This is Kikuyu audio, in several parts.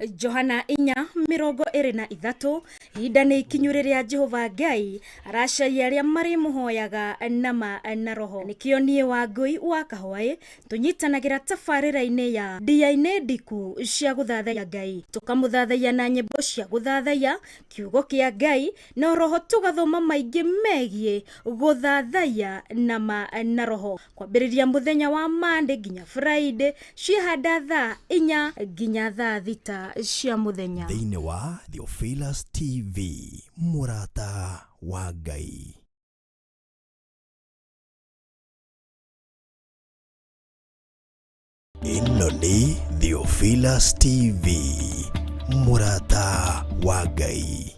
Johana 4:23 ihinda nĩ ikinyu rĩrĩa Jehova Ngai aracaria arĩa marĩmũhoyaga nama na roho. Nĩkĩo niĩ Wangũi wa Kahwaĩ tũnyitanagĩra tabarĩra-inĩ ya ndia-inĩ ndiku cia gũthathaiya Ngai, tũkamũthathaiya na nyĩmbo cia gũthathaiya kiugo kĩa Ngai, na roho tũgathoma maingĩ megiĩ gũthathaiya nama na roho, kwambĩrĩria mũthenya wa Monday nginya Friday ciĩhanda thaa 4 nginya thaa 6 cia mũthenya. Thĩinĩ wa Theophilus TV, mũrata wa Ngai. Ĩno nĩ Theophilus TV, mũrata wa Ngai.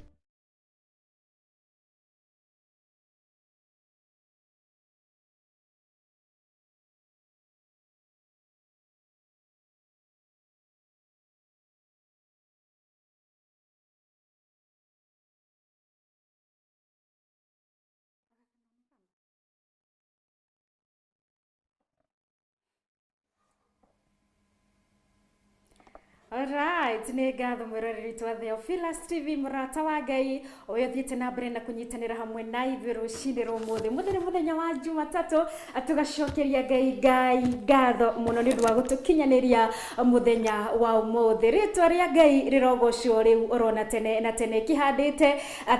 Alright, nĩ ngatho mwĩroreri witũ wa Theophilus TV, mũrata wa Ngai ũyũ ũthiĩte na mbere na kũnyitanĩra hamwe na ithuĩ rũcinĩ rwa ũmũthĩ. Mũthenya mũthenya wa Jumatatũ, tũgacokeria Ngai ngatho mũno nĩ ũndũ wa gũtũkinyanĩria mũthenya wa ũmũthĩ. Rĩtwa rĩa Ngai rĩrogocwo rĩu orona tene na tene. Kĩhandĩte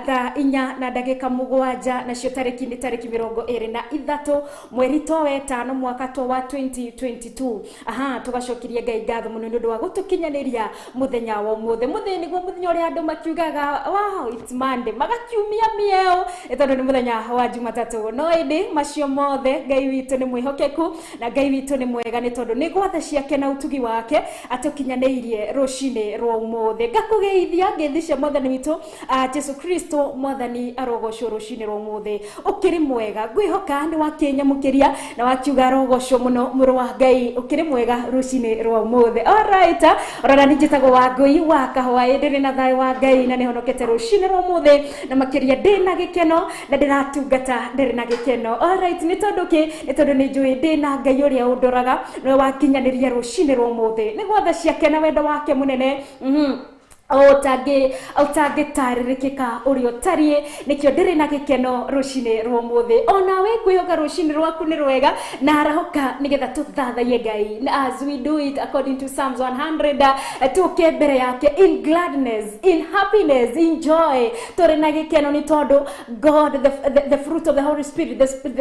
thaa 4:07, nacio tarĩki nĩ tarĩki 23 mweri to wetano mwaka to wa 2022. Aha, tũgacokeria Ngai ngatho mũno nĩ ũndũ wa gũtũkinyanĩria mũthenya wa ũmũthĩ. Mũthĩ nĩguo mũthenya ũrĩa andũ makiugaga wow, it's Monday, magakiumia mĩeo tondũ nĩ mũthenya wa Jumatatũ. No ĩndĩ macio mothe Ngai witũ nĩ mwĩhokeku na Ngai witũ nĩ mwega, nĩ tondũ nĩ gwatha ciake na ũtugi wake atũkinyanĩirie rũcinĩ rwa ũmũthĩ. Ngakũgeithia ngeithi cia mwathani witũ Jesu Kristo. Mwathani arogocwo rũcinĩ rwa ũmũthĩ. Ũkĩrĩ mwega? Ngwĩhoka nĩ wakĩnyamũkĩria na wakiuga arogocwo mũno mũrũ wa Ngai. Ũkĩrĩ mwega rũcinĩ rwa ũmũthĩ? Alright, orana nĩ njĩtagwo Wangũi wa Kahwaĩ, ndĩrĩ na thayũ wa Ngai na nĩhonokete rũcinĩ rwa ũmũthĩ, na makĩria ndĩ na gĩkeno na ndĩratungata ndĩrĩ na gĩkeno. Alright, nĩ tondũ kĩ? Nĩ tondũ nĩ njũĩ ndĩ na Ngai ũrĩa ũndoraga, nĩwe wakinyanĩria rũcinĩ rwa ũmũthĩ nĩ gwatha ciake na wendo wake mũnene ũtangĩtarĩrĩkĩka ũrĩa ũtariĩ. Nĩkĩo ndĩrĩ na gĩkeno rũcinĩ rwa ũmũthĩ. Onawe ngwĩhoka rũcinĩ rwaku nĩ rwega, na arahũka nĩgetha tũthathaiye Ngai as we do it according to Psalms 100, tũke mbere yake in gladness, in happiness, in joy, tũrĩ na gĩkeno, nĩ tondũ God, the fruit of the Holy Spirit,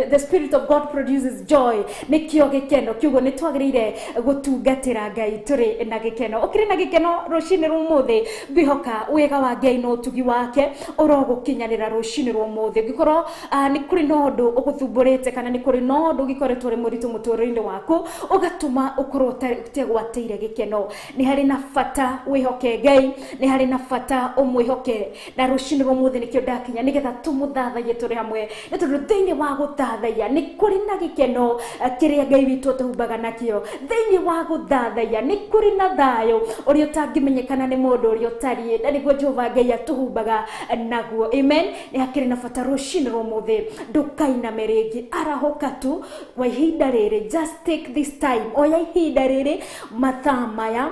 the Spirit of God produces joy, nĩkĩo gĩkeno. Kiugo nĩ twagĩrĩire gũtungatĩra Ngai tũrĩ na gĩkeno. Ũkĩrĩ na gĩkeno rũcinĩ rwa ũmũthĩ? Ngwĩhoka wega wa Ngai na ũtugi wake ũrogũkinyanĩra rũcinĩ rwa ũmũthĩ. Ũngĩkorwo nĩ kũrĩ na ũndũ ũgũthumbũrĩte, kana nĩ kũrĩ na ũndũ ũgĩkoretwo ũrĩ mũritũ mũtũrĩre-inĩ waku ũgatũma ũkorwo ũtegwatĩire gĩkeno, nĩ harĩ na bata wĩhoke Ngai, nĩ harĩ na bata ũmwĩhoke. Na rũcinĩ rwa ũmũthĩ nĩkĩo ndakinya nĩgetha tũmũthathaiye tũrĩ hamwe, nĩ tondũ thĩinĩ wa gũthathaiya nĩ kũrĩ na gĩkeno kĩrĩa Ngai witũ atũhumbaga nakĩo. Thĩinĩ wa gũthathaiya nĩ kũrĩ na thayũ ũrĩa ũtangĩmenyekana nĩ mũndũ ũrĩa ũtariĩ, na nĩguo Jehova Ngai atũhumbaga naguo. Amen. Nĩ hakĩrĩ na bata rũcinĩ rwa ũmũthĩ ndũkainame rĩngĩ, arahũka tu kwa ihinda rĩrĩ. Just take this time, oya ihinda rĩrĩ, mathaa maya,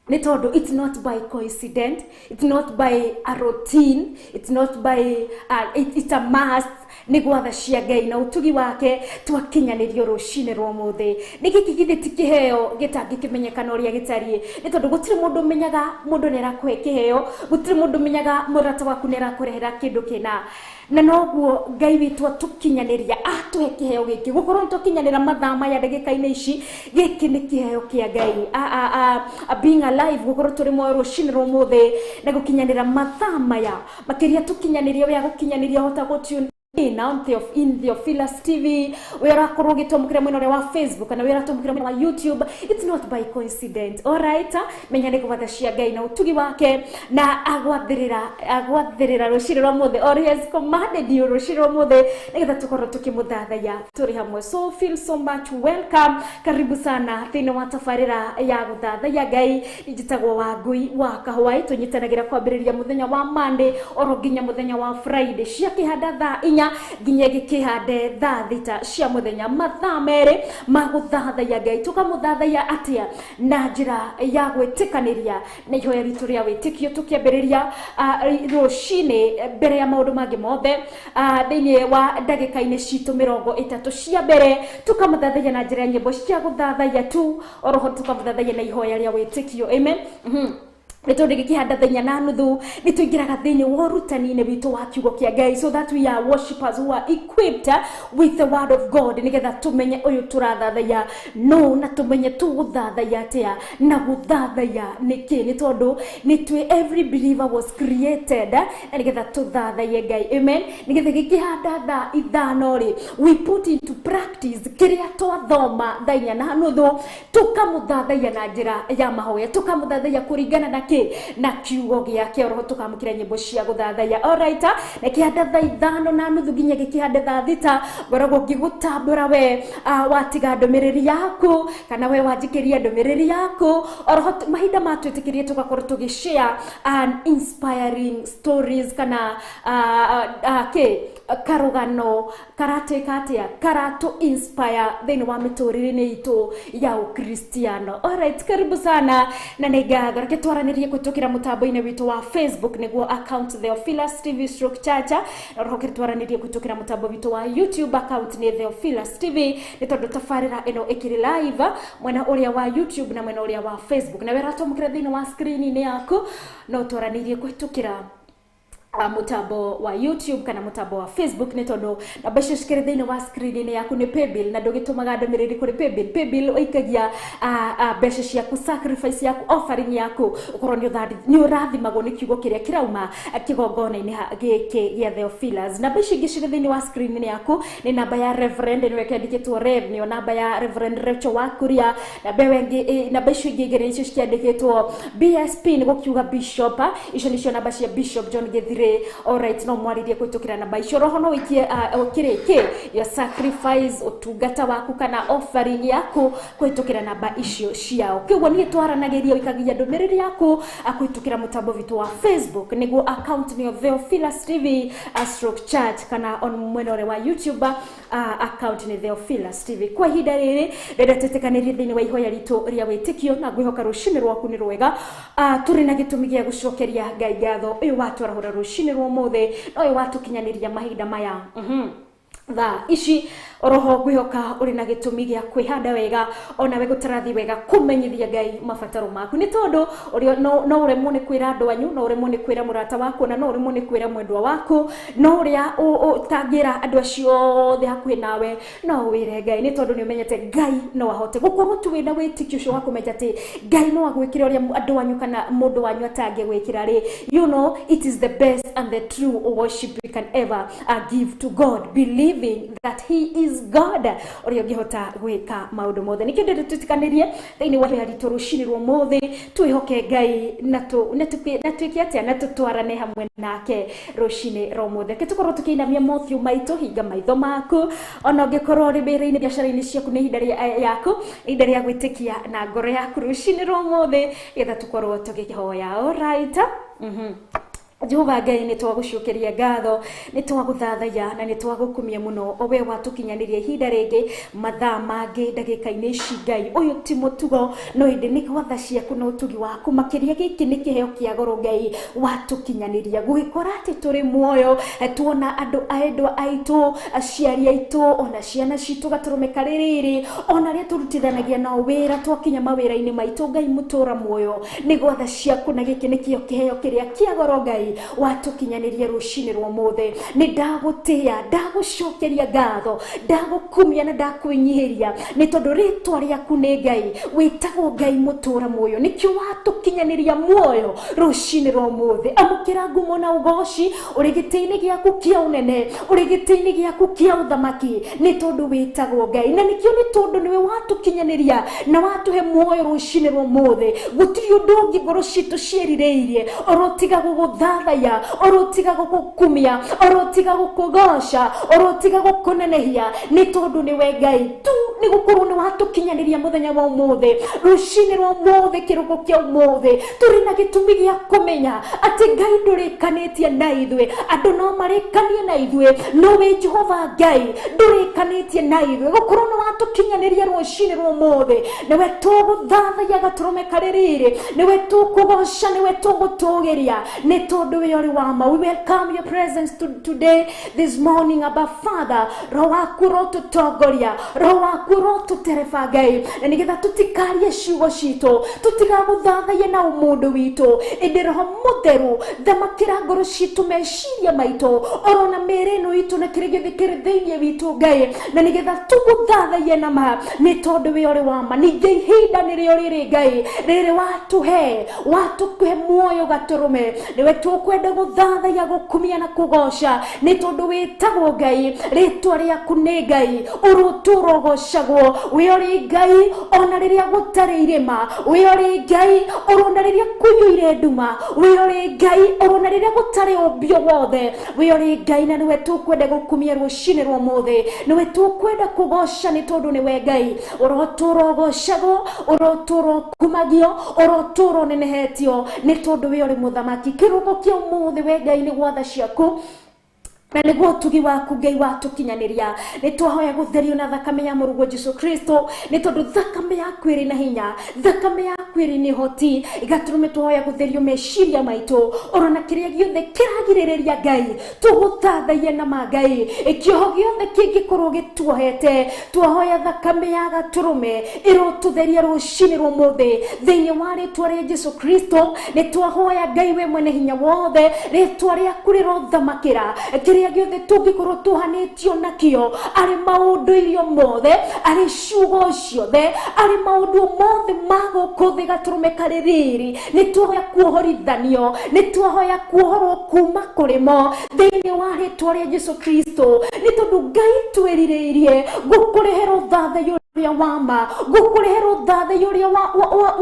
nĩ tondũ it's not by coincidence, it's not by a routine, it's not by it's a must. Nĩ gwatha cia Ngai na ũtugi wake twakinyanĩrio rũcinĩ rwa ũmũthĩ. Nĩ gĩkĩ githĩ ti kĩheo gĩtangĩkĩmenyekana ũrĩa gĩtariĩ? Nĩ tondũ gũtirĩ mũndũ ũmenyaga mũndũ nĩ arakũhe kĩheo, gũtirĩ mũndũ ũmenyaga mũrata waku nĩ arakũrehera kĩndũ kĩna, na noguo Ngai witũ atũkinyanĩria atũhe kĩheo gĩkĩ, gũkorwo nĩ twakinyanĩra mathaa maya, ndagĩka-inĩ ici. Gĩkĩ nĩ kĩheo kĩa Ngai, being alive, gũkorwo tũrĩ muoyo rũcinĩ rwa ũmũthĩ na gũkinyanĩra mathaa maya, makĩria tũkinyanĩria ũrĩa gũkinyanĩria hota gũtune in on in Theophilus TV, we ũrakorwo ũgĩtwamũkĩra mwena ũrĩa wa Facebook kana we ũratwamũkĩra mwena wa YouTube, it's not by coincidence. Alright, menya nĩ gwatha cia Ngai na ũtugi wake, na agwathĩrĩra rũcinĩ rwa mũthĩ, or he has commanded you rũcinĩ rwa mũthĩ nĩgetha tũkorwo tũkĩmũthathaiya tũrĩ hamwe. So feel so much welcome, karibu sana thĩinĩ wa tabarĩra ya gũthathaiya Ngai. Njĩtagwo Wangũi wa Kahwaĩ. Tũnyitanagĩra kwambĩrĩria mũthenya wa Monday oro nginya mũthenya wa Friday, ciakĩhanda thaa 4. inya nginya gĩkĩhande thaa 6 cia mũthenya, mathaa 2 ma gũthathaiya Ngai. Tũkamũthathaiya atĩa? Na njĩra ya gwĩtĩkanĩria na ihoya ritũ rĩa wĩtĩkio, tũkĩambĩrĩria rũcinĩ mbere ya maũndũ mangĩ mothe, thĩinĩ wa ndagĩka-inĩ citũ 30 cia mbere tũkamũthathaiya na njĩra ya nyĩmbo cia gũthathaiya tu, oroho tũkamũthathaiya na ihoya rĩa wĩtĩkio. Amen. Nĩ tondũ gĩkĩhanda thaa 4:30 nĩ tũingĩraga thĩinĩ wa ũrutani-inĩ witũ wa kiugo kĩa Ngai, so that we are worshipers who are equipped with the word of God, nĩgetha tũmenye ũyũ tũrathathaiya no na tũmenye tũgũthathaiya atĩa na gũthathaiya nĩkĩ, nĩ tondũ nĩ twĩ every believer was created na nĩgetha tũthathaiye Ngai. Amen. Nĩgetha gĩkĩhanda thaa 5 rĩ, we put into practice kĩrĩa twathoma thaa 4:30, tũkamũthathaiya na njĩra ya mahoya, tũkamũthathaiya kũringana na kĩ na kiugo gĩake, oroho tũkamũkĩra nyĩmbo cia gũthathaiya. Alright, na kĩhanda thaa 5:30 nginya gĩkĩhande thaa 6, ngoragwo ngĩgũtambũra we watiga ndũmĩrĩri yaku kana we wanjikĩria ndũmĩrĩri yaku, oroho mahinda matwĩtĩkĩrie tũgakorwo tũgĩ share an inspiring stories kana kĩ karũgano karatuĩka atĩa karatũ inspire thĩinĩ wa mĩtũrĩre-inĩ itũ ya ũkristiano. Alright, karibu sana na nĩ ngatho. Reke twaranĩrie kũhĩtũkĩra mũtambo-inĩ witũ wa Facebook, nĩguo account Theophilus TV stroke Church, na roho twaranĩrie kũhĩtũkĩra mũtambo witũ wa YouTube, account nĩ Theophilus TV, nĩ tondũ tabarĩra ĩno ĩkĩrĩ live mwena ũrĩa wa YouTube na mwena ũrĩa wa Facebook, na wĩratwamũkĩra thĩinĩ wa screen-inĩ yaku, no twaranĩrie kũhĩtũkĩra mutambo wa YouTube kana mutambo wa Facebook, nĩ tondũ namba icio cikĩrĩ thĩinĩ wa screen-inĩ yaku nĩ Paybill, na ndũgĩtũmaga ndũmĩrĩri kũrĩ Paybill. Paybill ũikagia mbeca ciaku, sacrifice yaku, offering yaku, ũkorwo nĩ ũrathimagwo nĩ kiugo kĩrĩa kĩrauma kĩgongona-inĩ gĩkĩ gĩa Theophilus. Namba icio ingĩ cirĩ thĩinĩ wa screen-inĩ yaku nĩ namba ya Reverend, nĩwe kĩandĩkĩtwo Rev, nĩyo namba ya Reverend Rachel Wakuria. Namba ĩyo ĩngĩ, namba icio ingĩ igĩrĩ nĩcio cikĩandĩkĩtwo BSP, nĩ gũkiuga Bishop, icio nĩcio namba cia Bishop John Githire. Alright, no mwaririe kũhĩtũkĩra namba icio, roho no ũikie kĩrĩ kĩ your sacrifice, ũtungata waku kana offering yaku kũhĩtũkĩra namba icio ciao. Kĩguo niĩ twaranagĩria, ũikagia ndũmĩrĩri yaku kũhĩtũkĩra mũtambo witũ wa Facebook, nĩguo account nĩyo Theophilus TV stroke Church, kana on mwena ũrĩa wa YouTube account nĩ Theophilus TV. Kwa ihinda rĩrĩ ndĩrenda twĩtĩkanĩrie thĩinĩ wa ihoya ritũ rĩa wĩtĩkio, na ngwĩhoka rũcinĩ rwaku nĩ rwega. Tũrĩ na gĩtũmi gĩa gũcokeria Ngai ngatho ũyũ watwarahũra rũcinĩ rwa ũmũthĩ na ũyũ watũkinyanĩria mahinda maya thaa ici. Oroho ngwĩhoka ũrĩ na gĩtũmi gĩa kwĩhanda wega, onawe gũtarathi wega kũmenyithia Ngai mabataro maku, nĩ tondũ ũrĩa no ũremwo nĩ kwĩra andũ anyu, no ũremwo nĩ kwĩra mũrata waku, na no ũremwo nĩ kwĩra mwendwa waku, no ũrĩa ũtangĩra andũ acio othe hakuhĩ nawe no wĩre Ngai, nĩ tondũ nĩ ũmenyete Ngai no ahote gũkorwo tu wĩna wĩtĩkio ũcio wa kũmenya atĩ Ngai no agwĩkĩre ũrĩa andũ anyu kana mũndũ wanyu atangĩgwĩkĩra rĩ. You know, it is the best and the true worship we can ever give to God, believing that he is God ũrĩa ũngĩhota gwĩka maũndũ mothe. Nĩkĩo ndĩrenda twĩtĩkanĩrie thĩinĩ wa ihoya ritũ rũcinĩ rwa ũmũthĩ, twĩhoke Ngai na twĩke atĩa na tũtwarane hamwe nake rũcinĩ rwa ũmũthĩ. Reke tũkorwo tũkĩinamia mothiũ maitũ, hinga maitho maku, ona ũngĩkorwo ũrĩ wĩra-inĩ, biacara-inĩ ciaku, nĩ ihinda rĩa yaku, ihinda rĩa gwĩtĩkia na ngoro yaku rũcinĩ rwa ũmũthĩ, nĩgetha tũkorwo tũkĩhoya. Alright. Jehova Ngai, nĩ twagũcokeria ngatho, nĩ twagũthathaiya na nĩ twagũkumia mũno, o we watũkinyanĩria ihinda rĩngĩ, mathaa mangĩ, ndagĩka-inĩ ici. Ngai, ũyũ ti mũtugo, no ĩndĩ nĩ gwatha ciaku na ũtugi waku makĩria. Gĩkĩ nĩ kĩheo kĩa goro Ngai watũkinyanĩria, gũgĩkora atĩ tũrĩ muoyo, tuona andũ aendwa aitũ, aciari aitũ, ona ciana citũ gatũrũme karĩ rĩrĩ, ona arĩa tũrutithanagia nao wĩra twakinya mawĩra-inĩ maitũ. Ngai mũtũra muoyo, nĩ gwatha ciaku, na gĩkĩ nĩkĩo kĩheo kĩrĩa kĩa goro Ngai watũkinyanĩria rũcinĩ rwa ũmũthĩ. Nĩ ndagũtĩĩa, ndagũcokeria ngatho, ndagũkumia na ndakwĩnyihĩria, nĩ tondũ rĩtwa rĩaku nĩ Ngai, wĩtagwo Ngai mũtũra muoyo, nĩkĩo watũkinyanĩria muoyo rũcinĩ rwa ũmũthĩ. Amũkĩra ngumo na ũgoci, ũrĩ gĩtĩ-inĩ gĩaku kĩa ũnene, ũrĩ gĩtĩ-inĩ gĩaku kĩa ũthamaki, nĩ tondũ wĩtagwo Ngai, na nĩkĩo nĩ tondũ nĩwe watũkinyanĩria na watũhe muoyo rũcinĩ rwa ũmũthĩ. Gũtirĩ ũndũ ũngĩ ngoro citũ ciĩrirĩirie oro tiga gũgũtha gũgũthathaiya, orotiga gũgũkumia, orotiga gũkũgoca, orotiga gũkũnenehia, nĩ tondũ nĩwe Ngai tu. Nĩ gũkorwo nĩ watũkinyanĩria mũthenya wa ũmũthĩ, rũcinĩ rwa ũmũthĩ, kĩroko kĩa ũmũthĩ, tũrĩ na gĩtũmi gĩa kũmenya atĩ Ngai ndũrĩkanĩtie na ithuĩ. Andũ no marĩkanie na ithuĩ, no wĩ Jehova Ngai ndũrĩkanĩtie na ithuĩ. Gũkorwo nĩ watũkinyanĩria rũcinĩ rwa ũmũthĩ, nĩwe tũgũthathaiya gatũrũme karĩ riri, nĩwe tũkũgoca, nĩwe tũgũtũgĩria, nĩ tondũ wĩ ũrĩ wa ma. We welcome your presence today, this morning, Abba Father. Roho waku ũrotũtongoria, roho waku ũrotũtereba Ngai, na nĩgetha tũtikarie ciugo citũ, tũtigagũthathaiye na ũmũndũ witũ, ĩndĩ Roho Mũtheru thamakĩra ngoro citũ, meciria maitũ, orona mĩĩrĩ ĩno itũ na kĩrĩa gĩothe kĩrĩ thĩinĩ witũ Ngai, na nĩgetha tũgũthathaiye na ma, nĩ tondũ wĩ ũrĩ wa ma. Ningĩ ihinda nĩrĩo rĩrĩ Ngai, rĩrĩ watũhe, watũhe muoyo gatũrũme, nĩwe tũkwenda gũthathaiya, gũkumia na kũgoca, nĩ tondũ wĩtagwo Ngai, rĩtwa rĩaku nĩ Ngai, ũrũtũũra ũgocagwo. Wĩ ũrĩ Ngai ona rĩrĩa gũtarĩ irĩma, wĩ ũrĩ Ngai orona rĩrĩa kũiyũire nduma, wĩ ũrĩ Ngai orona rĩrĩa gũtarĩ ũmbio wothe, wĩ ũrĩ Ngai, na nĩwe tũkwenda gũkumia rũcinĩ rwa ũmũthĩ, nĩwe tũkwenda kũgoca, nĩ tondũ nĩwe Ngai. Ũrotũũra ũgocagwo, ũrotũũra ũkumagio, ũrotũũra ũnenehetio, nĩ tondũ wĩ ũrĩ mũthamaki. Kĩroko kĩa ũmũthĩ we Ngai nĩ gwatha ciaku na nĩguo ũtugi waku Ngai watũkinyanĩria. Nĩ twahoya gũtherio na thakame ya mũrũguo Jesu Kristo, nĩ tondũ thakame yaku ĩrĩ na hinya, thakame yaku ĩrĩ na ũhoti. Gatũrũme twahoya gũtherio meciria maitũ, orona kĩrĩa gĩothe kĩragirĩrĩria Ngai tũgũthathaiye na ma Ngai, kĩoho gĩothe kĩngĩkorwo gĩtuohete, twahoya thakame ya gatũrũme ĩrotũtheria rũcinĩ rwa ũmũthĩ thĩinĩ wa rĩtwa rĩa Jesu Kristo. Nĩ twahoya Ngai we mwene hinya wothe, rĩtwa rĩaku rĩrothamakĩra kĩrĩa gĩothe tũngĩkorwo tuhanĩtio nakĩo, arĩ maũndũ irio mothe, arĩ ciugo ciothe, arĩ maũndũ mothe ma gũkũ thĩ gatũrũme karĩ riri, nĩ twahoya kuohorithanio, nĩ twahoya kuohorwo kuma kũrĩ mo thĩinĩ wa rĩtwa rĩa Jesu Kristo, nĩ tondũ Ngai twĩrirĩirie gũkũrehera ũthathaiya ũrĩa wa ma, gũkũrehera ũthathaiya ũrĩa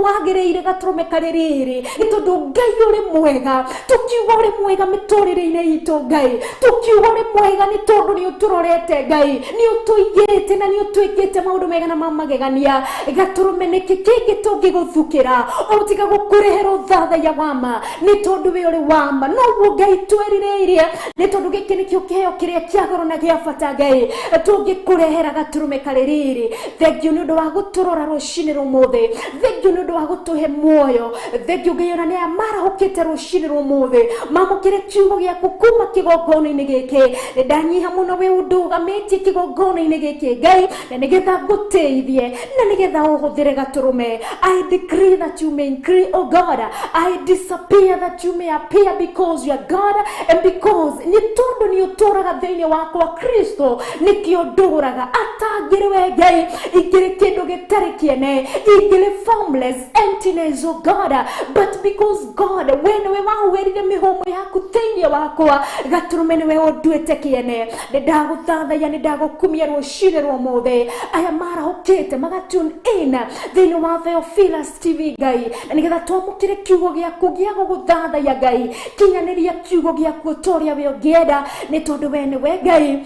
wagĩrĩire gatũrũme karĩ riri, nĩ tondũ Ngai ũrĩ mwega. Tũkiuga ũrĩ mwega mĩtũrĩre-inĩ itũ Ngai, tũkiuga ũrĩ mwega nĩ tondũ nĩ ũtũrorete Ngai, nĩ ũtũigĩte na nĩ ũtwĩkĩte maũndũ mega na ma magegania. Gatũrũme nĩkĩ kĩngĩ tũngĩgũthukĩra o tiga gũkũrehera ũthathaiya wa ma, nĩ tondũ wĩ ũrĩ wa ma. Noguo Ngai twĩrirĩirie, nĩ tondũ gĩkĩ nĩkĩo kĩheo kĩrĩa kĩa goro na gĩa bata Ngai tũngĩkũrehera gatũrũme karĩ riri. Thengiũ nĩ ũndũ wa gũtũrora rũcinĩ rwa ũmũthĩ, thengiũ nĩ ũndũ wa gũtũhe muoyo, thengiũ Ngai ona nĩ aya marahũkĩte rũcinĩ rwa ũmũthĩ mamũkĩre kiugo gĩaku kuma kĩgongona-inĩ gĩkĩ. Nĩ ndanyiha mũno wĩ ũndũgamĩtie kĩgongona-inĩ gĩkĩ Ngai, na nĩgetha ngũtĩithie na nĩgetha ũhũthĩre gatũrũme. I decree that you may increase, oh God. I disappear that you may appear, because you are God, and because nĩ tondũ nĩ ũtũraga thĩinĩ wakwa Kristo, nĩkĩo ndũraga. Atangĩrĩ we Ngai, ingĩrĩ kĩndũ gĩtarĩ kĩene, ingĩrĩ formless emptiness, oh God, but because God we nĩwe wahuhĩrire mĩhũmũ yaku thĩinĩ wakwa gatũrũme, nĩwe ũnduĩte kĩene. Nĩ ndagũthathaiya, nĩ ndagũkumia rũcinĩ rwa ũmũthĩ. Aya marahũkĩte maga tune in thĩinĩ wa Theophilus TV Ngai, na nĩgetha twamũkĩre kiugo gĩaku gĩa gũgũthathaiya Ngai, kinyanĩria kiugo gĩaku ta ũrĩa we ũngĩenda, nĩ tondũ we nĩwe Ngai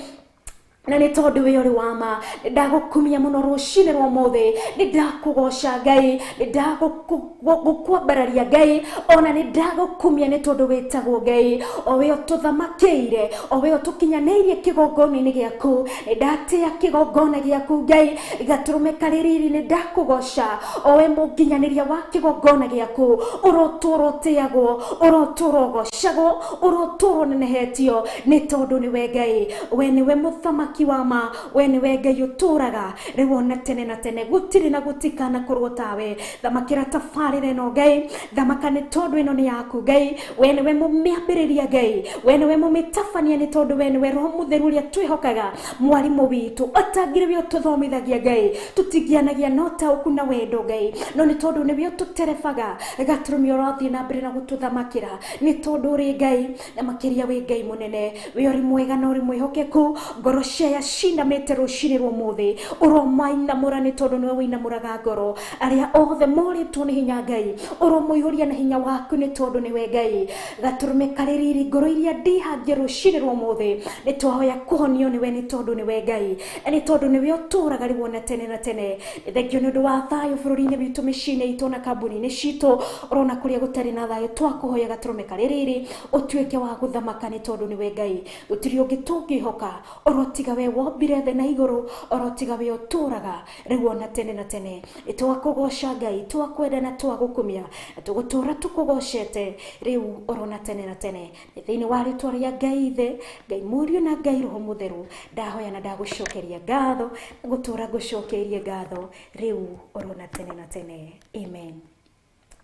na nĩ tondũ wĩ ũrĩ wa ma. Nĩ ndagũkumia mũno rũcinĩ rwa ũmũthĩ, nĩ ndakũgoca Ngai, nĩ ndagũkwambararia Ngai, ona nĩ ndagũkumia nĩ tondũ wĩtagwo Ngai, o we ũtũthamakĩire, o we ũtũkinyanĩirie kĩgongona-inĩ gĩaku. Nĩ ndatĩa kĩgongona gĩaku Ngai gatũrũme karĩ riri, nĩ ndakũgoca o we mũnginyanĩria wa kĩgongona gĩaku. Ũrotũũra ũtĩagwo, ũrotũũra ũgocagwo, ũrotũũra ũnenehetio, nĩ tondũ nĩwe Ngai, we nĩwe mũthamaki wa ma, we nĩwe Ngai ũtũũraga rĩu ona tene na tene, gũtirĩ na gũtikanakorwo tawe. Thamakĩra tabarĩra ĩno Ngai, thamaka nĩ tondũ ĩno nĩ yaku Ngai. We nĩwe mũmĩambĩrĩria Ngai, we nĩwe mũmĩtabania, nĩ tondũ we nĩwe Roho Mũtheru ũrĩa twĩhokaga, mwarimũ witũ. Atangĩrĩ we ũtũthomithagia Ngai, tũtingĩanagia na ũtaũku na wendo Ngai, no nĩ tondũ nĩwe ũtũterebaga gatũrũme, ũrathiĩ na mbere na gũtũthamakĩra, nĩ tondũ ũrĩ Ngai, na makĩria wĩ Ngai mũnene. Wĩ ũrĩ mwega na ũrĩ mwĩhokeku. Ngoro Cia cinamĩte rũcinĩ rwa ũmũthĩ, ũromainamũra nĩ tondũ nĩwe wĩinamũraga ngoro. Arĩa othe morĩtwo nĩ hinya, Ngai, ũromũihũria na hinya waku nĩ tondũ nĩwe Ngai. Gatũrũme karĩ riri, ngoro iria ndihangie rũcinĩ rwa ũmũthĩ, nĩ twahoya kũhonio nĩwe nĩ tondũ nĩwe Ngai, na nĩ tondũ nĩwe ũtũũraga rĩu ona tene na tene. Nĩ thengio nĩ ũndũ wa thayũ bũrũri-inĩ witũ, mĩciĩ-inĩ itũ na kambuni-inĩ citũ, ũrona kũrĩa gũtarĩ na thayũ, twakũhoya gatũrũme karĩ riri ũtuĩke wa gũthamaka nĩ tondũ nĩwe Ngai. Gũtirĩ ũngĩ tũngĩhoka orotiga we wombire thĩ na igũrũ, orotiga we ũtũũraga rĩu ona tene na tene. Nĩ twakũgoca Ngai, twakwenda na twagũkumia, na tũgũtũũra tũkũgocete rĩu orona tene na tene. Nĩ thĩinĩ wa rĩtwa rĩa Ngai Ithe, Ngai Mũriũ na Ngai Roho Mũtheru ndahoya na ndagũcokeria ngatho, na gũtũũra ngũcokeirie ngatho rĩu orona tene na tene. Amen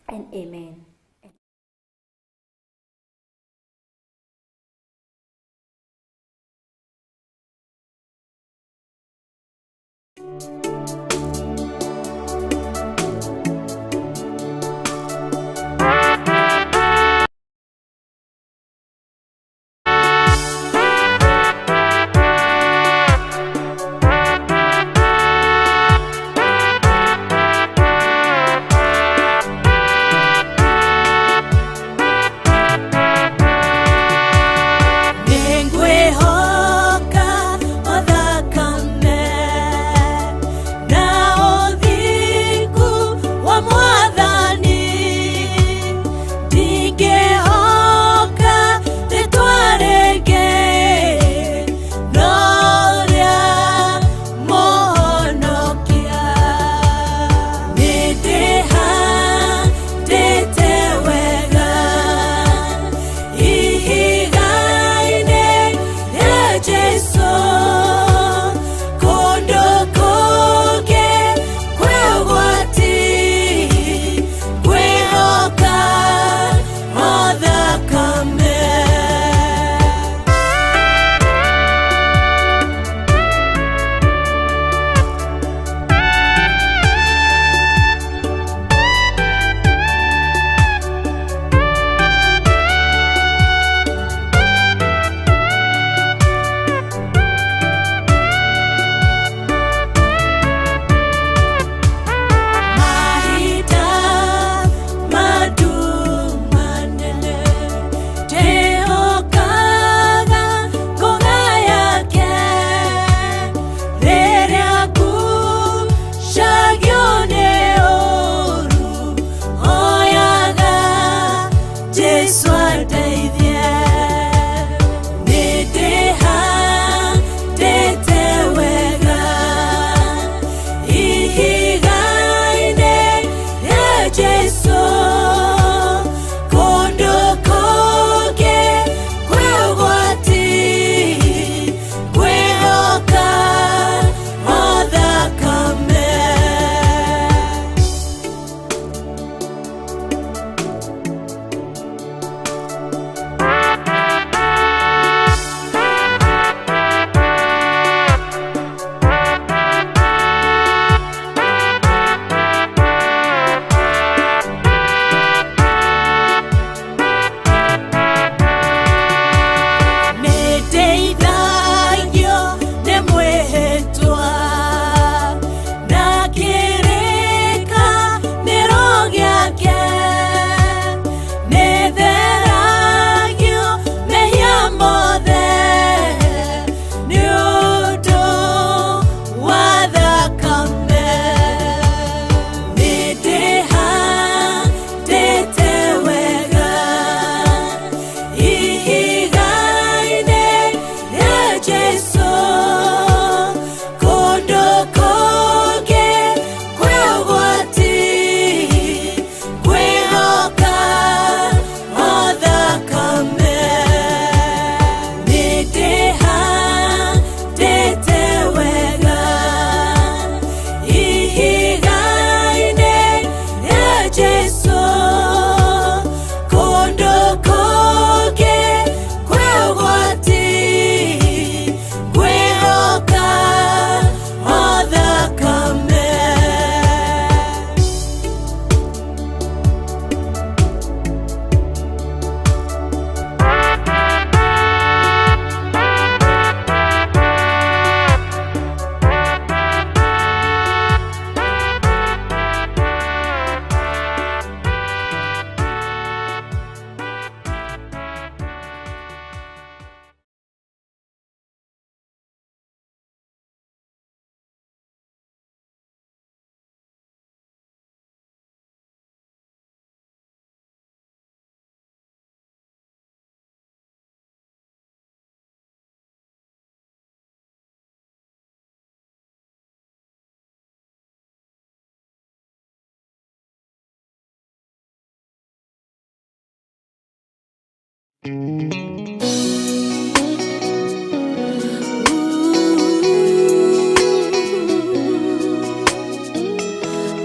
and amen. Nĩngwĩhoka o thakame na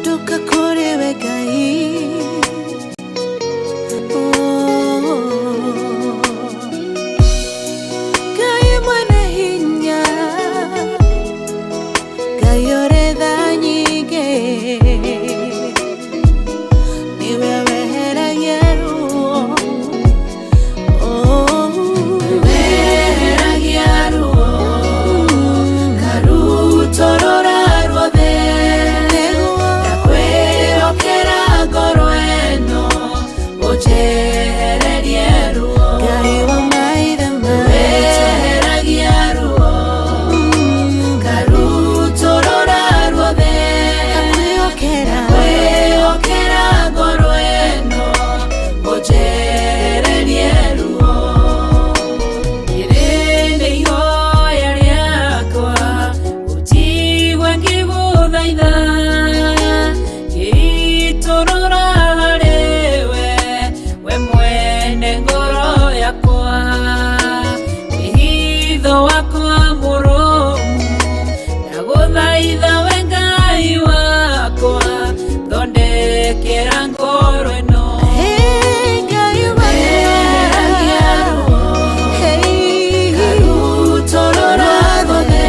Ndoka kũrĩ we Ngai. Oh. Ngai mwene hinya, Ngai ũrĩ tha nyingĩ, nĩwe weheragia ruo. Oh. Weheragia ruo, ngarutũrũra ruothe, Nĩguo. Ndakwĩhokera ngoro ĩno, ũnjehererie ruo. Ngai wa maithe maitũ. Weheragia ruo, ngarutũrũra ruothe, Ndakwĩhokera. Ndakwĩhokera ngoro ĩno, ũnjehererie ruo. Rĩrĩ nĩ ihoya rĩakwa, ũnjigue ngĩgũthaitha, ngĩitũrũra harĩwe, we mwene ngoro yakwa. Wĩhitho wakwa mũrũmu, ndagũthaitha we Ngai wakwa, thondekera ngoro ĩno. Hey, Ngai Weheragia ruo, Hey. ngarutũrũra ruothe,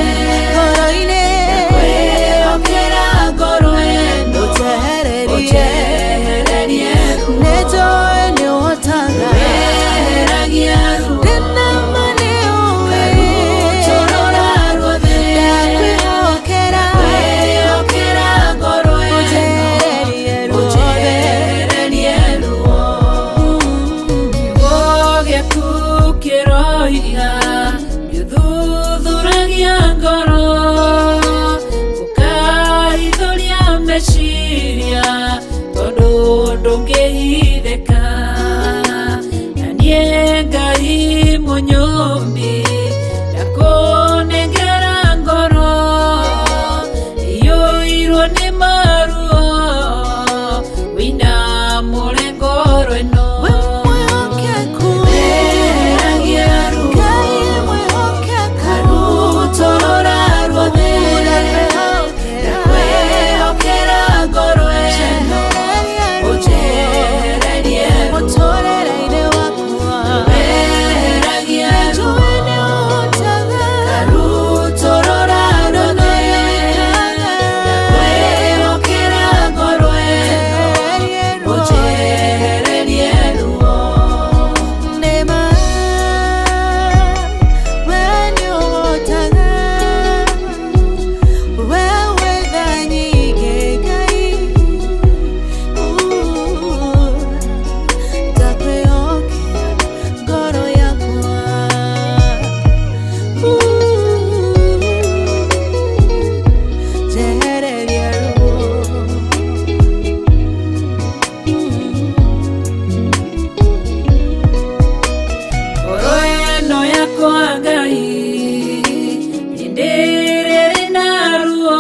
Ngoro-inĩ. Ndakwĩhokera ngoro ĩno, Ũnjehererie. ũnjehererie ruo. Nĩnjũĩ nĩũhotaga. Weheragia ruo, Ndĩna ma nĩũĩ. ngarutũrũra ruothe, Ndakwĩhokera. Ndakwĩhokera ngoro ĩno, Ũnjehererie ruothe. ũnjehererie ruo. Kiugo gĩaku kĩroiga nĩũthuthuragia ngoro, ũkahithũria meciria, tondũ ndũngĩhithĩka. Na niĩ Ngai mũnyũmbi, ndakũnengera ngoro iyũirwo nĩ maruo, wĩinamũre ngoro ĩno. We mwĩhokeku. Weheragia ruo, Ngai mwĩhokeku. ngarutũrũra ruothe, Ndakwĩhokera. ndakwĩhokera ngoro ĩno, Njehererie ruo. ũnjehererie ruo. Mũtũũrĩre-inĩ wakwa. Weheragia ruo, Nĩnjũĩ nĩũhotaga. ngarutũrũra ruothe, ndakwĩhokera ngoro ĩno, Njehererie ruo. ũnjehererie ruo. Nĩma, we nĩũhotaga. We wĩ tha nyingĩ, Ngai. Ndakwĩhokera ngoro yakwa. Njehererie ruo. Ngoro ĩno yakwa Ngai, nĩndĩrĩrĩ na ruo,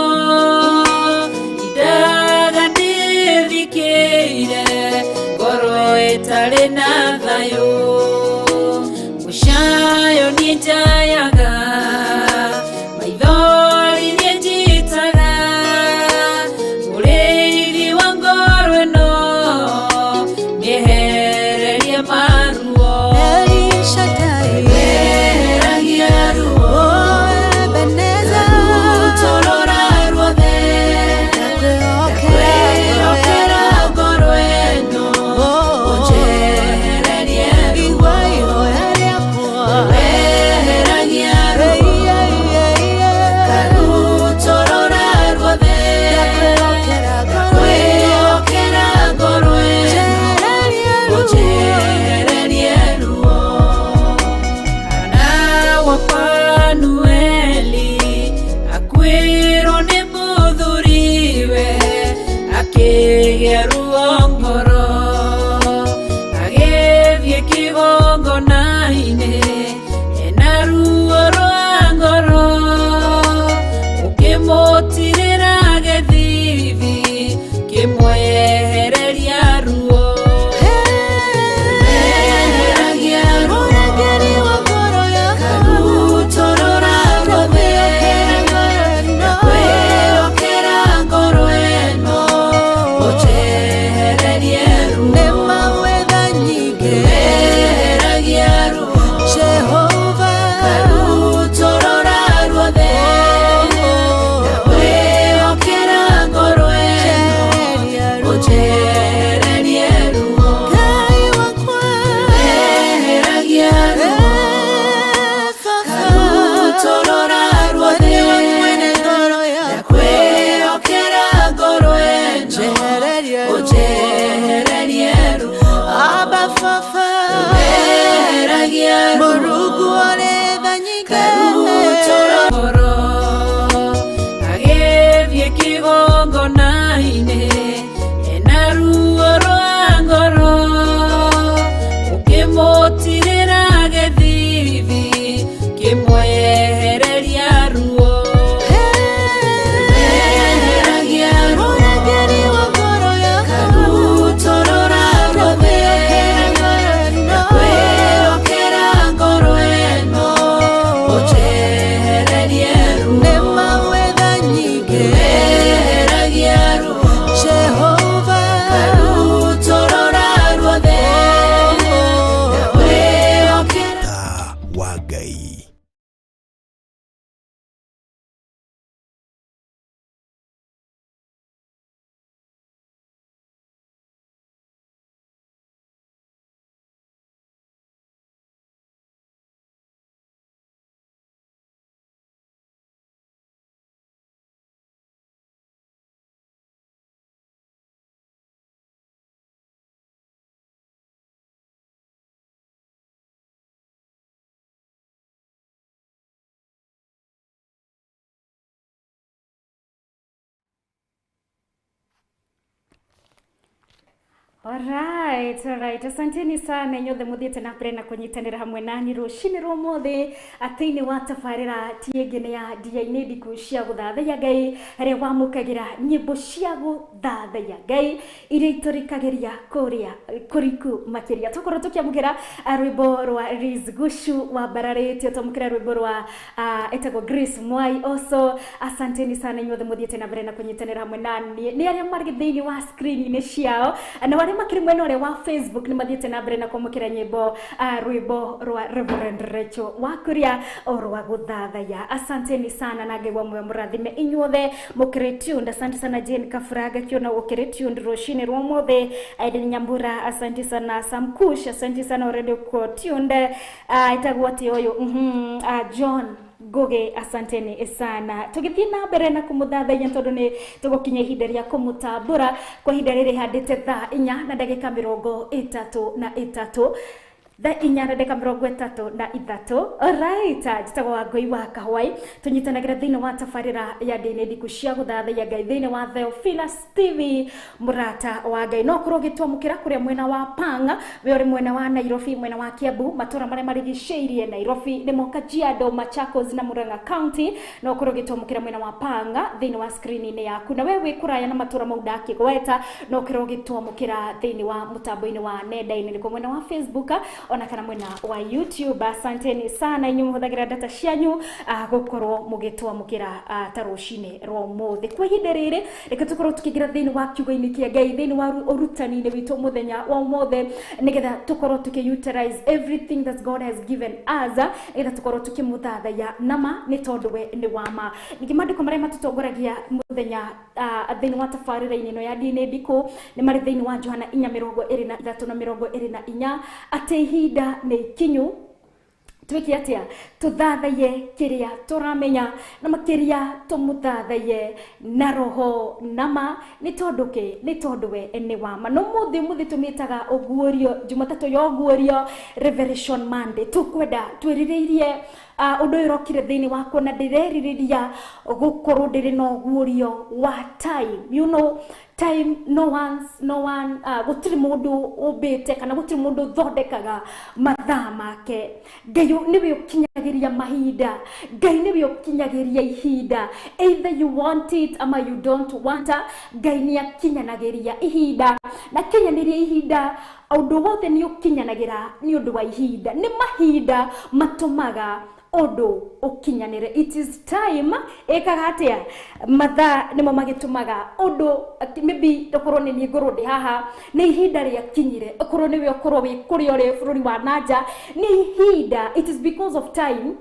indaga ndĩthikĩire, ngoro ĩtarĩ na thayũ. Mũcayo niĩ njayaga, maithori niĩ njitaga, mũrĩithi wa ngoro ĩno, mĩehererie maruo. El Shaddai. Weheragia ruo, Oh, Ebenezer. ngarutũrũra ruothe, Ndakwĩhokera ndakwĩhokera ngoro ĩno, Oh, ũnjehererie ruo. Igua ihoya rĩakwa. Weheragia ruo, Hey, hey, hey, hey. ngarutũrũra ruothe, Ndakwĩhokera ngoro ĩno. ndakwĩhokera ngoro ĩno, Njehererie ruo. ũnjehererie ruo. Hana wa Fanueli akuĩrwo nĩ mũthuriwe, akĩgĩa ruo ngoro, agĩthiĩ kĩgongona-inĩ ena ruo rwa ngoro, ũkĩmũtirĩra gĩthithi, kĩmwehereria ruo. Hey. Weheragia ruo, Alright, alright. Asanteni sana inyuothe muthiĩte na mbere na kũnyitanĩra hamwe nani rũcinĩ rwa ũmũthĩ thĩinĩ wa tabarĩra ti ĩngĩ nĩ ya ndia-inĩ ndiku cia gũthathaiya Ngai, harĩa wamũkagĩra nyĩmbo cia gũthathaiya Ngai iria itũrikagĩria kũrĩa kũriku makĩria. Tũkorwo tũkĩamũkĩra rwĩmbo rwa Liz Gushu wambararĩtio, twamũkĩra rwĩmbo rwa ĩtagwo Grace Mwai also. Asanteni sana inyuothe muthiĩte na mbere na kũnyitanĩra hamwe nani, nĩ arĩa marĩ thĩinĩ wa screen-inĩ ciao na arĩa makĩrĩ mwena ũrĩa wa Facebook nĩ mathiĩte na mbere na kwamũkĩra nyĩmbo, rwĩmbo rwa Reverend Rachel Wakuria o rwa gũthathaiya. Asanteni sana na Ngai wa muoyo mũrathime inyuothe mũkĩrĩ tuned. Asante sana Jane Kafuraga kiona ũkĩrĩ tuned rũcinĩ rwa ũmũthĩ. Aiden Nyambura, asante sana. Sam Kush, asante sana, already uko tuned. Ĩtagwo atĩ ũyũ, John Ngugi, asanteni sana. Tũgĩthiĩ na mbere na kũmũthathaiya tondũ nĩ tũgũkinya ihinda rĩa kũmũtambũra kwa ihinda rĩrĩ handĩte thaa 4 na ndagĩka 33, thaa 4 na ndagĩka 33. Alright, njĩtagwo Wangũi wa Kahwai, tũnyitanagĩra thĩinĩ wa tabarĩra ya ndĩ ndiku cia gũthathaiya Ngai thĩinĩ wa Theophilus TV, mũrata wa Ngai. No ũkorwo ũgĩtwamũkĩra kũrĩa mwena wa Panga, we ũrĩ mwena wa Nairobi, mwena wa Kiambu, matũra marĩa marigicĩirie Nairobi nĩmo Kajiado, Machakos na Murang'a County. No ũkorwo ũgĩtwamũkĩra mwena wa Panga thĩinĩ wa screen-inĩ yaku, na we wĩ kũraya na matũra mau ndakĩgweta, no ũkorwo ũgĩtwamũkĩra thĩinĩ wa mũtambo-inĩ wa nenda-inĩ, nĩkuo mwena wa Facebook ona kana mwena wa YouTube. Asanteni sana inyuĩ mũhũthagĩra data cianyu gũkorwo mũgĩtwamũkĩra ta rũcinĩ rwa ũmũthĩ. Kwa ihinda rĩrĩ reke tũkorwo tũkĩingĩra thĩinĩ wa kiugo-inĩ kĩa Ngai, thĩinĩ wa ũrutani-inĩ witũ mũthenya wa ũmũthĩ, nĩgetha tũkorwo tũkĩ utilize everything that God has given us, nĩgetha tũkorwo tũkĩmũthathaiya nama nĩ tondũ we nĩ wa ma. Ningĩ maandĩko marĩa matũtongoragia mũthenya thĩinĩ wa tabarĩra-inĩ ĩno ya ndini ndikũ nĩ marĩ thĩinĩ wa Johana 4:23 na 24, atĩ ihinda nĩ ikinyu twĩke atĩa? Tũthathaiye kĩrĩa tũramenya, na makĩria tũmũthathaiye na roho nama, nĩ tondũ kĩ? Nĩ tondũ we nĩ wa ma. No mũthĩ mũthĩ tũmĩtaga ũguũrio, Jumatatũ ya ũguũrio, Revelation Monday. Tũkwenda twĩrirĩirie ũndũ ũyũ ũrokire thĩinĩ wakwa na ndĩrerirĩria gũkorwo ndĩrĩ na ũguũrio wa time. You know, time, no one, gũtirĩ mũndũ ũmbĩte kana gũtirĩ mũndũ ũthondekaga mathaa make. Ngai nĩwe ũkinyagĩria mahinda, Ngai nĩwe ũkinyagĩria ihinda, either you want it ama you don't want it. Ngai nĩ akinyanagĩria ihinda, na kinyanĩria ihinda ũndũ wothe nĩ ũkinyanagĩra nĩ ũndũ wa ihinda. Nĩ mahinda matũmaga ũndũ ũkinyanĩre. It is time ĩkaga atĩa? Mathaa nĩmo magĩtũmaga ũndũ, maybe ũkorwo nĩ niĩ ngorwo ndĩ haha nĩ ihinda rĩakinyire, ũkorwo nĩwe ũkorwo wĩ kũrĩa ũrĩ bũrũri wa nanja nĩ ihinda. It is because of time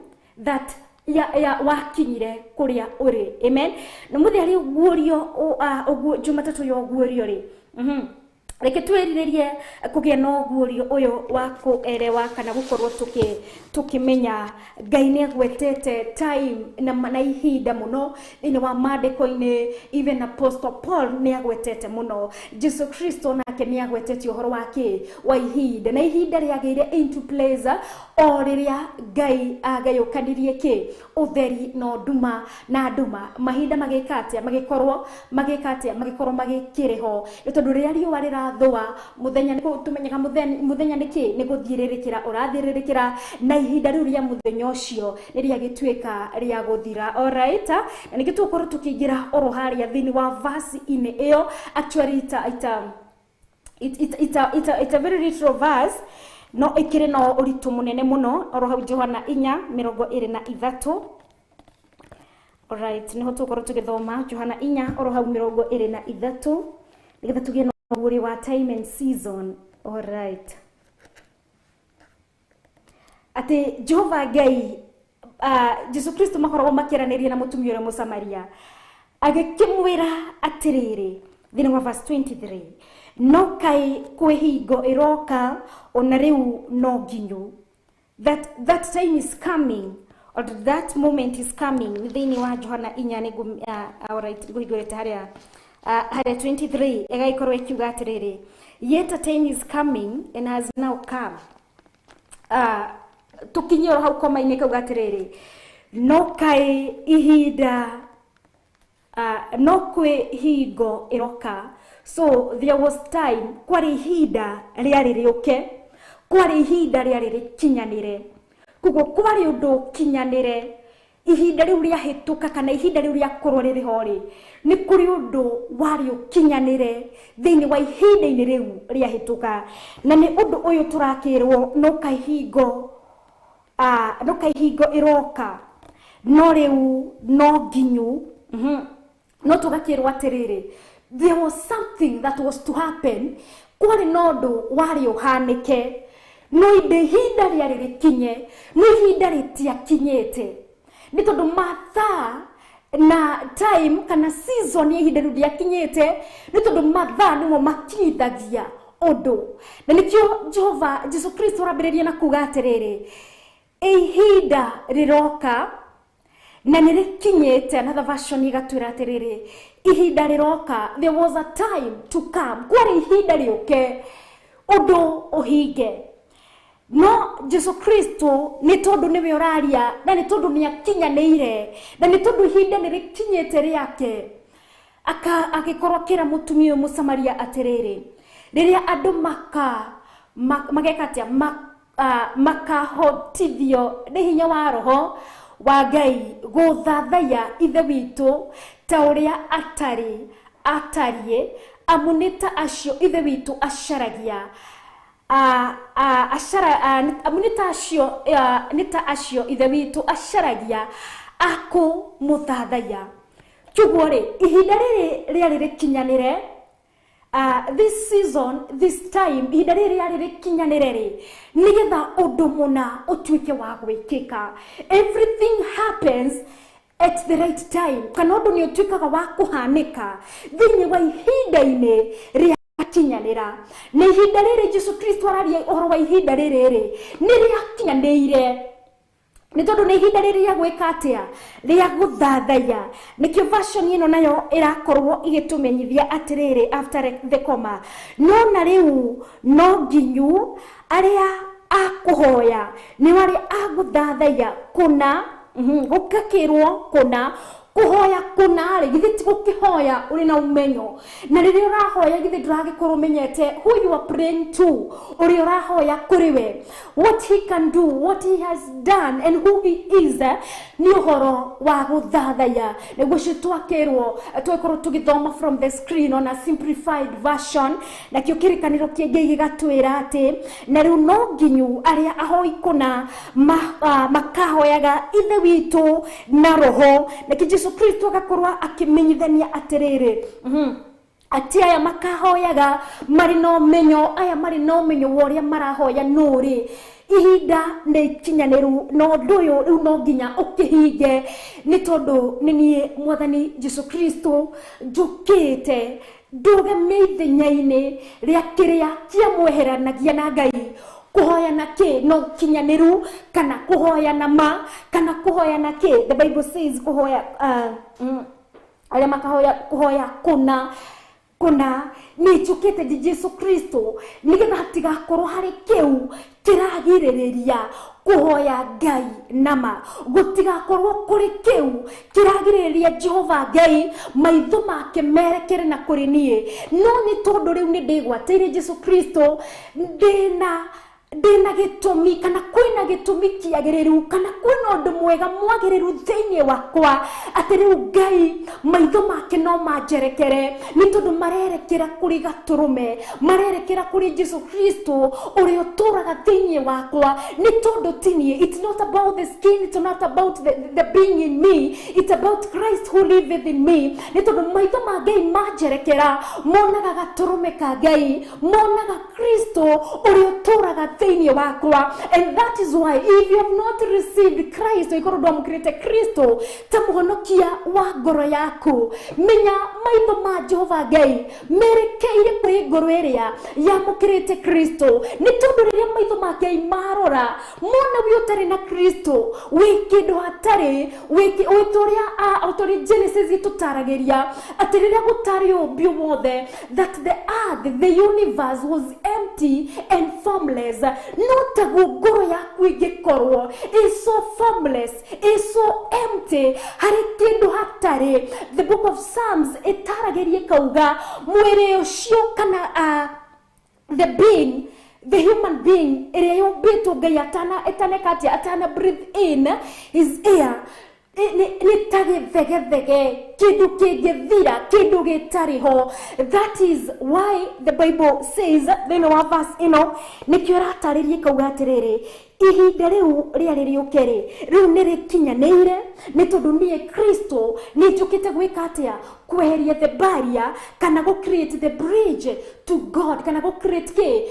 that ya wakinyire kũrĩa ũrĩ. Amen. Na mũthĩ harĩ ũguũrio, ũguo Jumatatũ ya ũguũrio rĩ, reke twĩrirĩrie kũgĩa na ũguũrio ũyũ wa kũerewa kana gũkorwo tũkĩmenya Ngai nĩ agwetete time na ihinda mũno thĩinĩ wa maandĩko-inĩ. Even Apostle Paul nĩ agwetete mũno, Jesu Kristo nake nĩ agwetete ũhoro wa kĩ? Wa ihinda, na ihinda rĩagĩire into place o rĩrĩa Ngai agayũkanirie kĩ? Ũtheri na nduma, na nduma mahinda magĩka atĩa? Magĩkorwo magĩka atĩa? Magĩkorwo magĩkĩrĩ ho, nĩ tondũ rĩrĩa riũa rĩrathũa mũthenya nĩ tũmenyaga mũthenya nĩ kĩ? Nĩ gũthiĩrĩrĩkĩra ũrathiĩrĩrĩkĩra, na ihinda rĩu rĩa mũthenya ũcio nĩ rĩagĩtuĩka rĩa gũthira. Alright, na nĩkĩo tũgũkorwo tũkĩingĩra oro harĩa thĩinĩ wa verse-inĩ ĩyo. Actually it's a very literal verse, no ĩkĩrĩ na ũritũ mũnene mũno, oro hau Johana 4:23. Alright, niho tũgũkorwo tũgĩthoma Johana 4 oro hau 23, nĩgetha tũgĩe na ũguũrio wa time and season. Alright, atĩ Jehova Ngai, Jesu Kristo makoragwo makĩaranĩria na mũtumia ũrĩa Mũsamaria, agĩkĩmwĩra atĩrĩrĩ thĩinĩ wa verse 23, no kaĩ kwĩ hingo ĩroka ona rĩu no nginyu, that time is coming or that moment is coming. Thĩinĩ wa Johana 4 nĩ alright, ngũhingũrĩte harĩa harĩa 23, ĩgagĩkorwo ĩkiuga atĩrĩrĩ, yet a time is coming and has now come. Tũkinyie oro hau koma-inĩ, kauga atĩrĩrĩ, no kaĩ ihinda, no kwĩ hingo ĩroka So there was time, kwarĩ ihinda rĩarĩ rĩũke, kwarĩ ihinda rĩarĩ rĩkinyanĩre. Koguo kwarĩ ũndũ ũkinyanĩre, ihinda rĩu rĩahĩtũka kana ihinda rĩu rĩakorwo rĩrĩ ho rĩ, nĩ kũrĩ ũndũ warĩ ũkinyanĩre thĩinĩ wa ihinda-inĩ rĩu rĩahĩtũka. Na nĩ ũndũ ũyũ tũrakĩrwo no kaihingo, no kaihingo ĩroka, no rĩu no nginyu. No tũgakĩrwo atĩrĩrĩ, there was something that was to happen, kwarĩ na ũndũ warĩ ũhanĩke, no inde ihinda rĩarĩ rĩkinye, no ihinda rĩtiakinyĩte, nĩ tondũ mathaa na time kana season ya ihinda rĩu rĩakinyĩte, nĩ tondũ mathaa nĩmo makinyithagia ũndũ. Na nĩkĩo Jehova Jesu Kristo arambĩrĩria na kuga atĩrĩrĩ, ihinda rĩroka na nĩ rĩkinyĩte. Another version igatwĩra atĩrĩrĩ, ihinda rĩroka, there was a time to come, kwarĩ ihinda rĩũke ũndũ ũhinge. No Jesu Kristo nĩ tondũ nĩwe ũraria, na nĩ tondũ nĩ akinyanĩire, na nĩ tondũ ihinda nĩ rĩkinyĩte rĩake, agĩkorwo akĩra mũtumia ũyũ Mũsamaria atĩrĩrĩ, rĩrĩa andũ mageka atĩa, makahotithio nĩ hinya wa roho wa Ngai gũthathaiya Ithe witũ ta ũrĩa atarĩ atariĩ, amu nĩ ta acio Ithe witũ acaragia, amu nĩ ta acio, nĩ ta acio Ithe witũ acaragia akũmũthathaiya. Koguo rĩ, ihinda rĩrĩ rĩarĩ rĩkinyanĩre, this season, this time, ihinda rĩrĩ rĩarĩ rĩkinyanĩre rĩ, nĩgetha ũndũ mũna ũtuĩke wa gwĩkĩka. Everything happens at the right time, kana ũndũ nĩ ũtuĩkaga wa kũhanĩka thĩinĩ wa ihinda-inĩ rĩa kinyanĩra. Na ihinda rĩrĩ Jesu Kristo araria ũhoro wa ihinda rĩrĩ rĩ, nĩ rĩakinyanĩire, nĩ tondũ nĩ ihinda rĩrĩ rĩa gwĩka atĩa, rĩa gũthathaiya. Nĩkĩo version ĩno nayo ĩrakorwo ĩgĩtũmenyithia atĩrĩrĩ, after the comma, no na rĩu no nginyu arĩa akũhoya nĩ arĩa agũthathaiya kũna, gũkakĩrwo kũna, kũhoya kũna rĩ, githĩ ti gũkĩhoya ũrĩ na ũmenyo? Na rĩrĩa ũrahoya, githĩ ndũragĩkorwo ũmenyete who you are praying to, ũrĩa ũrahoya kũrĩ we, what he can do, what he has done and who he is? Nĩ ũhoro wa gũthathaiya. Nĩguo ũcio twakĩrwo twakorwo tũgĩthoma from the screen on a simplified version. Nakĩo kĩrĩkanĩro kĩngĩ gĩgatwĩra atĩ na rĩu no nginyu arĩa ahoi kũna makahoyaga Ithe witũ na roho. Nakĩo Jesu Kristo agakorwo akĩmenyithania atĩrĩrĩ, atĩ aya makahoyaga marĩ na ũmenyo, aya marĩ na ũmenyo wa ũrĩa marahoya nũ rĩ, ihinda nĩ ikinyanĩru, na ũndũ ũyũ rĩu no nginya ũkĩhinge, nĩ tondũ nĩ niĩ Mwathani Jesu Kristo njũkĩte ndũgame ithenya-inĩ rĩa kĩrĩa kĩamweheranagia na Ngai. Kũhoya na kĩ no kinyanĩru, kana kũhoya na ma, kana kũhoya na kĩ? The Bible says kũhoya, arĩa makahoya kũhoya kũna kũna, nĩ njũkĩte ndi Jesu Kristo nĩgetha hatigakorwo harĩ kĩu kĩragirĩrĩria kũhoya Ngai nama, gũtigakorwo kũrĩ kĩu kĩragirĩrĩria Jehova Ngai maitho make merekere na kũrĩ niĩ. No nĩ tondũ rĩu nĩ ndĩgwatĩire Jesu Kristo, ndĩna gĩtũmi, kana kwĩna gĩtũmi kĩagĩrĩru, kana kwĩna ũndũ mwega mwagĩrĩru thĩinĩ wakwa, atĩ rĩu Ngai maitho make no manjerekere, nĩ tondũ marerekera kũrĩ gatũrũme, marerekera kũrĩ Jesu Kristo ũrĩa ũtũraga thĩinĩ wakwa. Nĩ tondũ ti niĩ, it's not about the skin, it's not about the being in me, it's about Christ who liveth in me. Nĩ tondũ maitho ma Ngai manjerekera, monaga gatũrũme ka Ngai, monaga Kristo ũrĩa ũtũraga thĩinĩ wakwa. And that is why if you have not received Christ, ikorwo ndwamũkĩrĩte Kristo ta mũhonokia wa ngoro yaku, menya maitho ma Jehova Ngai merekeire kũrĩ ngoro ĩrĩa yamũkĩrĩte Kristo. Nĩ tondũ rĩrĩa maitho ma Ngai marora mona wĩ ũtarĩ na Kristo, wĩ kĩndũ hatarĩ, wĩ o ta ũrĩa Genesis ĩtũtaragĩria atĩ rĩrĩa gũtarĩ ũmbi wothe, that the earth, the universe was empty and formless. No taguo ngoro yaku ĩngĩkorwo is so formless, is so empty, harĩ kĩndũ hatarĩ. The book of Psalms ĩtaragĩria ĩkauga mwĩrĩ ũcio kana the being, the human being ĩrĩa yũmbĩtwo Ngai ataneka atĩa, atana breathe in his air, nĩ ta gĩthegethege, kĩndũ kĩngĩthira, kĩndũ gĩtarĩ ho. That is why the Bible says thĩinĩ wa verse ĩno nĩkĩo ĩratarĩria ĩkauga atĩrĩrĩ, ihinda rĩu rĩarĩ rĩũke rĩ, rĩu nĩ rĩkinyanĩire, nĩ tondũ niĩ Kristo nĩ njũkĩte gwĩka atĩa, kweheria the barrier kana gũ create the bridge to God, kana gũ create kĩ,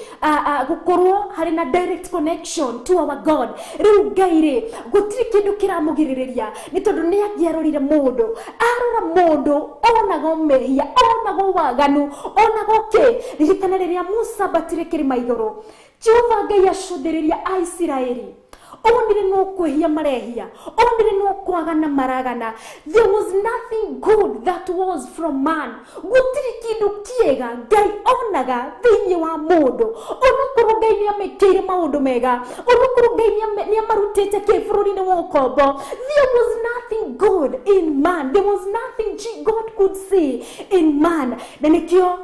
gũkorwo harĩ na direct connection to our God. Rĩu Ngai rĩ, gũtirĩ kĩndũ kĩramũgirĩrĩria, nĩ tondũ nĩ angĩarorire mũndũ, arora mũndũ onago mehia, onago waganu, onago kĩ. Ririkana rĩrĩa Musa ambatire kĩrĩma igũrũ, Jehova Ngai acũthĩrĩria Aisiraeli, onire no kwĩhia marehia, onire no kwagana maragana. There was nothing good that was from man. Gũtirĩ kĩndũ kĩega Ngai onaga thĩinĩ wa mũndũ. Onokorwo Ngai nĩ amekĩire maũndũ mega, onokorwo Ngai nĩ amarutĩte kĩ bũrũri-inĩ wa ũkombo, there was nothing good in man. There was nothing God could see in man. Na nĩkĩo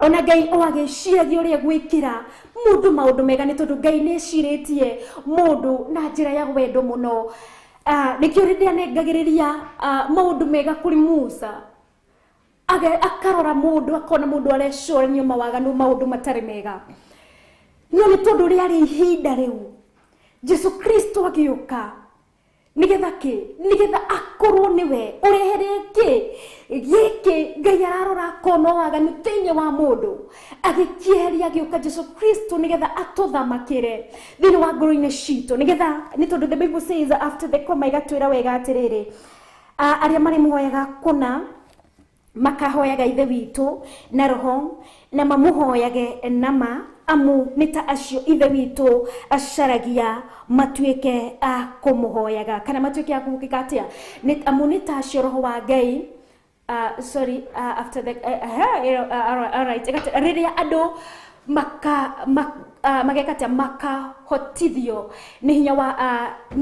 ona Ngai o agĩciragia ũrĩa gwĩkĩra mũndũ maũndũ mega, nĩ tondũ Ngai nĩ ecirĩtie mũndũ na njĩra ya wendo mũno. Nĩkĩo rĩrĩa anengagĩrĩria maũndũ mega kũrĩ Musa, akarora mũndũ akona mũndũ arecũrania mawaganu, maũndũ matarĩ mega. No nĩ tondũ rĩarĩ ihinda rĩu Jesu Kristo agĩũka nĩgetha kĩ, nĩgetha akorwo nĩwe ũrehere kĩ gĩkĩ Ngai ararora akona waganu thĩinĩ wa mũndũ, agĩkĩeheria agĩũka Jesu Kristo nĩgetha atũthamakĩre thĩinĩ wa ngoro-inĩ citũ, nĩgetha nĩ tondũ the Bible says after the comma ĩgatwĩra wega atĩrĩrĩ, arĩa marĩmũhoyaga kũna makahoyaga Ithe witũ na roho na mamũhoyage nama, amu nĩ ta acio Ithe witũ acaragia matuĩke a kũmũhoyaga, kana matuĩke a kũgĩka atĩa, amu nĩ ta acio roho wa Ngai. Sorry, after the all right, rĩrĩa andũ mageka atĩa, makahotithio nĩ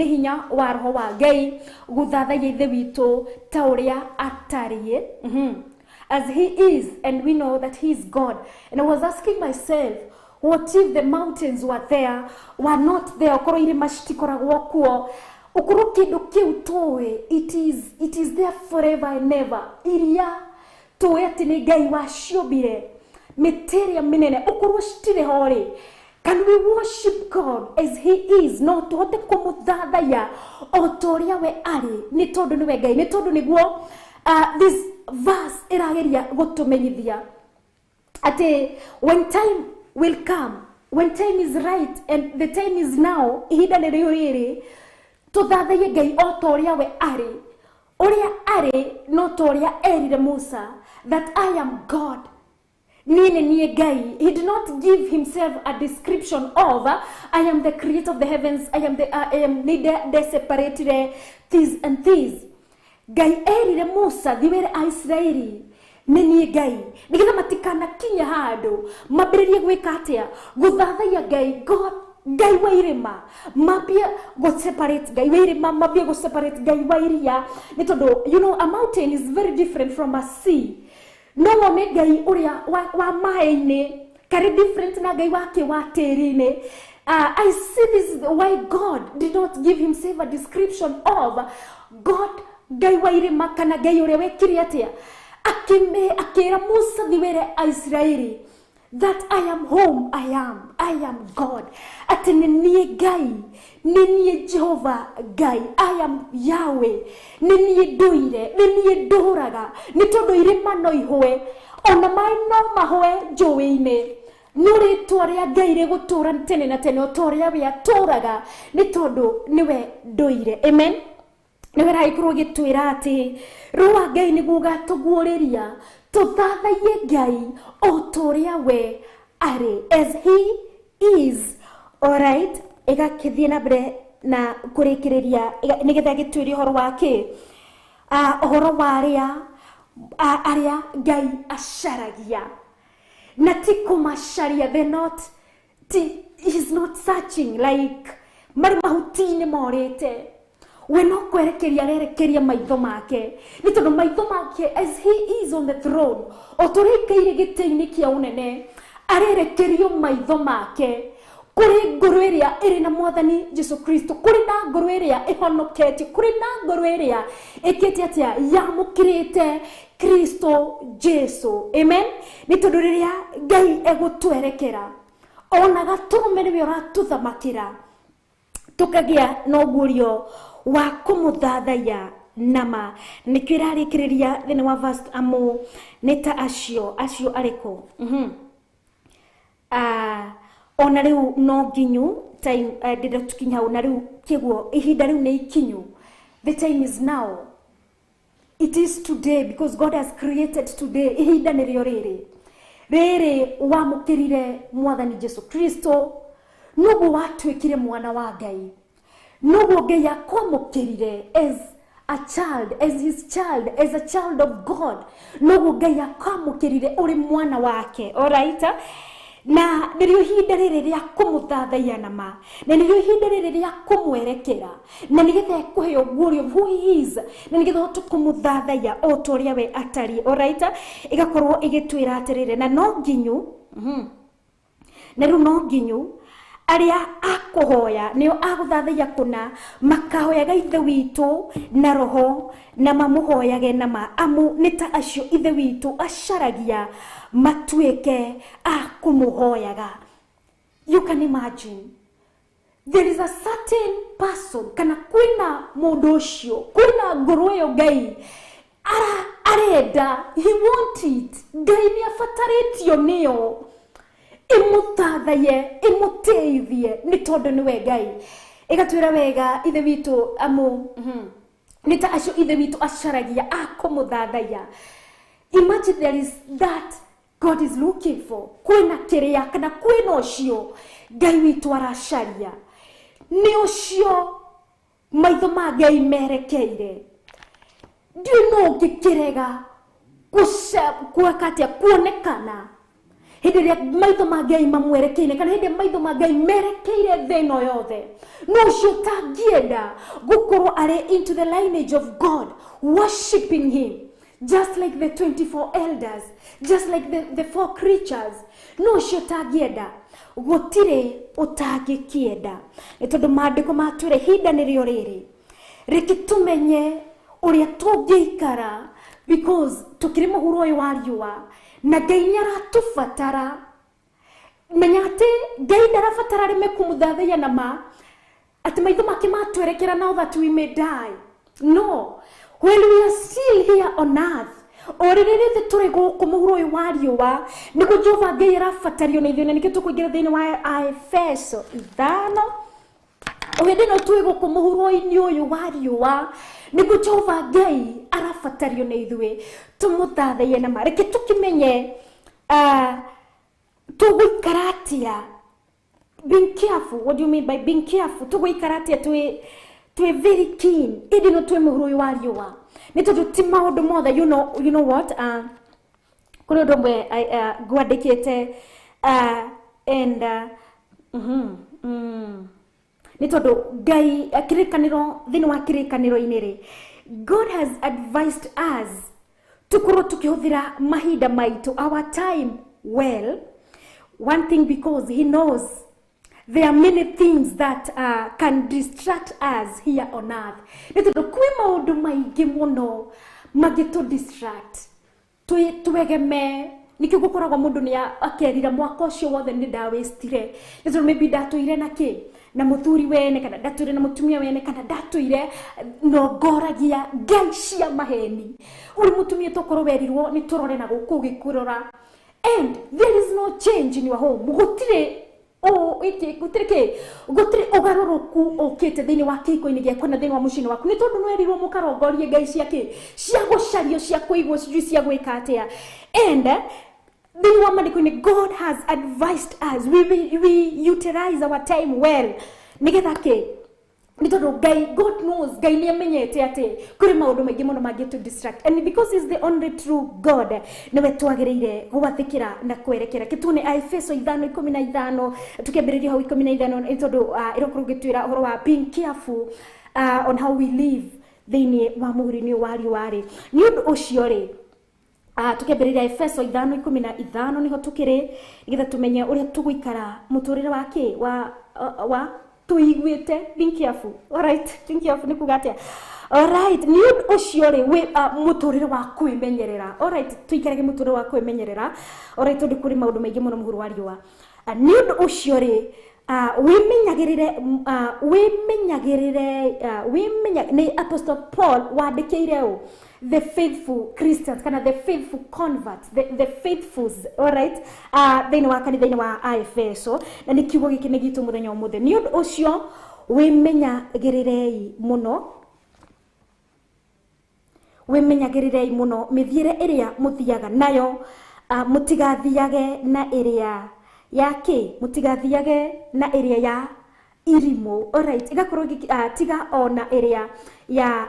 hinya wa roho wa Ngai gũthathaiya Ithe witũ ta ũrĩa atariĩ, as he is, and we know that he is God. And I was asking myself, what if the mountains were there, were not there, okorwo irĩma citikoragwo kuo, okorwo kĩndũ kĩu tũĩ, it is there forever and ever. Iria tũĩ atĩ nĩ Ngai waciũmbire, mĩtĩ ĩrĩa mĩnene okorwo citirĩ ho rĩ, can we worship God as he is? No tũhote kũmũthathaiya o ta ũrĩa we arĩ, nĩ tondũ nĩwe Ngai, nĩ tondũ nĩguo this verse ĩrageria gũtũmenyithia atĩ when time will come, when time is right and the time is now, ihinda nĩrĩo rĩrĩ tũthathaiye Ngai o ta ũrĩa we arĩ. Ũrĩa arĩ no ta ũrĩa erire Musa that I am God, niĩ nĩ niĩ Ngai. He did not give himself a description of I am the creator of the heavens, I am the I am nĩ separated this and this. Ngai erire Musa thiwĩre Aisiraeli nĩ niĩ Ngai, nĩgetha matikanakinye handũ mambĩrĩrie gwĩka atĩa, gũthathaiya Ngai, God, Ngai wa irĩma, mambie gũ separate Ngai wa irĩma, mambie gũ separate Ngai wa iria, nĩ tondũ you know a mountain is very different from a sea. No wone Ngai ũrĩa wa maĩ-inĩ karĩ different na Ngai wake wa tĩri-inĩ. I see this is why God did not give himself a description of God, Ngai wa irĩma kana Ngai ũrĩa wekire atĩa, akĩra Musa thiwĩre Aisiraeli that I am whom I am God, atĩ nĩ niĩ Ngai, nĩ niĩ Jehova Ngai, I am Yahweh, nĩ niĩ ndũire, nĩ niĩ ndũraga, nĩ tondũ irĩma no ihũe, ona maĩ no mahũe njũĩ-inĩ, no rĩtwa rĩa Ngai rĩgũtũũra tene na tene o ta ũrĩa we atũũraga, nĩ tondũ nĩwe ndũire. Amen. Nĩwe ragĩkorwo gĩtwĩra atĩ roho wa Ngai nĩguo ũgatũguũrĩria tũthathaiye Ngai o ta ũrĩa we arĩ, as he is. Alright, ĩgakĩthiĩ na mbere na kũrĩkĩrĩria nĩgetha gĩtwĩre ũhoro wa kĩ, ũhoro wa arĩa Ngai acaragia, na ti kũmacaria, they're not ti He's not searching like marĩ mahuti-inĩ morĩte. We no kwerekeria arerekeria maitho make, nĩ tondũ maitho make, as he is on the throne, o tũrĩa aikaire gĩtĩ-inĩ kĩa ũnene, arerekerio maitho make kũrĩ ngoro ĩrĩa ĩrĩ na Mwathani Jesu Kristo, kũrĩ na ngoro ĩrĩa ĩhonoketie, kũrĩ na ngoro ĩrĩa ĩkĩte atĩa, yamũkĩrĩte Kristo Jesu. Amen. Nĩ tondũ rĩrĩa Ngai egũtwerekera, ona gatũrũme nĩwe ũratũthamakĩra, tũkagĩa na ũguũrio wa kũmũthathaiya nama. Nĩkĩo ĩrarĩkĩrĩria thĩinĩ wa verse, amu nĩ ta acio acio arĩkũ? Ona rĩu no nginyu time, ndĩrenda tũkinye hau, na rĩu kĩguo ihinda rĩu nĩ ikinyu. The time is now, it is today, because God has created today. Ihinda nĩrĩo rĩrĩ rĩrĩ wamũkĩrire Mwathani Jesu Kristo, noguo watuĩkire mwana wa Ngai, noguo Ngai akwamũkĩrire as a child, as his child, as a child of God, noguo Ngai akwamũkĩrire ũrĩ mwana wake. Alright, na nĩrĩo ihinda rĩrĩ rĩa kũmũthathaiya nama, na nĩrĩo ihinda rĩrĩ rĩa kũmwerekera, na nĩgetha ekũhe ũguũrio who he is, na nĩgetha ũhote kũmũthathaiya o ta ũrĩa we atariĩ. Alright, ĩgakorwo ĩgĩtwĩra atĩrĩrĩ, na no nginyu, na rĩu no nginyu arĩa akũhoya nĩo agũthathaiya kũna makahoyaga Ithe witũ na roho na mamũhoyage nama, amu nĩ ta acio Ithe witũ acaragia matuĩke a kũmũhoyaga. You can imagine there is a certain person, kana kwĩna mũndũ ũcio, kwĩna ngoro ĩyo Ngai ara arenda, he want it. Ngai nĩ abatarĩtio nĩyo ĩmũthathaye, ĩmũteithie, nĩ tondũ nĩwe Ngai. Ĩgatwĩra wega Ithe witũ, amu nĩ ta acio Ithe witũ acaragia a kũmũthathaiya. Imagine there is that God is looking for. Kwĩna kĩrĩa kana kwĩna ũcio Ngai witũ aracaria, nĩ ũcio maitho ma Ngai merekeire. Ndiũĩ no ũngĩkĩrega gwĩka atĩa kuonekana hĩndĩ ĩrĩa maitho ma Ngai mamwerekeire, kana hĩndĩ ĩrĩa maitho ma Ngai merekeire thĩ ĩno yothe, no ũcio ũtangĩenda gũkorwo arĩ into the lineage of God, worshiping him just like the 24 elders, just like the four creatures, no ũcio ũtangĩenda, gũtirĩ ũtangĩkĩenda, nĩ tondũ maandĩko matwĩra ihinda nĩrĩo rĩrĩ. Reke tũmenye ũrĩa tũngĩikara, because tũkĩrĩ mũhuro ũyũ wa riũa na Ngai nĩ aratũbatara. Menya atĩ Ngai ndarabatara arĩme kũmũthathaiya nama, atĩ maitho make matwerekera now that we may die. No, when we are still here on earth, o rĩrĩ rĩothe tũrĩ gũkũ mũhuro ũyũ wa riũa, nĩguo Jehova Ngai arabatario nĩ ithuĩ. Na nĩkĩo tũkũingĩra thĩinĩ wa Aefeso 5. O hĩndĩ ĩno twĩ gũkũ mũhuro-inĩ ũyũ wa riũa, nĩguo Jehova Ngai arabatario nĩ ithuĩ tũmũthathaiye nama. Reke tũkĩmenye tũgũikara atĩa. Being careful, what do you mean by being careful? Tũgũikara atĩa twĩ very keen ĩndĩ no twĩ mũhuro ũyũ wa riũa, nĩ tondũ ti maũndũ mothe. You know what, kũrĩ ũndũ ũmwe ngwandĩkĩte, and nĩ tondũ Ngai kĩrĩkanĩro, thĩinĩ wa kĩrĩkanĩro-inĩ rĩ, God has advised us tũkorwo tũkĩhũthĩra mahinda maitũ, our time well. One thing, because he knows there are many things that can distract us here on earth. Nĩ tondũ kwĩ maũndũ maingĩ mũno mangĩtũ distract, twegeme. Nĩkĩo gũkoragwo mũndũ nĩ akerira mwaka ũcio wothe nĩ ndawĩstire, nĩ tondũ maybe ndatũire na kĩ, na mũthuri wene, kana ndatũire na mũtumia wene, kana ndatũire nongoragia ngai cia maheni. Ũrĩ mũtumia tokorwo werirwo nĩ tũrore na gũkũ ũgĩkũrora, and there is no change in your home. Gũtirĩ gũtirĩ kĩ, gũtirĩ ũgarũrũku ũkĩte thĩinĩ wa kĩhiko-inĩ gĩaku na thĩinĩ wa mũciĩ-inĩ waku, nĩ tondũ nĩwerirwo mũkarongorie ngai cia kĩ, cia gũcario, cia kũigwo, sijui cia gwĩka atĩa. And thĩinĩ wa maandĩko-inĩ, God has advised us we utilize our time well, nĩgetha kĩ, Nĩ tondũ Ngai, God knows, Ngai nĩ amenyete atĩ kũrĩ maũndũ maingĩ mũno mangĩ to distract, and because he's the only true God, nĩwe twagĩrĩire gwathĩkĩra na kwerekera. Kĩtuone Aefeso 5:15, tukĩambĩrĩria hau 15, nĩ tondũ ĩrokorwo gĩtwĩra ũhoro wa being careful on how we live thĩinĩ wa mũhuri-inĩ wa riũa rĩ. Nĩ ũndũ ũcio rĩ, tukĩambĩrĩria Efeso 5:15 nĩho tukĩrĩ, nĩgetha tũmenye ũrĩa tũgũikara mũtũrĩre wa kĩ wa tũiguĩte. Being careful, alright, being careful nĩ kuga atĩa? Alright, nĩ ũndũ ũcio rĩ, mũtũrĩre wa kwĩmenyerera. Alright, tũikarage mũtũrĩre wa kwĩmenyerera, alright, tondũ kũrĩ maũndũ maingĩ mũno mũhuro wa riũa. Nĩ ũndũ ũcio rĩ, wĩmenyagĩrĩre, nĩ Apostle Paul wandĩkĩire ũ the faithful Christians kana the faithful converts, the faithfuls, alright, thĩinĩ wa kanitha-inĩ wa Aefeso, na nĩ kiugo gĩkĩ nĩ gitũ mũthenya ũmũthĩ. Nĩ ũndũ ũcio wĩmenyagĩrĩrei mũno, wĩmenyagĩrĩrei mũno mĩthiĩre ĩrĩa mũthiaga nayo, mũtigathiage na ĩrĩa ya kĩ, mũtigathiage na ĩrĩa ya irimũ. Alright, ĩgakorwo tiga ona ĩrĩa ya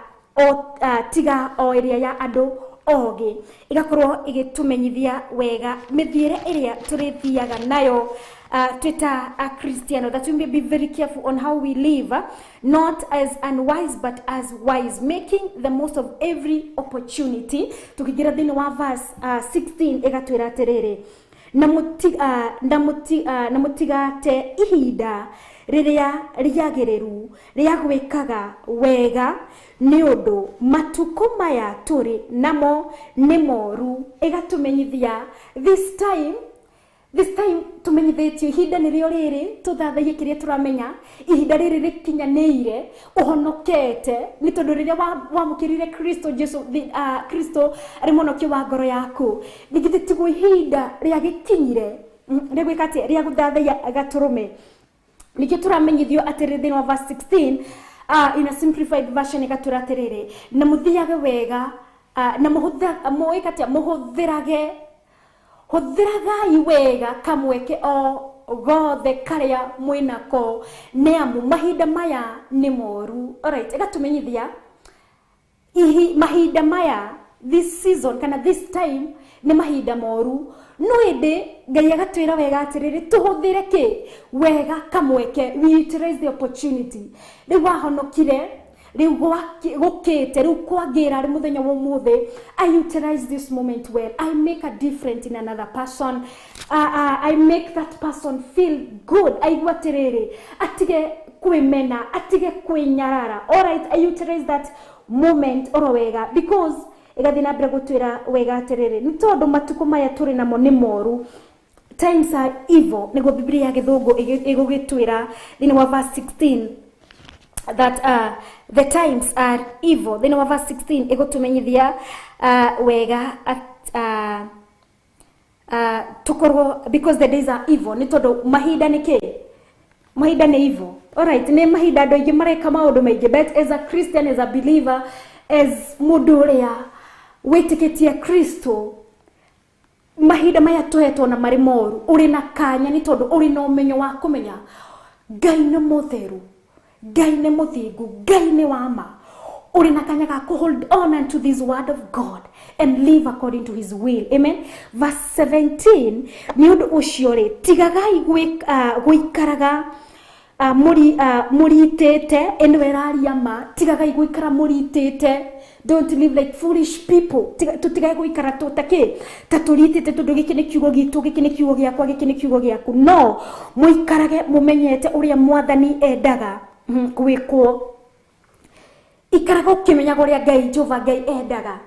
tiga o ĩrĩa ya andũ ogĩ. Ĩgakorwo ĩgĩtũmenyithia wega mĩthiĩre ĩrĩa tũrĩthiaga nayo twĩta Akristiano, that we may be very careful on how we live, not as unwise but as wise, making the most of every opportunity. Tukĩingĩra thĩinĩ wa verse 16, ĩgatwĩra atĩrĩrĩ, na mũtigate ihinda rĩrĩa rĩagĩrĩru rĩa gwĩkaga wega, nĩ ũndũ matukũ maya tũrĩ namo nĩ moru. Ĩgatũmenyithia this time, this time tumenyithĩtio ihinda nĩrĩo rĩrĩ tũthathaiye kĩrĩa tũramenya, ihinda rĩrĩ rĩkinyanĩire ũhonokete, nĩ tondũ rĩrĩa wamũkĩrire Kristo Jesu, Kristo arĩ mũhonokia wa ngoro yaku, ningĩ tiguo ihinda rĩagĩkinyire rĩa gwĩka atĩa, rĩa gũthathaiya gatũrũme. Nĩkĩo tũramenyithio atĩrĩrĩ thĩinĩ wa verse 16, in a simplified version, ĩgatwĩra atĩrĩrĩ, na mũthiage wega, na mũĩka atĩa, mũhũthĩrage, hũthĩragai wega kamweke o gothe karĩa mwĩnako, nĩ amu mahinda maya nĩ moru. Alright, ĩgatũmenyithia mahinda maya, this season kana this time nĩ mahinda moru, no ĩndĩ Ngai agatwĩra wega atĩrĩrĩ, tũhũthĩre kĩ wega kamweke, we utilize the opportunity. Rĩu wahonokire, rĩu gũkĩte, rĩu kwangĩra rĩ mũthenya wa ũmũthĩ, I utilize this moment well, I make a difference in another person, I make that person feel good, aigua atĩrĩrĩ, atige kwĩmena, atige kwĩnyarara. Alright, I utilize that moment oro wega, because ĩgathiĩ na mbere gũtwĩra wega atĩrĩrĩ, nĩ tondũ matukũ maya tũrĩ namo nĩ moru, times are evil, nĩguo Biblia ya gĩthũngũ ĩgũgĩtwĩra thĩinĩ wa verse 16 that the times are evil. Thĩinĩ wa verse 16 ĩgũtũmenyithia wega tukorwo, because the days are evil, nĩ tondũ mahinda nĩ kĩ, mahinda nĩ evil. Alright, nĩ mahinda andũ aingĩ mareka maũndũ maingĩ, but as a Christian, as a believer, as mũndũ ũrĩa wĩtĩkĩtie Kristo, mahinda maya tũhetwo na marĩ moru, ũrĩ na kanya, nĩ tondũ ũrĩ na ũmenyo wa kũmenya Ngai nĩ mũtheru, Ngai nĩ mũthingu, Ngai nĩ wa ma. Ũrĩ na kanya ga kũ hold on unto this word of God and live according to his will. Amen. Verse 17, nĩ ũndũ ũcio rĩ, tigagai gũikaraga mũritĩte, ĩno ĩraria ma, tigagai gũikara mũritĩte. Don't live like foolish people. Tũtigae gũikara tũtakĩ ta tũritĩte, tondũ gĩkĩ nĩ kiugo gitũ, gĩkĩ nĩ kiugo gĩakwa, gĩkĩ nĩ kiugo gĩaku. No mũikarage mũmenyete ũrĩa mwathani endaga gwĩkwo. Ikaraga ũkĩmenyaga ũrĩa Ngai, Jehova Ngai endaga,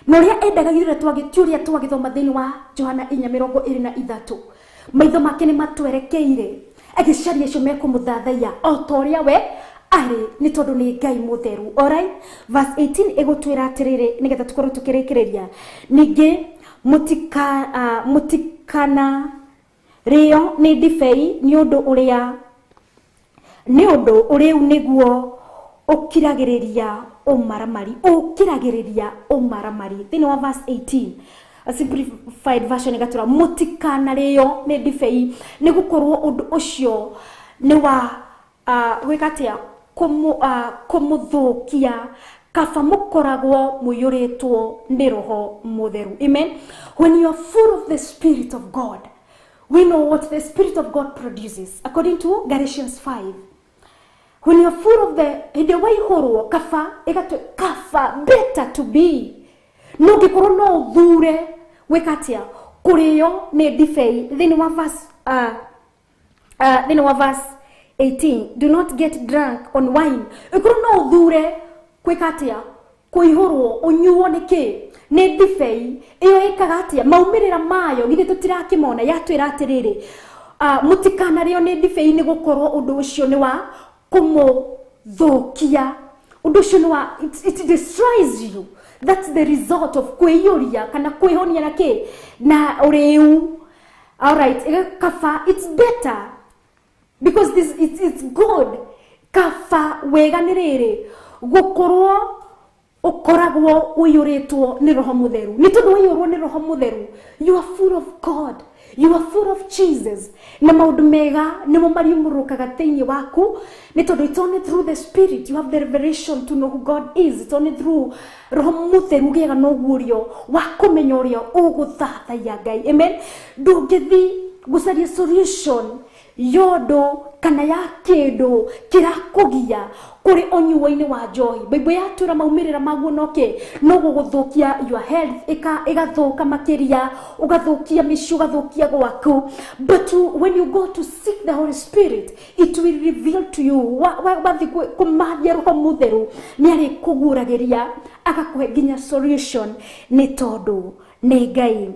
na ũrĩa endaga githĩ ti ũrĩa twagĩthoma thĩinĩ wa Johana 4:23, maitho make nĩ matwerekeire agĩcaria acio mekũmũthathaiya o ta ũrĩa we arĩ, nĩ tondũ nĩ Ngai mũtheru. Alright, verse 18 ĩgũtwĩra atĩrĩrĩ, nĩgetha tũkorwo tũkĩrĩkĩrĩria, ningĩ mũtikana rĩo nĩ ndibei, nĩ ũndũ ũrĩa, nĩ ũndũ ũrĩu nĩguo ũkiragĩrĩria ũmaramari, ũkiragĩrĩria ũmaramari. Thĩinĩ wa verse 18, a simplified version ĩgatwĩra mũtikanarĩo nĩ ndibei, nĩ gũkorwo ũndũ ũcio nĩ wa gwĩka atĩa, kũmũthũkia kaba mũkoragwo mũiyũrĩtwo nĩ roho mũtheru. Amen. When you are full of the Spirit of God, we know what the Spirit of God produces according to Galatians 5. When you are full of the hĩndĩ waihũrwo kaba ĩgatũ kaba better to be no ngĩkorwo no ũthure gwĩka atĩa kũrĩo nĩ ndibei. Thĩinĩ wa verse thĩinĩ wa verse 18, do not get drunk on wine. Ĩkorwo no ũthure gwĩka atĩa kũihũrwo ũnyuo nĩ kĩ nĩ ndibei ĩyo ĩkaga atĩa maumĩrĩra mayo githĩ tũtirakĩmona yatwĩra atĩrĩrĩ mũtikanarĩo nĩ ndibei nĩ gũkorwo ũndũ ũcio nĩ wa kũmũthũkia ũndũ ũcio nĩ wa it destroys you. That's the result of kwĩiyũria kana kwĩhonia na kĩ na ũrĩu. All right, kaba it's better because this it's good. Kaba wega nĩ rĩrĩ gũkorwo ũkoragwo ũiyũrĩtwo nĩ roho mũtheru nĩ tondũ waiyũrwo nĩ roho mũtheru you are full of God, you are full of Jesus na maũndũ mega nĩmo mariumũrũkaga thĩinĩ waku nĩ tondũ it's only through the Spirit you have the revelation to know who God is. It's only through roho mũtheru ũgĩaga na ũguũrio wa kũmenya ũrĩa ũgũthathaiya Ngai. Amen. Ndũngĩthiĩ gũcaria solution yondo kana ya kĩndũ kĩrakũgia kũrĩ ũnyuo-inĩ wa njohi. Bible yatwĩra maumĩrĩra maguo no kĩ no gũgũthũkia your health ĩgathũka makĩria ũgathũkia mĩciĩ ũgathũkia gwaku. But when you go to seek the Holy Spirit, it will reveal to you wathiĩ kũmathia roho mũtheru nĩ arĩkũguũragĩria agakũhe nginya solution nĩ tondũ nĩ Ngai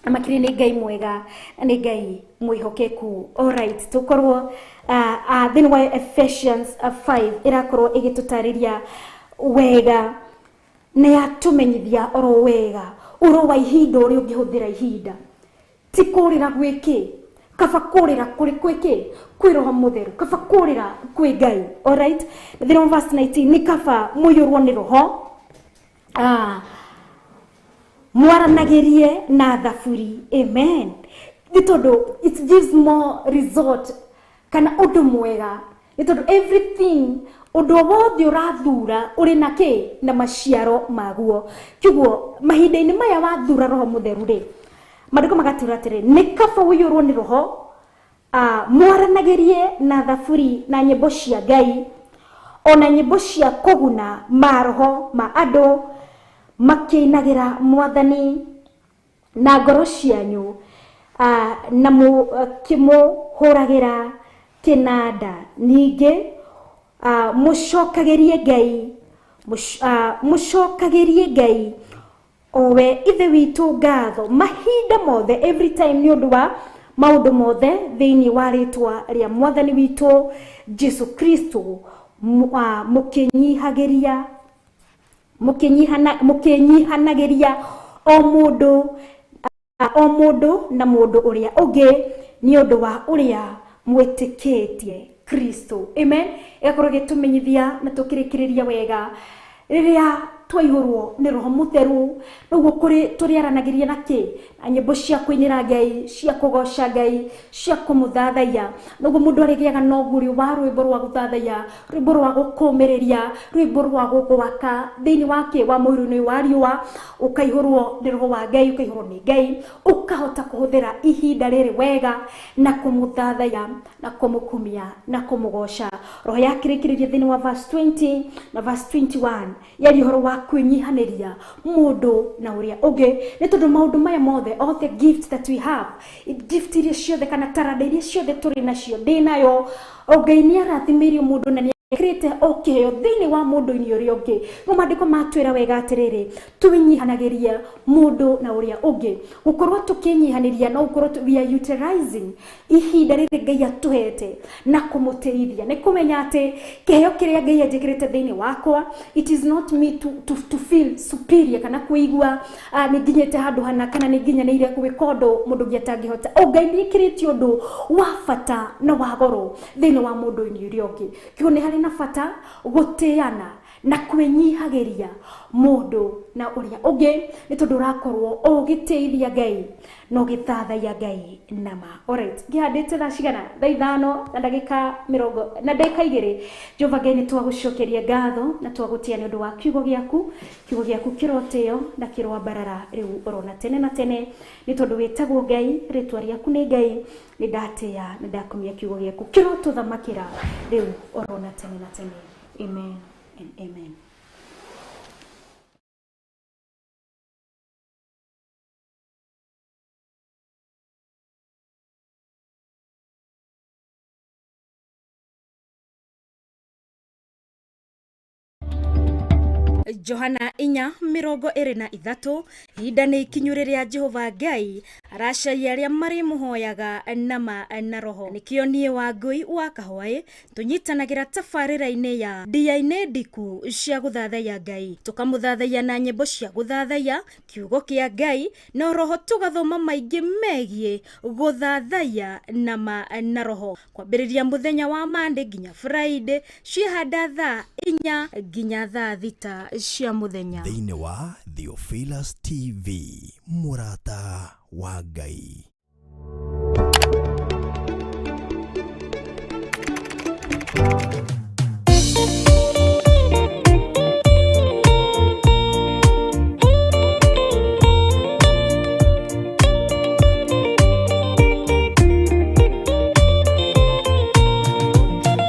na makĩria nĩ Ngai mwega na nĩ Ngai mwĩhokeku. Alright, tũkorwo thĩinĩ wa Ephesians 5 ĩrakorwo ĩgĩtũtarĩria wega na yatũmenyithia oro wega ũhoro wa ihinda ũrĩa ũngĩhũthĩra ihinda ti kũrĩra gwĩkĩ kaba kũrĩra kũrĩ kwĩkĩ kwĩ roho mũtheru kaba kũrĩra kwĩ Ngai. Alright, thĩinĩ wa verse 19 nĩ kaba mũiyũrwo nĩ roho mwaranagĩrie na thaburi. Amen. Nĩ tondũ it gives more result kana ũndũ mwega nĩ tondũ everything ũndũ wothe ũrathura ũrĩ na kĩ na maciaro maguo. Kĩguo mahinda-inĩ maya wathura roho mũtheru rĩ maandĩko magatwĩra atĩrĩ nĩ kaba ũiyũrwo nĩ roho mwaranagĩrie na thaburi na nyĩmbo cia Ngai ona nyĩmbo cia kũguna maroho ma andũ makĩinagĩra mwathani na ngoro cianyu na mũkĩmũhũragĩra kĩnanda ningĩ mũcokagĩrie Ngai mũcokagĩrie Ngai owe ithe witũ ngatho mahinda mothe every time nĩ ũndũ wa maũndũ mothe thĩinĩ wa rĩtwa rĩa mwathani witũ Jesu Kristo mũkĩnyihanagĩria o mũndũ na mũndũ ũrĩa ũngĩ nĩ ũndũ wa ũrĩa mwĩtĩkĩtie Kristo. Amen. Ĩgakorwo ĩgĩtũmenyithia na tũkĩrĩkĩrĩria wega rĩrĩa twaihũrwo nĩ roho mũtheru noguo kũrĩ tũrĩaranagĩria na kĩ na nyĩmbo cia kũinĩra Ngai cia kũgoca Ngai cia kũmũthathaiya noguo mũndũ arĩgĩaga na ũguũrio wa rwĩmbo rwa gũthathaiya rwĩmbo rwa gũkũmĩrĩria rwĩmbo rwa gũgwaka thĩinĩ wa kĩ wa mũhuro-inĩ wa riũa ũkaihũrwo nĩ roho wa Ngai ũkaihũrwo nĩ Ngai ũkahota kũhũthĩra ihinda rĩrĩ wega na kũmũthathaiya na kũmũkumia na kũmũgoca. Roho yakĩrĩkĩrĩria thĩinĩ wa verse 20 na verse 21 yaria ũhoro wa kwĩnyihanĩria mũndũ na ũrĩa ũngĩ nĩ tondũ maũndũ maya mothe all the gifts that we have gift iria ciothe kana taranda iria ciothe tũrĩ nacio ndĩ nayo o Ngai nĩ arathimĩirio mũndũ na nĩ ekĩrĩte o kĩheo thĩinĩ wa mũndũ-inĩ ũrĩa ũngĩ. No maandĩko matwĩra wega atĩrĩrĩ twĩnyihanagĩria mũndũ na ũrĩa ũngĩ gũkorwo tũkĩnyihanĩria no gũkorwo we are utilizing ihinda rĩrĩ Ngai atũhete na kũmũteithia nĩ kũmenya atĩ kĩheo kĩrĩa Ngai anjĩkĩrĩte thĩinĩ wakwa it is not me to feel superior kana kũigua nĩ nginyĩte handũ hana kana nĩ nginyanĩire gwĩka ũndũ mũndũ ũngĩ atangĩhota. O Ngai nĩ ĩkĩrĩte ũndũ wa bata na wa goro thĩinĩ wa mũndũ-inĩ ũrĩa ũngĩ. Kĩguo nĩ harĩ na bata gũtĩana Na kwĩnyihagĩria mũndũ na ũrĩa ũngĩ, nĩ tondũ ũrakorwo ũgĩtĩithia Ngai na ũgĩthathaiya Ngai nama. Alright, ngĩhandĩte thaa cigana? Thaa 5 na ndagĩka mĩrongo na ndagĩka 2. Jehova Ngai, nĩ twagũcokeria ngatho na twagũtĩa nĩ ũndũ wa kiugo gĩaku. Kiugo gĩaku kĩrotĩo na kĩroambarara rĩu ũrona tene na tene, nĩ tondũ wĩtagwo Ngai, rĩtwa rĩaku nĩ Ngai. Nĩ ndatĩĩa na ndakumia kiugo gĩaku, kĩrotũthamakĩra rĩu ũrona tene na tene. Amen and amen. Johana 4:23, ihinda nĩ ikinyu rĩrĩa Jehova Ngai aracaria arĩa marĩmũhoyaga nama na roho. Nĩkĩo niĩ Wangũi wa Kahwaĩ tũnyitanagĩra tabarĩra-inĩ ya Ndia-inĩ Ndiku cia gũthathaiya Ngai, tũkamũthathaiya na nyĩmbo cia gũthathaiya kiugo kĩa Ngai na roho, tũgathoma maingĩ megiĩ gũthathaiya nama na roho, kwambĩrĩria mũthenya wa Monday nginya Friday, ciĩhanda thaa 4 nginya thaa 6 cia mũthenya. Thĩinĩ wa Theophilus TV, mũrata wa Ngai.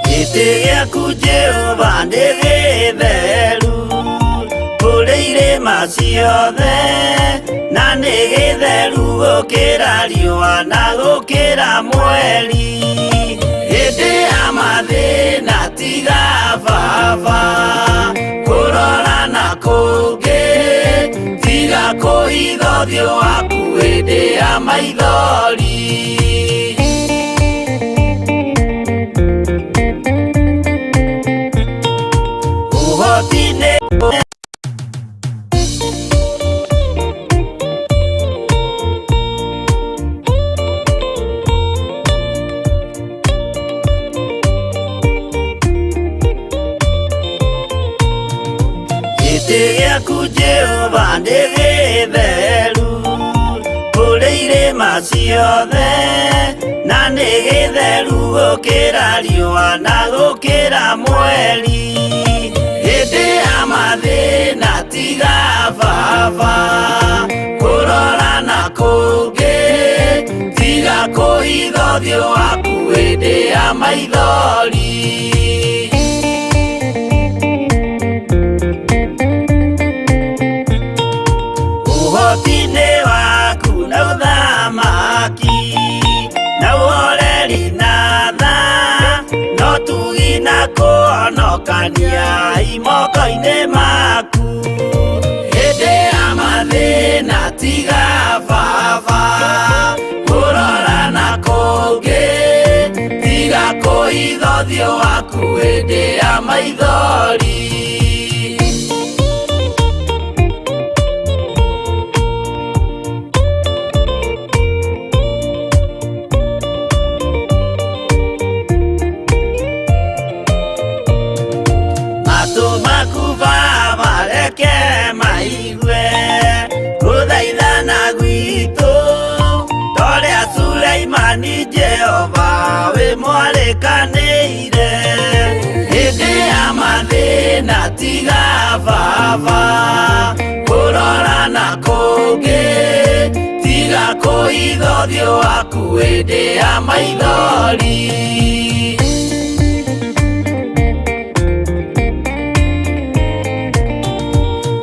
Gĩtĩ gĩaku Jehova nĩ gĩtheru kũrĩ irĩma ciothe, na nĩ gĩtheru gũkĩra riũa na gũkĩra mweri. Hĩndĩ ya mathĩna tiga baba kũrora na kũngĩ, tiga kũhitha ũthiũ waku hĩndĩ ya maithori. Ũhoti nĩ Gĩtĩ gĩaku Jehova nĩ gĩtheru kũrĩ irĩma ciothe, na nĩ gĩtheru gũkĩra riũa na gũkĩra mweri. Hĩndĩ ya mathĩna tiga baba kũrora na kũngĩ, tiga kũhitha ũthiũ waku hĩndĩ ya maithori. Ũhoti nĩ waku na ũthamaki na ũhoreri na tha, no tugi na kũhonokania imoko-inĩ maku. Hĩndĩ ya mathĩna tiga baba kũrora na kũngĩ, tiga kũhitha ũthiũ waku hĩndĩ ya maithori. Matũ maku Baba reke maigue gũthaithana gwitũ, torĩa Suleimani Jehova wĩ mwarĩkanĩire. Hĩndĩ ya mathĩna tiga baba kũrora na kũngĩ, tiga kũhitha ũthiũ waku hĩndĩ ya maithori.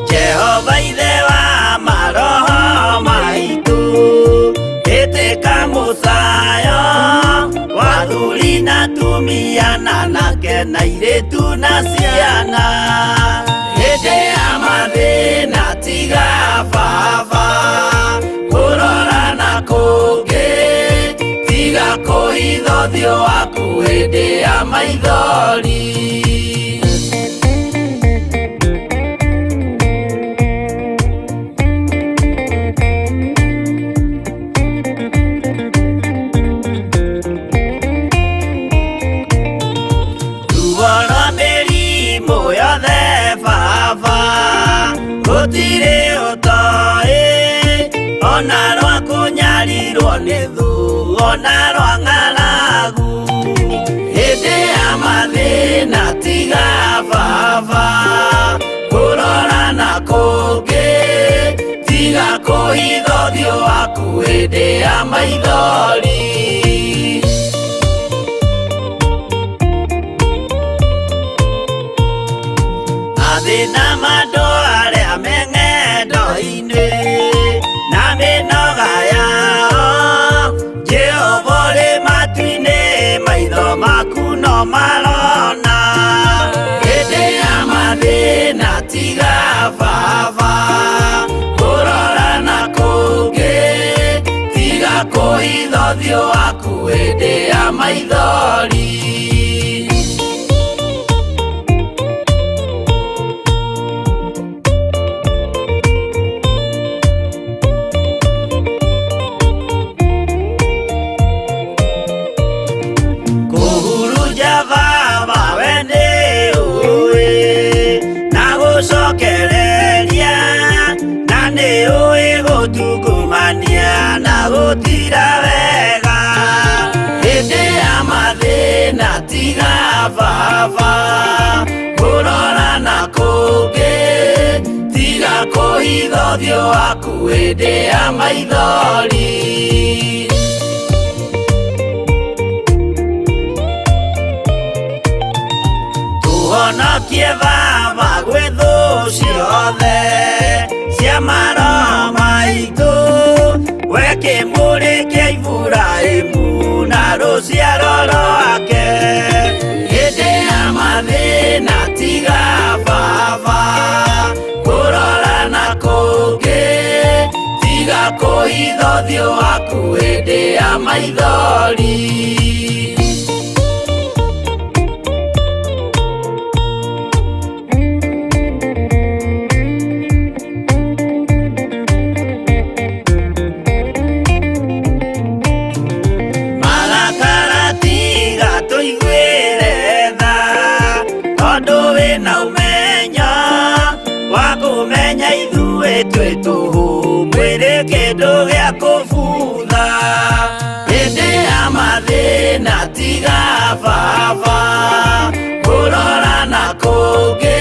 Jehova ithe wa maroho maitũ, ĩtĩka mũcayo wa athuri na atumia na anake na airĩtu na ciana. Hĩndĩ ya mathĩna tiga baba kũrora na kũngĩ, tiga kũhitha ũthiũ waku hĩndĩ ya maithori. Ruo rwa mĩrimũ yothe Ona rwa kũnyarirwo nĩ thũ ona rwa ng'aragu hĩndĩ ya mathĩna tiga baba kũrora na kũngĩ tiga kũhitha ũthiũ waku hĩndĩ ya maithori. Mathĩna ma andũ arĩa me ng'endo-inĩ na mĩnoga yao Jehova ũrĩ matu-inĩ maitho maku no marona hĩndĩ ya mathĩna tiga baba kũrora na kũngĩ tiga kũhitha ũthiũ waku hĩndĩ ya maithori. Kũhurunja baba we nĩ ũĩ na gũcokereria na nĩ ũĩ gũtungumania na gũtira wega hĩndĩ ya mathĩna tiga baba kũrora na kũngĩ tiga kũhitha ũthiũ waku hĩndĩ ya maithori. Tũhonokie baba gwĩ thũ ciothe cia maroho maitũ we kĩmũrĩ kĩa Iburahĩmu na rũciaro rwake hĩndĩ ya mathĩna tiga baba kũrora na kũngĩ tiga kũhitha ũthiũ waku hĩndĩ ya maithori. Marakara tiga tũiguĩre tha tondũ wĩna ũmenyo wa kũmenya ithuĩ twĩ tũhũ mwĩrĩ kĩndũ gĩa kũbutha hĩndĩ ya mathĩna tiga baba kũrora na kũngĩ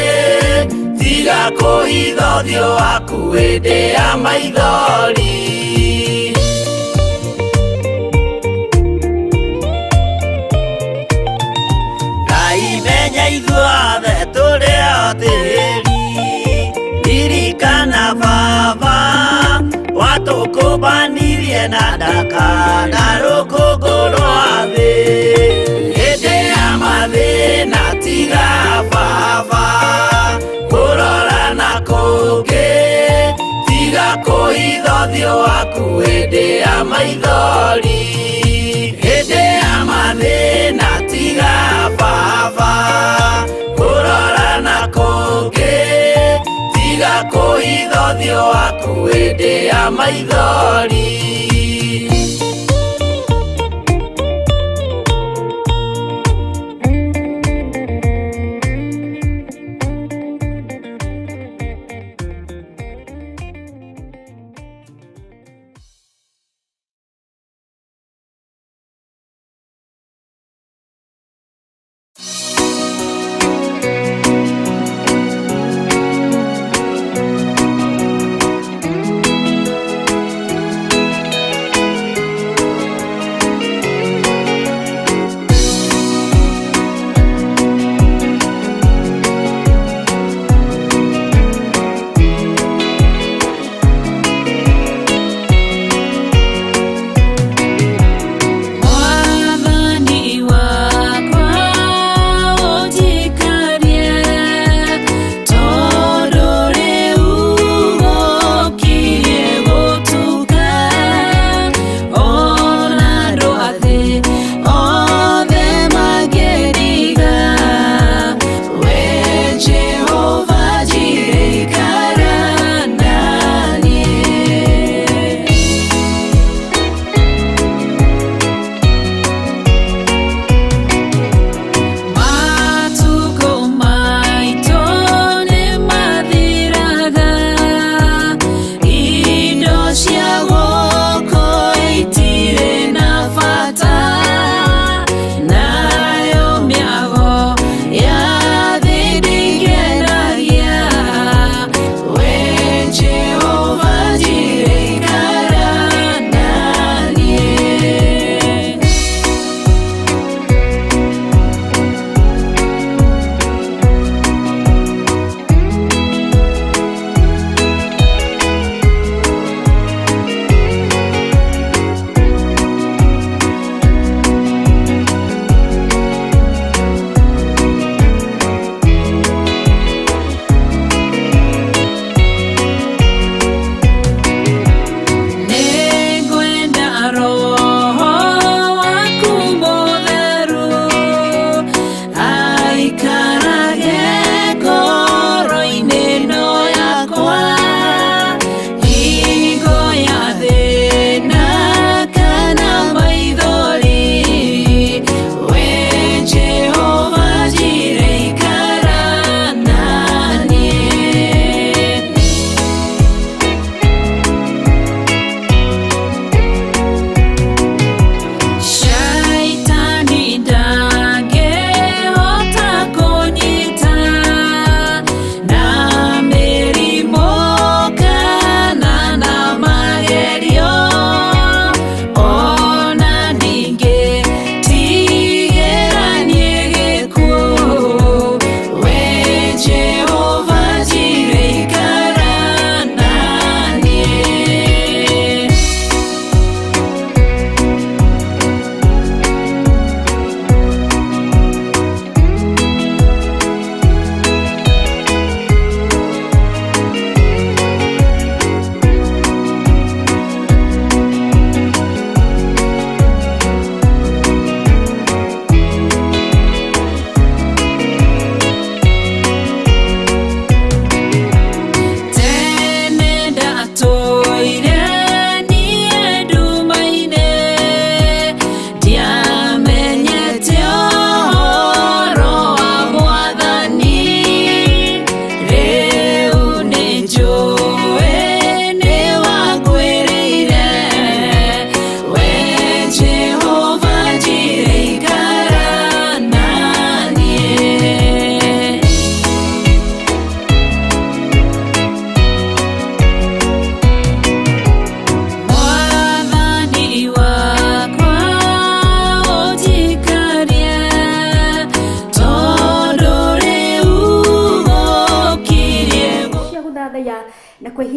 tiga kũhitha ũthiũ waku hĩndĩ ya maithori. Ngai menya ithuothe tũrĩ o tĩri ririkana baba watũkũmbanirie na ndaka na rũkũngũ rwa thĩ hĩndĩ ya mathĩna tiga baba kũrora na kũngĩ tiga kũhitha ũthiũ waku hĩndĩ ya maithori hĩndĩ ya mathĩna tiga baba kũrora na kũngĩ tiga kũhitha ũthiũ waku hĩndĩ ya maithori.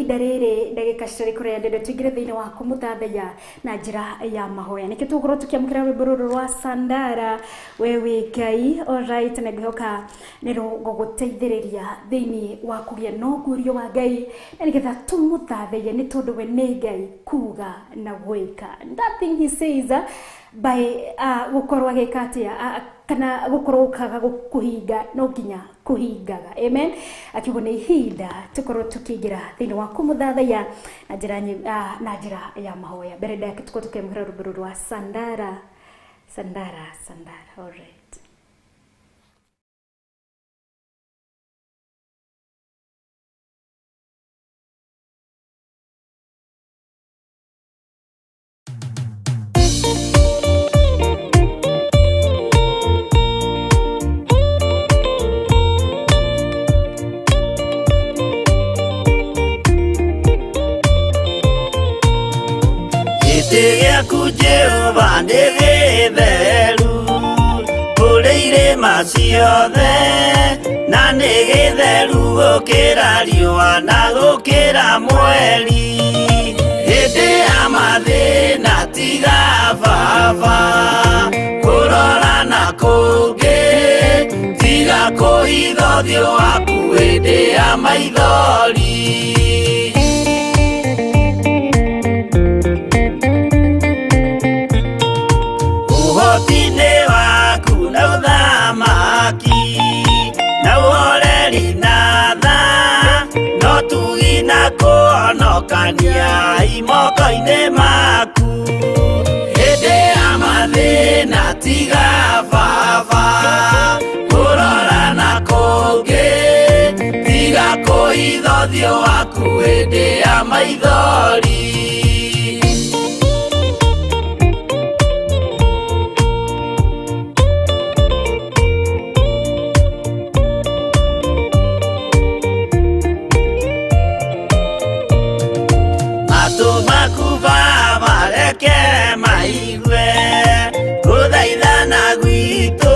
Ihinda rĩrĩ ndagĩka citarĩ kũraya ndenda tũingĩre thĩinĩ wa kũmũthathaiya na njĩra ya mahoya. Nĩkĩo tũgũkorwo tũkĩamũkĩra rwĩmbo rũrũ rwa Sandara, we wĩ Ngai. Alright, na ngwĩhoka nĩ rũgũgũteithĩrĩria thĩinĩ wa kũgĩa na ũguũrio wa Ngai, na nĩgetha tũmũthathaiye nĩ tondũ we nĩ Ngai kuga na gwĩka. Nothing he says by gũkorwo agĩka atĩa, kana gũkorwo ũkaga kũhinga, no nginya kũhingaga. Amen. Akiugo nĩ ihinda tũkorwo tũkĩingĩra thĩinĩ wa kũmũthathaiya na njĩra na njĩra ya mahoya. Mbere ndake tũkorwo tũkĩamũkĩra rwĩmbo rũrũ rwa Sandara, Sandara, Sandara. Alright. Gĩtĩ gĩaku Jehova nĩ gĩtheru kũrĩ irĩma ciothe, na nĩ gĩtheru gũkĩra riũa na gũkĩra mweri. Hĩndĩ ya mathĩna tiga baba kũrora na kũngĩ, tiga kũhitha ũthiũ waku hĩndĩ ya maithori. Ũhoti-inĩ waku na ũthamaki na ũhoreri na tha, no tugi na kũhonokania imoko-inĩ maku. Hĩndĩ ya mathĩna tiga baba kũrora na kũngĩ, tiga kũhitha ũthiũ waku hĩndĩ ya maithori. Matũ maku Baba reke maigue gũthaithana gwitũ,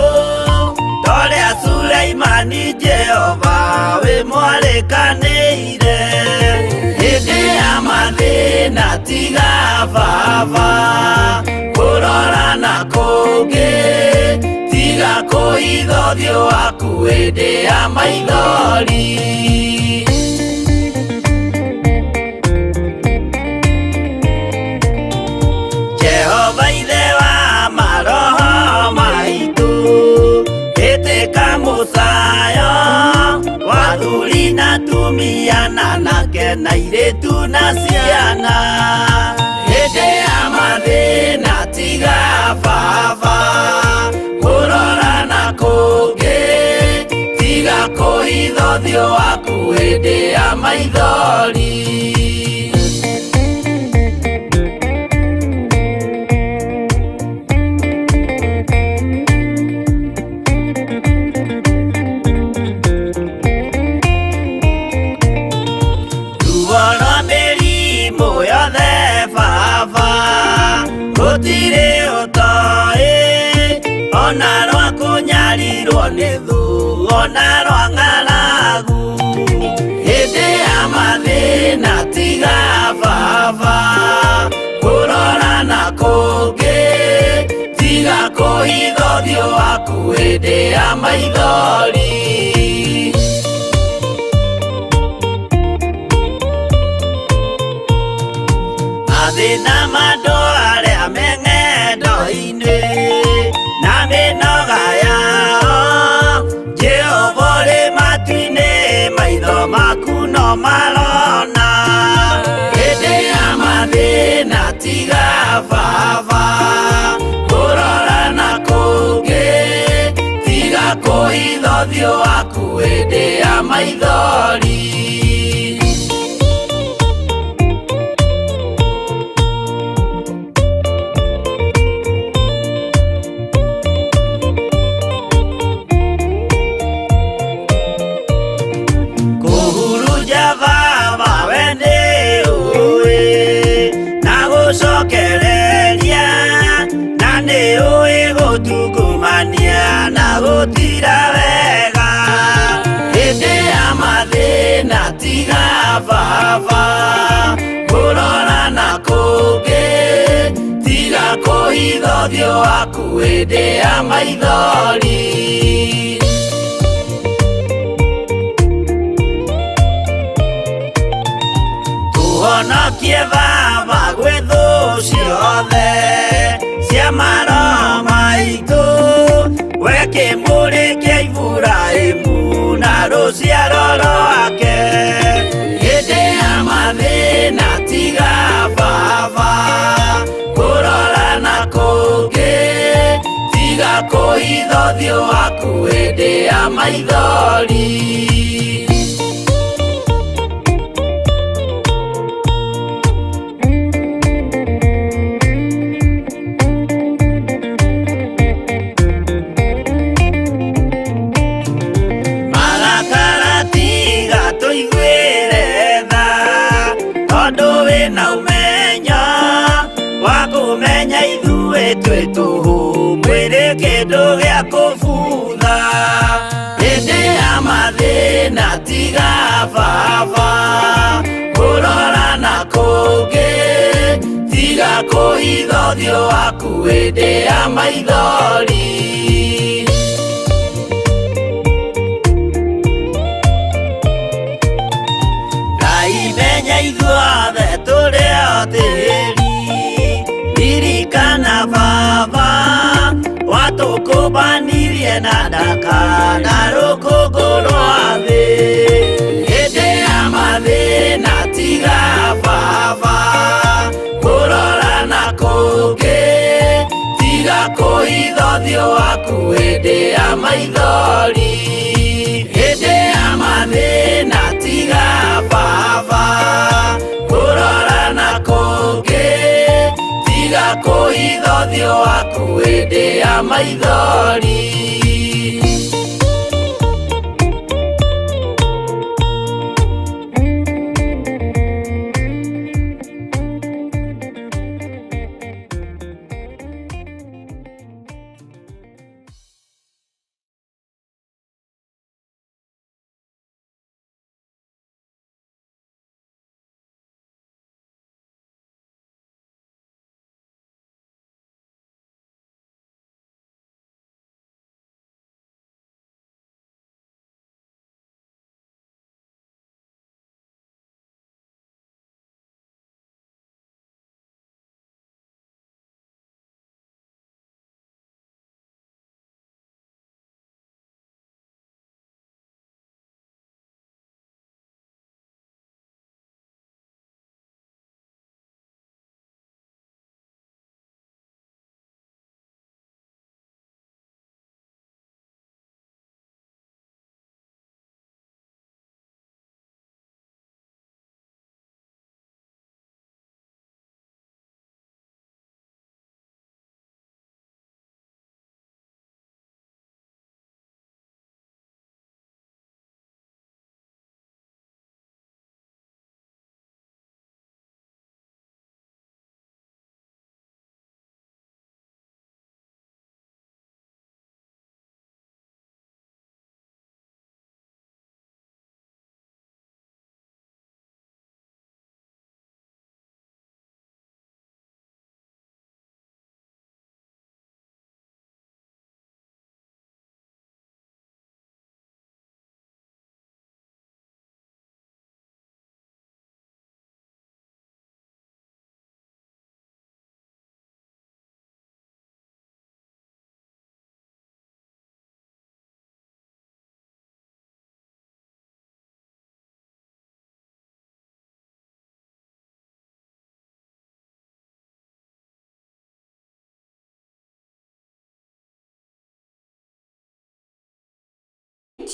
torĩa Suleimani Jehova wĩ mwarĩkanĩire. Hĩndĩ ya mathĩna tiga baba kũrora na kũngĩ, tiga kũhitha ũthiũ waku hĩndĩ ya maithori. Jehova ithe wa maroho maitũ, ĩtĩka mũcayo wa athuri na atumia na anake na airĩtu na ciana. Hĩndĩ ya mathĩna tiga baba kũrora na kũngĩ, tiga kũhitha ũthiũ waku hĩndĩ ya maithori. Ruo rwa mĩrimũ yothe baba gũtirĩ ũtoĩ, ona rwa kũnyarirwo nĩ thũ, ona rwa ng'aragu. Hĩndĩ ya mathĩna tiga baba kũrora na kũngĩ, tiga kũhitha ũthiũ waku hĩndĩ ya maithori. Mathĩna ma andũ arĩa me ng'endo-inĩ na mĩnoga yao, Jehova ũrĩ matu-inĩ, maitho maku no marona. Hĩndĩ ya mathĩna tiga baba kũrora na kũngĩ, tiga kũhitha ũthiũ waku hĩndĩ ya maithori. Kũhurunja baba we nĩ ũĩ, na gũcokereria, na nĩ ũĩ gũtungumania na gũtira wega. Hĩndĩ ya mathĩna tiga baba kũhitha ũthiũ waku hĩndĩ ya maithori. Tũhonokie Baba gwĩ thũ ciothe cia maroho maitũ, we kĩmũrĩ kĩa Iburahĩmu na rũciaro rwake. Hĩndĩ ya mathĩna tiga Baba kũrora na kũngĩ, tiga kũhitha ũthiũ waku hĩndĩ ya maithori. Marakara tiga tũiguĩre tha, tondũ wĩna ũmenyo wa kũmenya ithuĩ twĩ tũhũ, mwĩrĩ kĩndũ gĩa kũbutha. Hĩndĩ ya mathĩna tiga Baba kũrora na kũngĩ, tiga kũhitha ũthiũ waku hĩndĩ ya maithori. Ngai menya ithuothe tũrĩ o tĩri, ririkana Baba watũkũmbanirie na ndaka na rũkũngũ rwa thĩ. Hĩndĩ ya mathĩna tiga Baba kũrora na kũngĩ, tiga kũhitha ũthiũ waku hĩndĩ ya maithori. Hĩndĩ ya mathĩna tiga Baba kũrora na kũngĩ, tiga kũhitha ũthiũ waku hĩndĩ ya maithori.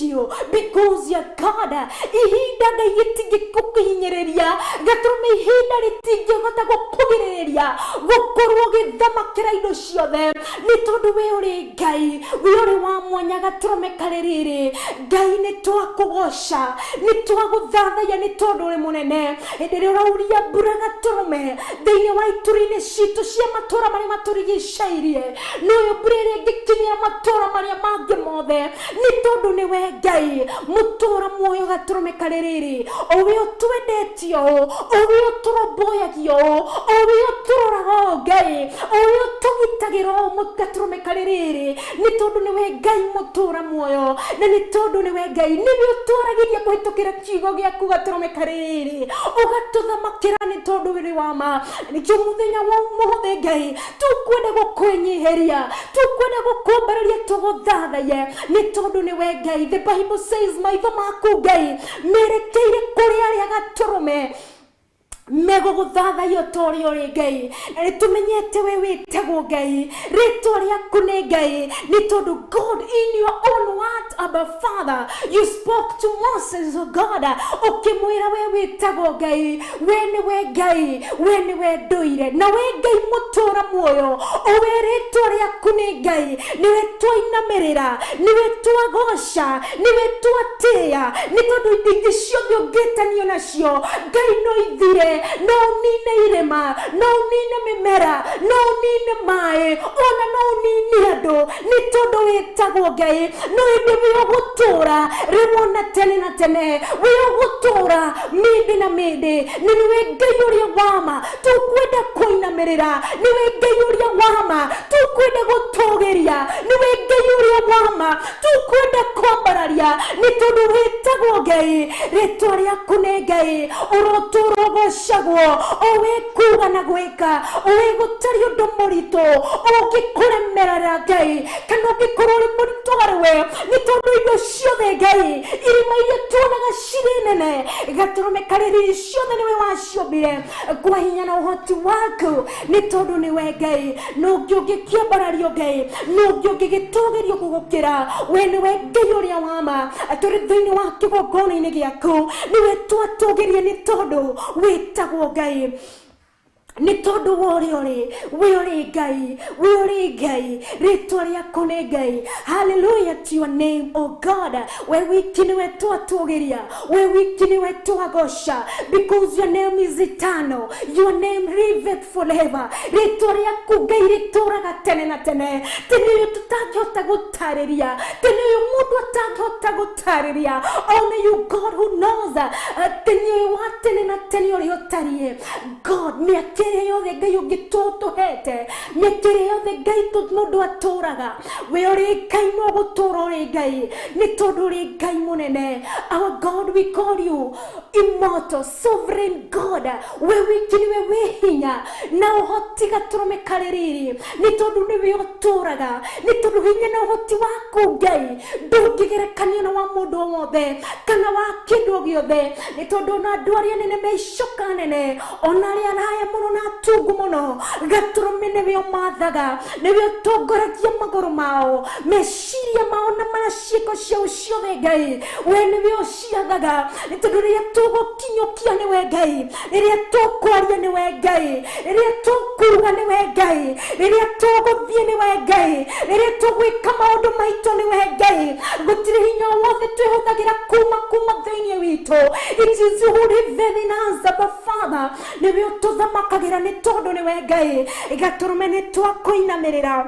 You because you're God. Ihinda Ngai rĩtingĩkũhinyĩrĩria, gatũrũme ihinda rĩtingĩhota gũkũgirĩrĩria gũkorwo ũgĩthamakĩra indo ciothe, nĩ tondũ we ũrĩ Ngai, we ũrĩ wa mwanya. Gatũrũme karĩ rĩrĩ Ngai, nĩ twakũgoca, nĩ twagũthathaiya, nĩ tondũ ũrĩ mũnene. Hĩndĩ ĩrĩa ũrauria mbura gatũrũme thĩinĩ wa ituri-inĩ citũ cia matũũra marĩa matũrigicĩirie, nĩũyũ mbura ĩrĩa ĩngĩkinyĩra matũũra marĩa mangĩ mothe, nĩ tondũ nĩwe Ngai mũtũũra muoyo. Gatũrũme karĩ rĩrĩ, o we ũtwendete ũũ, o we ũtũrũmbũyagia ũũ, o we ũtũroraga ũũ Ngai, o we ũtũgitagĩra. Tũkũnyitagĩra o gatũrũme karĩ rĩrĩ nĩ tondũ nĩwe Ngai mũtũra muoyo na nĩ tondũ nĩwe Ngai nĩwe ũtwaragĩria kũhĩtũkĩra kiugo gĩaku gatũrũme karĩ rĩrĩ ũgatũthamakĩra nĩ tondũ wĩrĩ wa ma. Nĩkĩo mũthenya wa ũmũthĩ Ngai tũkwenda gũkwĩnyihĩria, tũkwenda gũkwambararia tũgũthathaye nĩ tondũ nĩwe Ngai. The Bible says maitho maku Ngai merekeire kũrĩ arĩa gatũrũme megũgũthathaia ta ũrĩa ũrĩ Ngai. Na nĩtũmenyete we wĩtagwo Ngai, rĩtwa rĩaku nĩ Ngai, nĩ tondũ God in your own word, Abba Father, you spoke to Moses, oh God, ũkĩmwĩra we wĩtagwo Ngai, we nĩwe Ngai, we nĩwe ndũire, na we Ngai mũtũra muoyo, o we rĩtwa rĩaku nĩ Ngai, nĩwe twainamĩrĩra, nĩwe twagoca, nĩwe twatĩĩa, nĩ tondũ indo ingĩ ciothe ũngĩtanio nacio Ngai no ithire, no ũnine irĩma, no ũnine mĩmera, no ũnine maĩ, ona no ũnine andũ, nĩ tondũ wĩtagwo Ngai. No ĩndĩ wĩ ũgũtũra rĩmwe na tene na tene, wĩ ũgũtũra mĩndĩ na mĩndĩ, na nĩwe Ngai ũrĩa wa ma tũkwenda kũinamĩrĩra, nĩwe Ngai ũrĩa wa ma tũkwenda gũtũgĩria, nĩwe Ngai ũrĩa wa ma tũkwenda kwambararia, nĩ tondũ wĩtagwo Ngai, rĩtwa rĩaku nĩ Ngai, ũrotũra ũgocagwo, o we kuga na gwĩka, o we gũtarĩ ũndũ mũritũ ũngĩkũremerera Ngai, kana ũngĩkorwo ũrĩ mũritũ harĩ we, nĩ tondũ indo ciothe Ngai, irĩma iria tuonaga cirĩ nene, gatũrũme karĩ riri ciothe nĩwe waciũmbire kwa hinya na ũhoti waku, nĩ tondũ nĩwe Ngai. No ũngĩ ũngĩkĩambarario Ngai, no ũngĩ ũngĩgĩtũgĩrio gũgũkĩra, we nĩwe Ngai ũrĩa wa ma. Tũrĩ thĩinĩ wa kĩgongona-inĩ gĩaku, nĩwe twatũgĩria nĩ tondũ wĩtagwo Ngai, nĩ tondũ wa ũrĩa ũrĩ, we ũrĩ Ngai, we ũrĩ Ngai, rĩtwa rĩaku nĩ Ngai. Hallelujah to your name, oh God. We wiki nĩwe twatũgĩria, we wiki nĩwe twagoca, because your name is eternal, your name liveth forever. Rĩtwa rĩaku Ngai rĩtũraga tene na tene, tene ũyũ tũtangĩhota gũtarĩria, tene ũyũ mũndũ atangĩhota gũtarĩria. Only you God who knows, tene ũyũ wa tene na tene ũrĩa ũtariĩ God. Mĩaka ĩrĩa yothe Ngai ũngĩtũtũhete, mĩaka ĩrĩa yothe Ngai mũndũ atũraga, we ũrĩ Ngai no gũtũra ũrĩ Ngai, nĩ tondũ ũrĩ Ngai mũnene. Our God, we call you immortal, sovereign God. We wiki nĩwe wĩ hinya na ũhoti gatũrũme karĩ riri, nĩ tondũ nĩwe ũtũraga, nĩ tondũ hinya na ũhoti waku Ngai ndũngĩgerekanio na wa mũndũ o wothe kana wa kĩndũ o gĩothe, nĩ tondũ ona andũ arĩa nene me icoka nene, ona arĩa araya mũno na atungu mũno, gatũrũme nĩwe ũmathaga, nĩwe ũtongoragia magũrũ mao, meciria mao na ciĩko ciao ciothe Ngai, we nĩwe ũciathaga, nĩ tondũ rĩrĩa tũgũkinyũkia nĩwe Ngai, rĩrĩa tũkwaria nĩwe Ngai, rĩrĩa tũkuga nĩwe Ngai, rĩrĩa tũgũthiĩ nĩwe Ngai, rĩrĩa tũgwĩka maũndũ maitũ nĩwe Ngai. Gũtirĩ hinya o wothe twĩhũthagĩra kuma thĩinĩ witũ. It is you who liveth in us, Abba Father. Nĩwe ũtũthamakagĩra nĩ tondũ nĩwe Ngai. Gatũrũme nĩ twakũinamĩrĩra,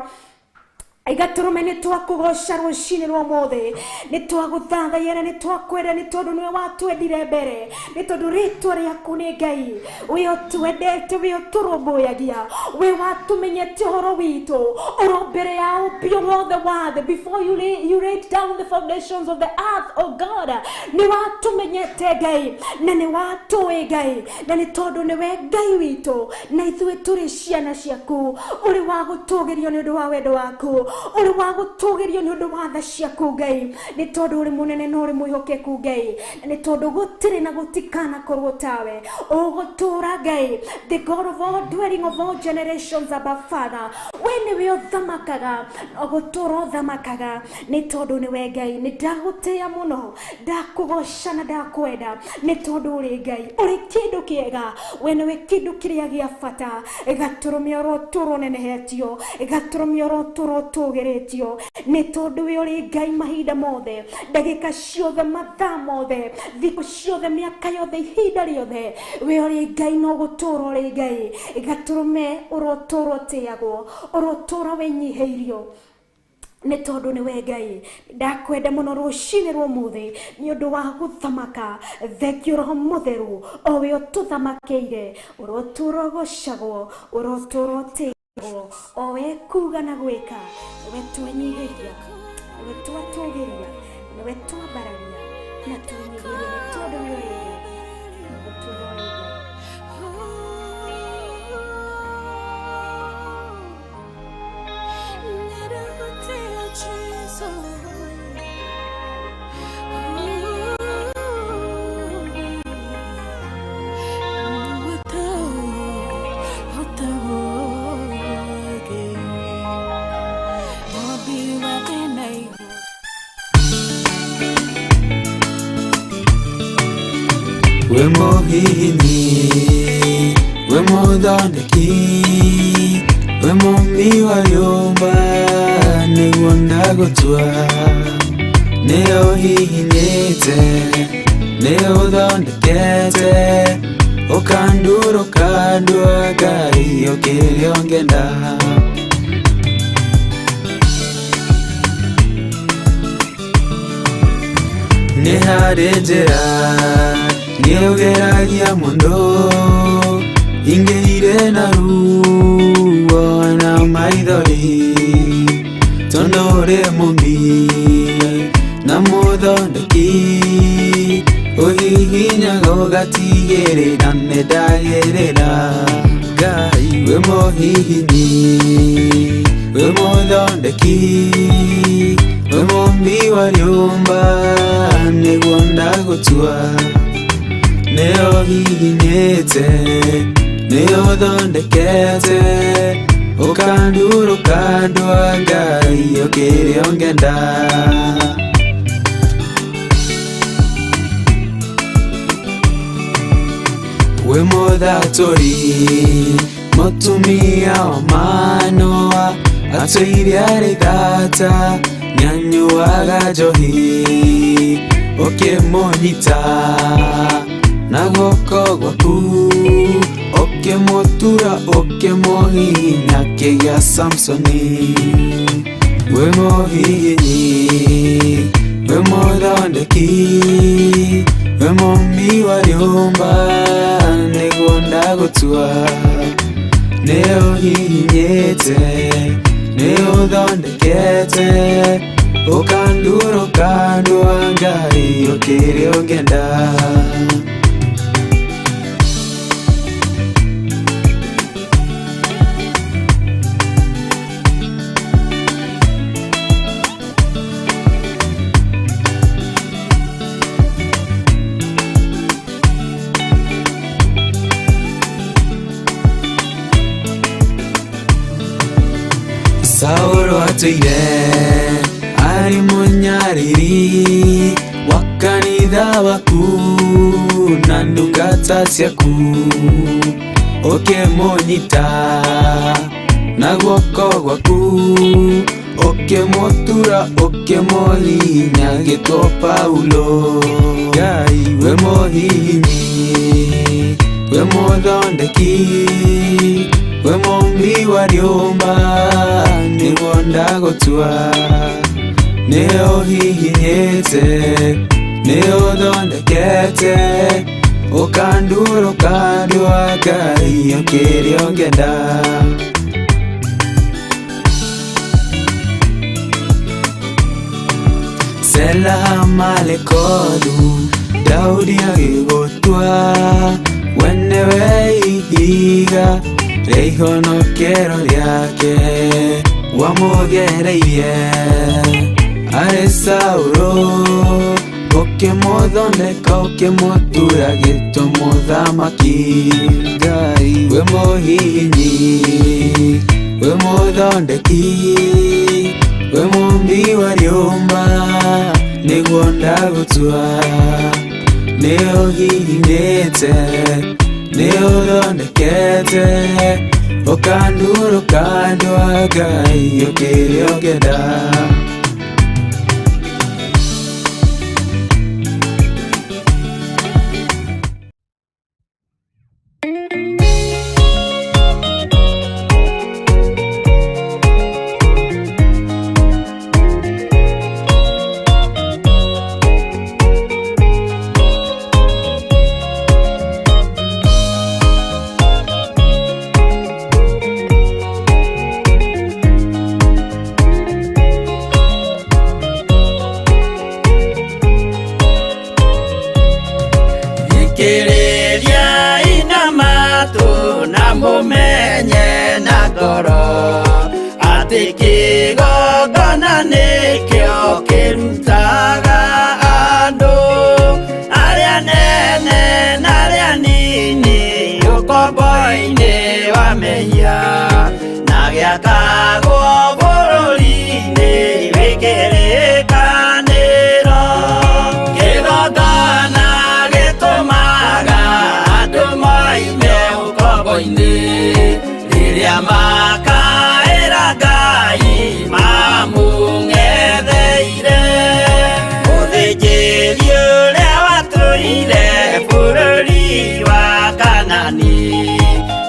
gatũrũme nĩ twakũgoca rũcinĩ rwa ũmũthĩ, nĩ twagũthathaia na nĩ twakwenda, nĩ tondũ nĩwe watwendire mbere, nĩ tondũ rĩtwa rĩaku nĩ Ngai. We ũtwendete, we ũtũrũmbũyagia, we watũmenyete ũhoro witũ oro mbere ya ũmbi wothe wa thĩ, before you laid down the foundations of the earth, oh God, nĩ watũmenyete Ngai, na nĩ watũĩ Ngai, na nĩ tondũ nĩwe Ngai witũ, na ithuĩ tũrĩ ciana ciaku. Ũrĩ wa gũtũgĩrio nĩ ũndũ wa wendo waku, ũrĩ wa gũtũgĩrio nĩ ũndũ wa tha ciaku Ngai, nĩ tondũ ũrĩ mũnene na ũrĩ mwĩhokeku Ngai, nĩ tondũ gũtirĩ na gũtikanakorwo tawe. Ũgũtũra Ngai, the God of all dwelling of all generations, Abba Father, we nĩwe ũthamakaga, ũgũtũra ũthamakaga, nĩ tondũ nĩwe Ngai. Nĩ ndagũtĩĩa mũno, ndakũgoca na ndakwenda, nĩ tondũ ũrĩ Ngai, ũrĩ kĩndũ kĩega, we nĩwe kĩndũ kĩrĩa gĩa bata. Gatũrũme ũrotũra ũnenehetio, gatũrũme ũrotũra ũtũgĩrĩtio, nĩ tondũ we ũrĩ Ngai mahinda mothe, ndagĩka ciothe, mathaa mothe, thikũ ciothe, mĩaka yothe, ihinda rĩothe, we ũrĩ Ngai no gũtũra ũrĩ Ngai. Gatũrũme ũrotũra ũtĩagwo, ũrotũra wĩnyihĩirio, nĩ tondũ nĩwe Ngai. Ndakwenda mũno rũcinĩ rwa ũmũthĩ nĩ ũndũ wa gũthamaka. Thengio Roho Mũtheru, o we ũtũthamakĩire, ũrotũra ũgocagwo, ũrotũra ũtĩagwo. O we kuga na gwĩka, we twenyihĩria, we twatũgĩria, we twambararia na twenyihĩria nĩ tondũ nĩ ũrĩ Ngai, ũtũũre ũrĩ Ngai. We muhihinyi, we muthondeki, we mũmbi wa rĩũmba nĩguo ndagũtua. Nĩ ũhihinyĩte, nĩ ũthondekete, ũkandura ũkandua Ngai ũkĩrĩa ũngĩenda. Nĩ harĩ njĩra nĩũgeragia mũno, ingĩire na ruo na maithori, tondũ ũrĩ mũmbi na mũthondeki, ũhihinyaga ũgatigĩrĩra nĩndagĩrĩra. Ngai wĩ mũhihinyi, wĩ mũthondeki, wĩ mũmbi wa rĩũmba nĩguo ndagũtua. Nĩ ũhihinyĩte, nĩ ũthondekete, ũkandura ũkandua Ngai ũkĩrĩa ũngĩenda. Wĩ mũthatũri, mũtumia wa Manoa, atũire arĩ thata, nĩanyuaga njohi, ũkĩmũnyita na guoko gwaku, ũkĩmũtura ũkĩmũhihinya kĩgĩa Samsoni. Wĩ mũhihinyi, wĩ mũthondeki, wĩ mũmbi wa rĩũmba nĩguo ndagũtua. Nĩ ũhihinyĩte, nĩ ũthondekete, ũkandura ũkandua Ngai ũkĩrĩa ũngĩenda. Saũlũ atũire arĩ mũnyariri wa kanitha waku na ndungata ciaku, ũkĩmũnyita na guoko gwaku, ũkĩmũtura ũkĩmũhihinya agĩtwo Paulo. Ngai wĩ mũhihinyi, wĩ mũthondeki, wĩ mũmbi wa rĩũmba nĩguo ndagũtua. Nĩ ũhihinyĩte, nĩ ũthondekete, ũkandura ũkandua Ngai ũkĩrĩa ũngĩenda. Sela Malekothu, Daudi agĩgũtua, we nĩwe ihiga rĩa ihonokero rĩake, wamũgereirie arĩ Saũlũ, ũkĩmũthondeka ũkĩmũtura gĩtwo mũthamaki. Ngai wĩ mũhihinyi, wĩ mũthondeki, wĩ mũmbi wa rĩũmba nĩguo ndagũtua. Nĩ ũhihinyĩte, nĩ ũthondekete, ũkandura ũkandua Ngai ũkĩrĩa ũngĩenda. Akĩrutaga andũ arĩa nene na arĩa nini ũkombo-inĩ wa mehia na gĩakagwo bũrũri-inĩ wĩ kĩrĩkanĩro. Kĩgongona gĩtũmaga andũ moime ũkombo-inĩ rĩrĩa makaĩra Ngai mamũng'etheire. Mũthĩnjĩri ũrĩa watũire bũrũri wa Kanani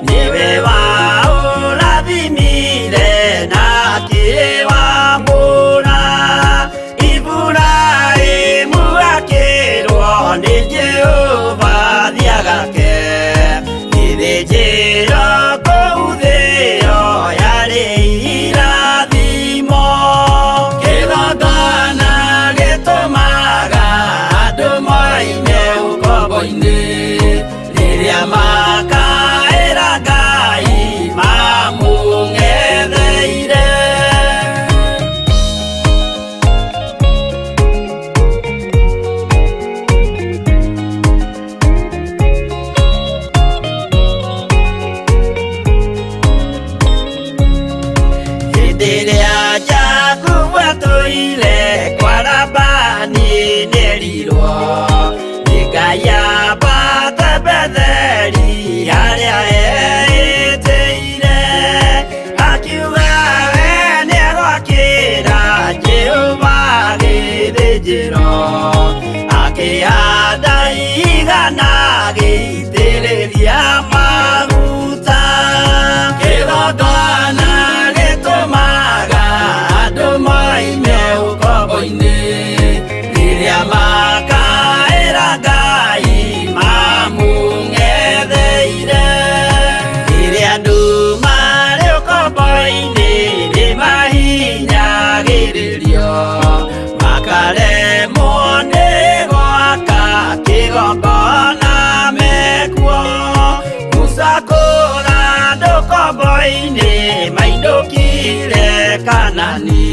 nĩwe waũrathimire na akĩwamũra. Iburahĩmu akĩrwo nĩ Jehova thiagake gĩthĩnjĩro kũu thĩo yarĩ irathimo. Kĩgongona gĩtũmaga andũ moime ũkombo-inĩ rĩrĩa makaĩra Ngai mamũng'etheire. Hĩndĩ ĩrĩa Jakubu atũire kwa Labani nĩerirwo nĩ Ngai ambate Betheli harĩa eĩtĩire. Akiuga we nĩegwakĩra Jehova gĩthĩnjĩro, akĩhanda igana agĩitĩrĩria maguta. Kĩgongona gĩtũmaga andũ moime ũkombo-inĩ rĩrĩa makaĩra Ngai mamũng'etheire. Rĩrĩa andũ marĩ ũkombo-inĩ nĩmahinyagĩrĩrio makaremwo nĩ gwaka kĩgongona mekuo. Musa kũra andũ ũkombo-inĩ mainũkire Kanani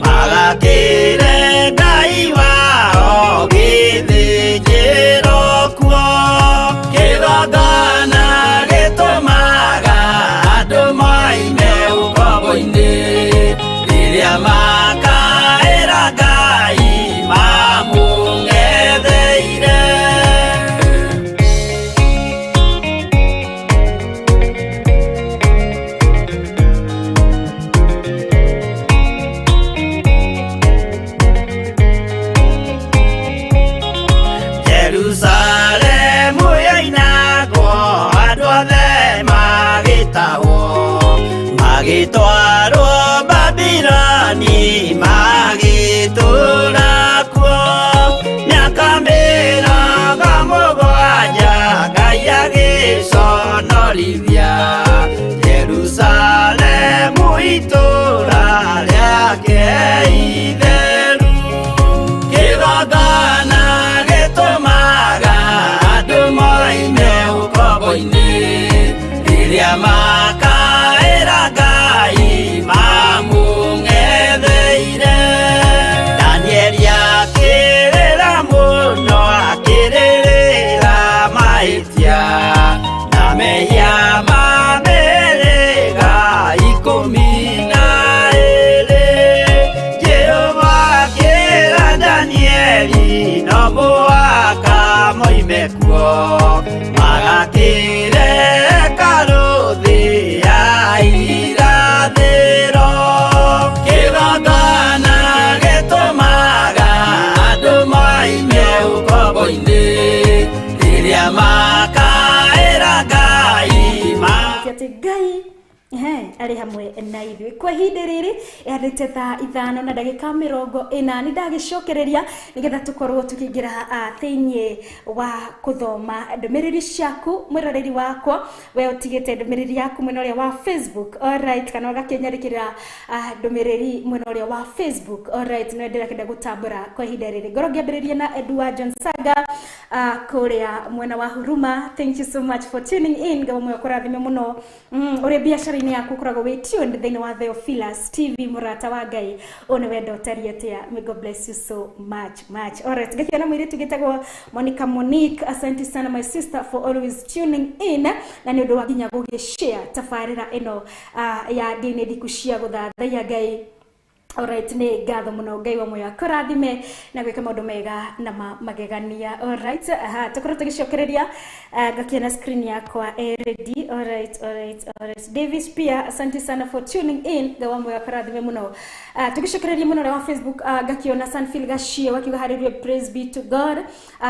magakĩre Ngai wao gĩthĩnjĩro kuo. Kĩgongona gĩtũmaga andũ moime ũkombo-inĩ rĩrĩa makaĩra Ngai mamũng'etheire. Jerusalemu yoinagwo andũ othe magĩtahwo magĩtwarwo Babiloni magĩtũũra kuo. Mĩaka 70 Ngai agĩconorithia Jerusalemu itũũra rĩake itheru. Kĩgongona gĩtũmaga andũ moime ũkombo-inĩ rĩrĩa makaĩra Ngai mamũng'etheire. Danieli akĩrĩra mũno akĩrĩrĩra mahĩtia na mehia ma mĩhĩrĩga 12. Jehova akĩra Danieli no mũhaka moime kuo magakĩre hekarũ thĩ ya irathĩro. Kĩgongona gĩtũmaga andũ moime ũkombo-inĩ rĩrĩa makaĩra Ngai atĩ Ngai arĩ hamwe na ithuĩ. Kwa ihinda rĩrĩ yarĩte thaa 5:40 nĩ ndagĩcokereria nĩgetha tũkorwo tũkĩingĩra thĩinĩ wa kũthoma ndũmĩrĩri ciaku mwĩroreri wakwa we ũtigĩte ndũmĩrĩri yaku mwena ũrĩa wa Facebook, alright, kana ũgakĩnyandĩkĩra ndũmĩrĩri mwena ũrĩa wa Facebook, alright. No ndĩrakĩenda gũtambũra kwa ihinda rĩrĩ. Ngorwo ngĩambĩrĩria na Edward John Saga kũrĩa mwena wa Huruma. Thank you so much for tuning in. Ngabo moyo kũrathime mũno ũrĩ biacara biacara-inĩ yaku ũkoragwo wĩ tuned thĩinĩ wa Theophilus TV, mũrata wa Ngai, ũyũ nĩ wendo ũtariĩ atĩa. May God bless you so much much. Alright, ngakĩona mũirĩtu gĩtagwo Monica Monique, asante sana my sister for always tuning in, na nĩ ũndũ wa nginya gũgĩshare tabarĩra ĩno ya ndini ndiku cia gũthathaiya Ngai. Alright, nĩ ngatho mũno, Ngai wa muoyo akũrathime na gwĩka maũndũ mega na ma magegania. Alright, aha, tũkorwo tũgĩcokereria, ngakĩona screen yakwa ready. Alright, alright, alright. Davis Pia, asante sana for tuning in, Ngai wa muoyo akũrathime mũno. Tũgĩcokereria mũno wa Facebook, ngakĩona Sanfil Gashie wakiuga hallelujah, praise be to God.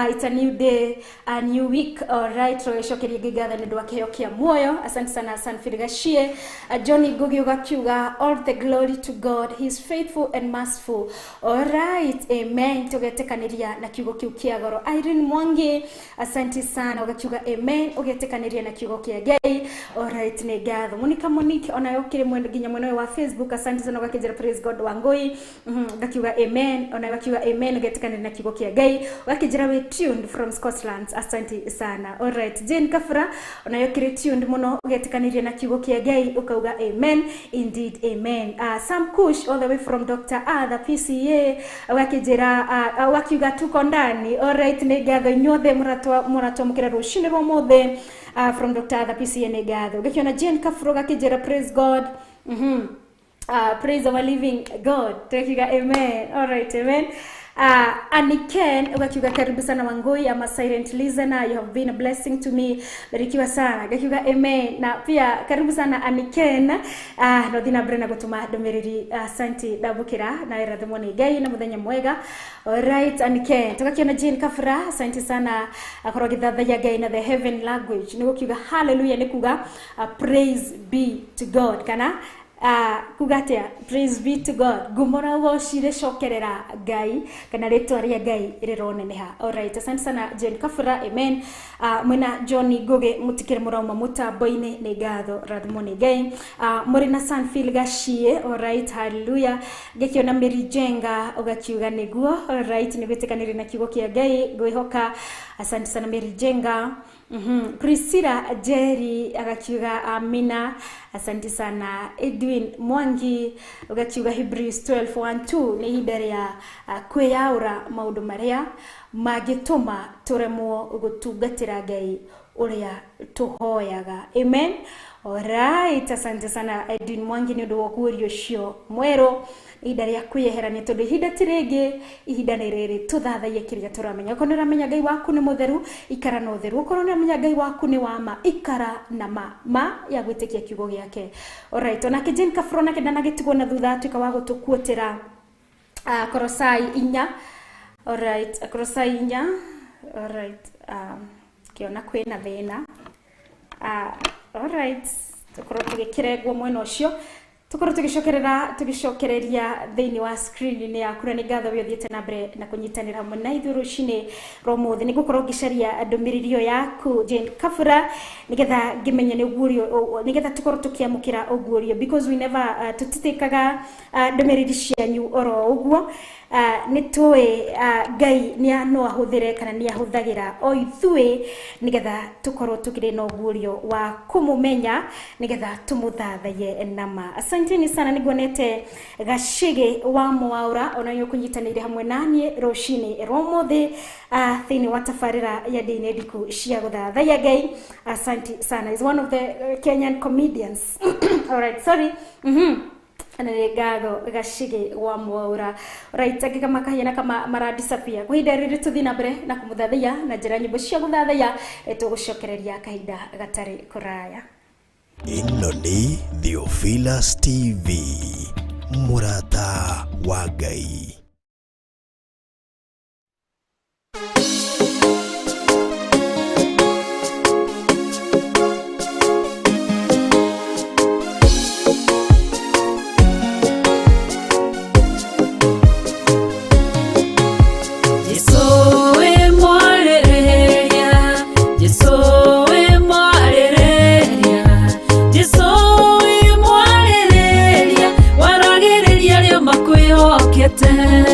It's a new day, a new week. Alright, tũgĩcokeria Ngai ngatho nĩ ũndũ wa kĩheo kĩa muoyo. Asante sana Sanfil Gashie. Johnny Ngugi ũgakiuga all the glory to God, he is faithful and merciful. Alright, amen. Tugetĩkanĩria na kiugo kĩu kĩa goro. Irene Mwangi, asante sana, ũgakiuga amen, ũgetĩkanĩria na kiugo kĩa Ngai. Alright, nĩ ngatho. Monica Monique onayo ũkĩrĩ mwena nginya mwena ũyũ wa Facebook, asante sana, ũgakĩnjĩra praise God Wangui. Ũgakiuga amen, onayo ũgakiuga amen, ũgetĩkanĩria na kiugo kĩa Ngai. Ũgakĩnjĩra we tuned from Scotland, asante sana. Alright, Jane Kafura onayo ũkĩrĩ tuned mũno, ũgetĩkanĩria na kiugo kĩa Ngai, ũkauga amen, indeed amen. Sam Kush all the way from Dr. Arthur PCA wakijira wakiuga tuko ndani. Alright, nĩ ngatho inyuothe mũratwamũkĩra rũcinĩ rwa ũmũthĩ, from Dr. Arthur PCA, nĩ ngatho. Ngĩkĩona Jane Kafuro gakĩnjĩra praise God. Praise our living God. Tukiuga amen. Alright, amen. Aniken ugakiuga karibu sana Wangui, I'm a silent listener, you have been a blessing to me, barikiwa sana, gakiuga amen. Na pia karibu sana Aniken, no thina mbere na gutuma ndũmĩrĩri, asante, ndamũkĩra na irathimwo nĩ Ngai na mũthenya mwega. Alright, Aniken. Tugakiona Jane Kafra, asante sana, akorwo agĩthathaiya Ngai na the heaven language, nĩ gũkiuga hallelujah, nĩ kuga praise be to God, kana kuga atia, praise be to God, ngumo na ũgoci rĩcokerera Ngai kana rĩtwa rĩa Ngai rĩroneneha. Alright, asante sana Jane Kafura, amen. Mwena Johnny Ngugi, mũtikĩrĩ mũrauma mũtambo-inĩ, nĩ ngatho, rathimwo nĩ Ngai. Mũrĩ na Sanfil Gashie, alright, hallelujah. Ngĩkĩona Mary Jenga ũgakiuga nĩguo, alright, nĩ gwĩtĩkanĩria na kiugo kĩa Ngai, ngwĩhoka, asante sana Mary Jenga. Priscilla Jerry agakiuga amina, asante sana. Edwin Mwangi ugakiuga Hebrews 12:1-2 nĩ ihinda rĩa kwĩyaũra maũndũ marĩa mangĩtũma tũremwo gũtungatĩra Ngai ũrĩa tũhoyaga. Amen. Alright, asante sana Edwin Mwangi nĩ ũndũ wa ũguũrio ũcio mwerũ, ihinda rĩa kwĩyeherania tondũ ihinda ti rĩngĩ, ihinda nĩ rĩrĩ tũthathaiye kĩrĩa tũramenya. Okorwo nĩ ũramenya Ngai waku nĩ mũtheru, ikara na ũtheru. Okorwo nĩ ũramenya Ngai waku nĩ wa ma, ikara na ma, ma ya gwĩtĩkia kiugo gĩake. Alright, onake Jane Kafuro nake ndanagĩtigwo na thutha, atuĩka wa gũtũkuotĩra Korosai 4. Alright, Korosai 4. Alright, kĩona kwĩna thĩna. Alright, tũkorwo tũgĩkĩrengwo mwena ũcio, tũkorwo tũgĩcokerera tũgĩcokereria thĩinĩ wa screen-inĩ yaku, na nĩ ngatho we ũthiĩte na mbere na kũnyitanĩra hamwe na ithuĩ rũcinĩ rwa ũmũthĩ. Nĩ ngũkorwo ngĩcaria ndũmĩrĩri ĩyo yaku Jane Kafura, nĩgetha ngĩmenye nĩ ũguũrio, nĩgetha tũkorwo tũkĩamũkĩra ũguũrio, because we never tũtitĩkaga ndũmĩrĩri cianyu oro ũguo. Nĩ tũĩ Ngai nĩ no ahũthĩre kana nĩ ahũthagĩra o ithuĩ nĩgetha tũkorwo tũkĩrĩ na ũguũrio wa kũmũmenya nĩgetha tũmũthathaiye na ma. Asanteni sana, nĩguonete Gacĩgĩ wa Mwaũra ona nĩ ũkũnyitanĩire hamwe naniĩ rũcinĩ rwa ũmũthĩ, thĩinĩ wa tabarĩra ya ndini ndiku cia gũthathaiya Ngai. Asante sana, is one of the Kenyan comedians. Alright, sorry. Na nĩ ngatho Gacĩgĩ wa Mwaũra. Alright, angĩ makahiana kama maradisappear kwa ihinda rĩrĩ, tũthiĩ na mbere na kũmũthathaiya na njĩra nyĩmbo cia gũthathaiya, tũgũcokereria kahinda gatarĩ kũraya. Ĩno nĩ Theophilus TV, mũrata wa Ngai. Jesu we mwarĩrĩria, Jesu we mwarĩrĩria, Jesu we mwarĩrĩria, waragĩrĩria arĩa makwĩhokete.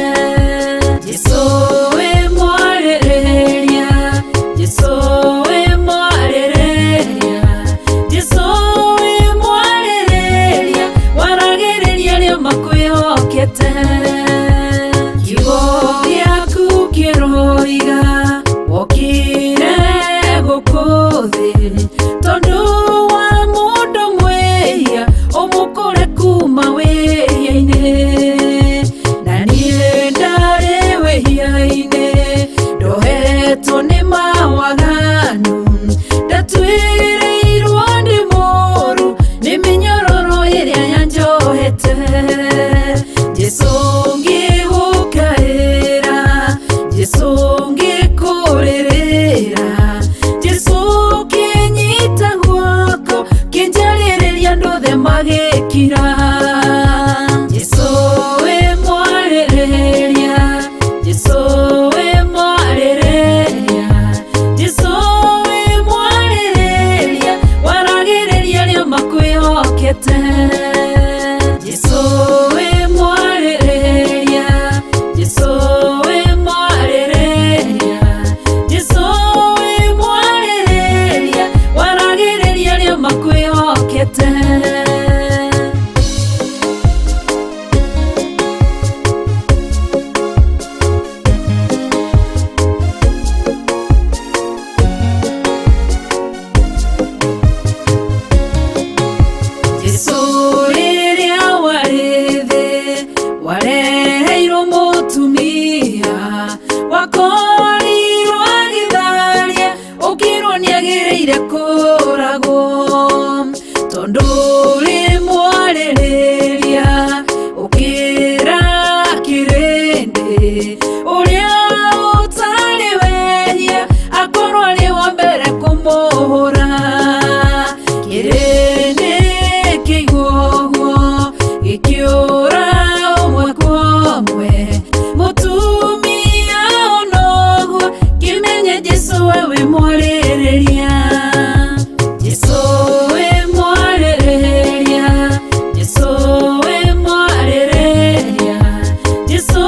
Magĩkira Jesũ wĩ mwarĩrĩria, Jesũ wĩ mwarĩrĩria, Jesũ wĩ mwarĩrĩria, waragĩrĩria arĩa makwĩhokete. Jesũ wĩ mwarĩrĩria, Jesũ wĩ mwarĩrĩria, Jesũ wĩ mwarĩrĩria, waragĩrĩria arĩa makwĩhokete. Jesũ rĩrĩa warĩ thĩ wareheirwo mũtumia wakorirwo agĩtharia ũkĩrwo nĩagĩrĩire kũragwo tondũ rĩ mwarĩrĩria ũkĩra kĩrĩndĩ ũrĩa ũtarĩ wehia akorwo arĩ wa mbere kũmũhũra kĩrĩndĩ kĩigua ũguo gĩkĩũra ũmwe kwa ũmwe mũtumia onoguo kĩmenye Jesũ we wĩ mwarĩrĩria, Jesũ wĩ mwarĩrĩria, Jesũ wĩ mwarĩrĩria, Jesũ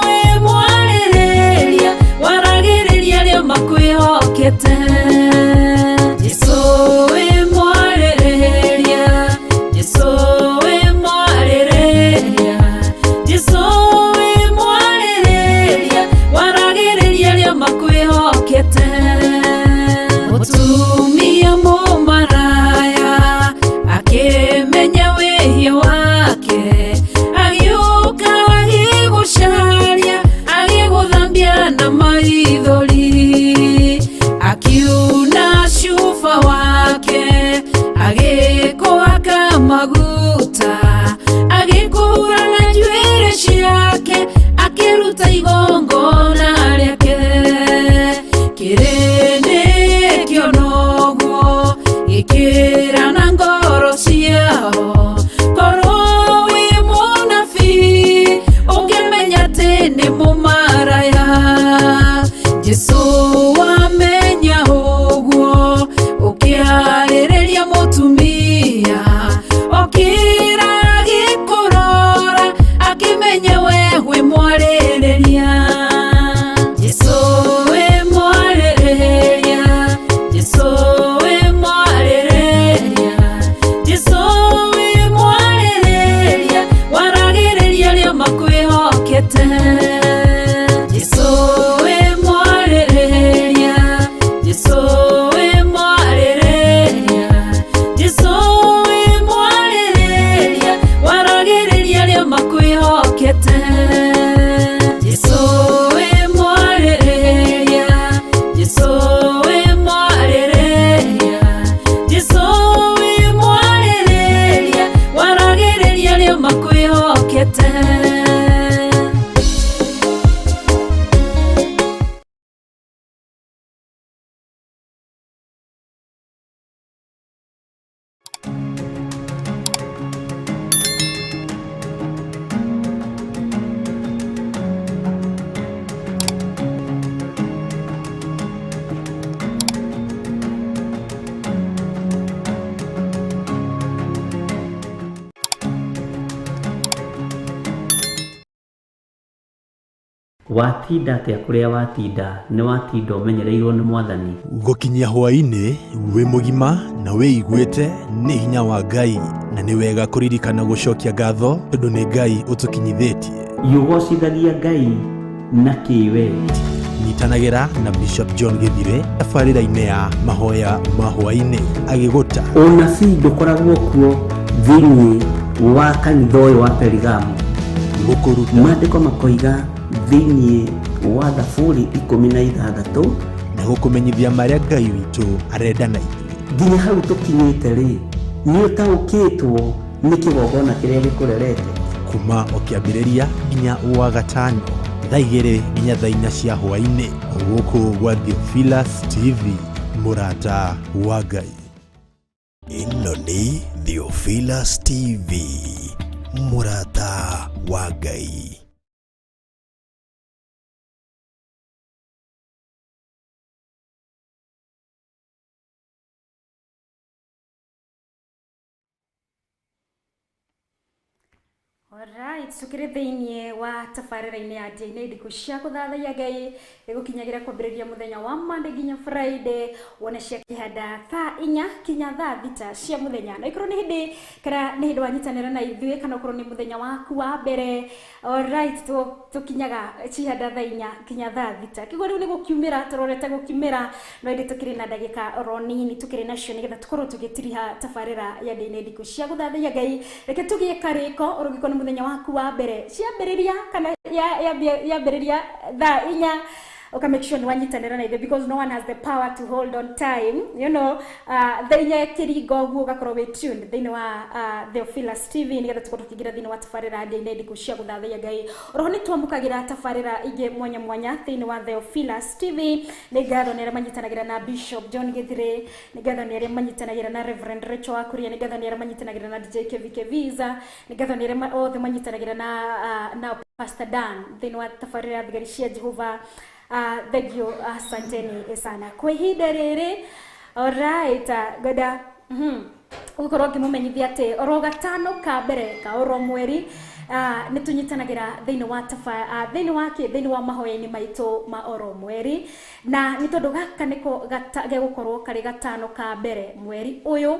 wĩ mwarĩrĩria, waragĩrĩria arĩa makwĩhokete. Jesũ wĩ mwarĩrĩria, Jesũ wĩ mwarĩrĩria, Jesũ wĩ mwarĩrĩria, waragĩrĩria arĩa makwĩhokete. Mũtumia mũmaraya akĩmenya wĩhia wake agĩũka agĩgũcaria agĩgũthambia na maithori akiuna cuba wake agĩkũhaka maguta agĩkũhura na njuĩrĩ ciake akĩruta igongona rĩake kĩrĩndĩ kĩona ũguo gĩkĩra na ngoro ciao korwo wĩ mũnabii ũngĩmenya atĩ nĩ mũmaraya Jesũ wamenya ũguo ũkĩarĩrĩria mũtumia okĩra agĩkũrora akĩmenya we wĩ mwarĩrĩria. Jesũ wĩ mwarĩrĩria, Jesũ wĩ mwarĩrĩria, Jesũ wĩ mwarĩrĩria, waragĩrĩria arĩa makwĩhokete. Jesũ wĩ mwarĩrĩria, Jesũ wĩ mwarĩrĩria, Jesũ wĩ mwarĩrĩria, waragĩrĩria arĩa makwĩhokete. Jesũ wĩ mwarĩrĩria, Jesũ wĩ mwarĩrĩria, Jesũ wĩ mwarĩrĩria, waragĩrĩria arĩa makwĩhokete. Watinda atĩa kũrĩa watinda nĩ watinda ũmenyereirwo nĩ mwathani. Gũkinyia hwaĩ-inĩ wĩ mũgima na wĩiguĩte nĩ hinya wa Ngai, na nĩ wega kũririkana gũcokia ngatho tondũ nĩ Ngai ũtũkinyithĩtie. Yũgocithagia Ngai na kĩwe. Nyitanagĩra na Bishop John Gĩthire tabarĩra-inĩ ya mahoya ma hwaĩ-inĩ agĩgũta Ũnabii ndũkoragwo kuo thĩinĩ wa kanitha ũyũ wa Perigamo. Gũkũruta Maandĩko makoiga thĩinĩ wa Thaburi 16 na gũkũmenyithia marĩa Ngai witũ arenda na ithuĩ. Nginya hau tũkinyĩte rĩ nĩ ũtaũkĩtwo nĩ kĩgongona kĩrĩa gĩkũrerete. Kuma o kĩambĩrĩria nginya wa gatano thaa 2 nginya thaa 4 cia hwaĩ-inĩ gũkũ gwa Theophilus TV, mũrata wa Ngai. Ĩno nĩ Theophilus. Theophilus TV, mũrata wa Ngai. Alright, tukĩrĩ thĩiniĩ wa tabarĩra-inĩ ya DNA ndikũ cia gũthathaiya Ngai ĩgũkinyagĩra kwambĩrĩria mũthenya wa Monday nginya Friday, wone cia kĩhanda thaa 4 kinya thaa 6 cia mũthenya. Na ikorwo nĩ hĩndĩ kana nĩ hĩndĩ wanyitanĩra na ithuĩ, kana ũkorwo nĩ mũthenya waku wa mbere. Alright, tũkinyaga cihanda thaa 4 kinya thaa 6. Kĩguo rĩu nĩ gũkiumĩra tũrorete gũkiumĩra, no ĩndĩ tũkĩrĩ na ndagĩka oro nini tũkĩrĩ nacio nĩgetha tũkorwo tũgĩtiriha tabarĩra ya DNA ndikũ cia gũthathaiya Ngai. Reke tũgĩe karĩko ũrũgĩkorwo nĩ mũthenya waku wa mbere ciambĩrĩria kana yambĩrĩria thaa 4, uka make sure ni wanyitanĩra na ithuĩ, because no one has the power to hold on time. 4:00 kĩringo ũguo ũgakorwo wĩ tuned thĩinĩ wa Theophilus TV nĩgetha tũkorwo tũkĩingĩra thĩinĩ wa tabarĩra ndĩ ndikũ cia gũthathaiya Ngai. Oroho nĩ twamũkagĩra tabarĩra ingĩ mwanya mwanya thĩinĩ wa Theophilus TV. Nĩ ngatho nĩ arĩa manyitanagĩra na Bishop John Githire, nĩ ngatho nĩ arĩa manyitanagĩra na Reverend Rachel Wakuria, nĩ ngatho nĩ arĩa manyitanagĩra na DJ KVK Visa, nĩ ngatho nĩ arĩa othe manyitanagĩra na Pastor Dan thĩinĩ wa tabarĩra ya Thigari cia Jehova. Thank you, asanteni sana kwa ihinda rĩrĩ. Alright, ngwenda gũkorwo ngĩmũmenyithia atĩ oro gatano ka mbere ka oro mweri nĩ tũnyitanagĩra thĩinĩ wa thĩinĩ wa kĩ thĩinĩ wa mahoya-inĩ maitũ ma oro mweri, na nĩ tondũ gaka nĩko gegũkorwo karĩ gatano ka mbere mweri ũyũ,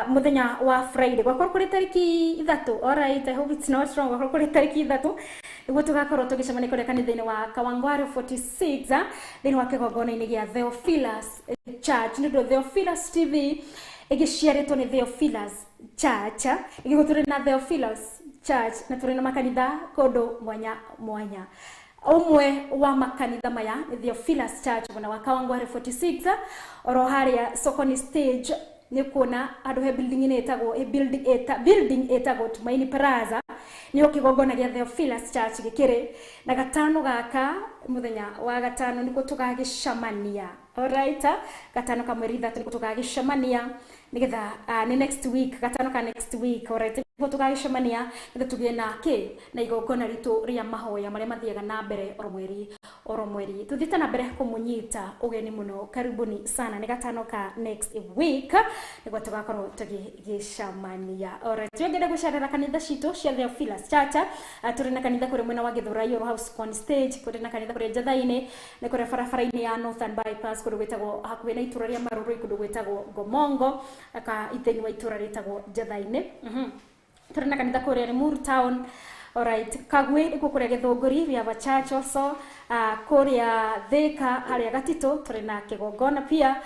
muthenya wa Friday gwakorwo kũrĩ tariki 3. Alright, I hope it's not wrong. Gwakorwo kũrĩ tariki 3 nĩguo tũgakorwo tũgĩcemania kũrĩa kanitha-inĩ wa Kawangware 46, thĩinĩ wa kĩgongona-inĩ gĩa Theophilus Church, nĩ ũndũ Theophilus TV ĩgĩciarĩtwo nĩ Theophilus Church. Ĩgĩguo tũrĩ na Theophilus Church na tũrĩ na makanitha kũndũ mwanya mwanya. Ũmwe wa makanitha maya nĩ Theophilus Church mwena wa Kawangware 46, oro harĩa Sokoni stage nĩ kuona handũ he building ĩno ĩtagwo he building ĩta building ĩtagwo Tumaini Plaza, nĩho kĩgongona gĩa Theophilus Church gĩkĩrĩ. Na gatano gaka, mũthenya wa gatano, nĩkuo tũgagĩcemania. Alright, gatano ka mweri 3 nĩkuo tũgagĩcemania nĩgetha nĩ next week, gatano ka next week. Alright, nĩkuo tũgagĩcemania nĩgetha tũgĩe na kĩ na igongona ritũ rĩa mahoya marĩa mathiaga na mbere oro mweri oro mweri. Tuthiĩte na mbere kũmũnyita ũgeni mũno, karibuni sana. Nĩ gatano ka next week nĩguo tũgakorwo tũgĩgĩcemania. Alright, twengenda gũcerera kanitha citũ cia Theophilus Church. Tũrĩ na kanitha kũrĩ mwena wa Gĩthũrai oro House on stage, kũrĩ na kanitha kũrĩa Njathai-inĩ, nĩ kũrĩa barabara-inĩ ya Northern Bypass, kũndũ gwĩtagwo hakuhĩ na itũra rĩa Marũrũi, kũndũ gwĩtagwo Ngomongo aka thĩinĩ wa itũra rĩtagwo Njathai-inĩ. Tũrĩ na kanitha kũrĩa Limuru town. Alright, Kagwe nĩkuo kũrĩa Gĩthũngũri, we have a church also. Kũrĩa Thika harĩa Gatitũ tũrĩ na kĩgongona pia.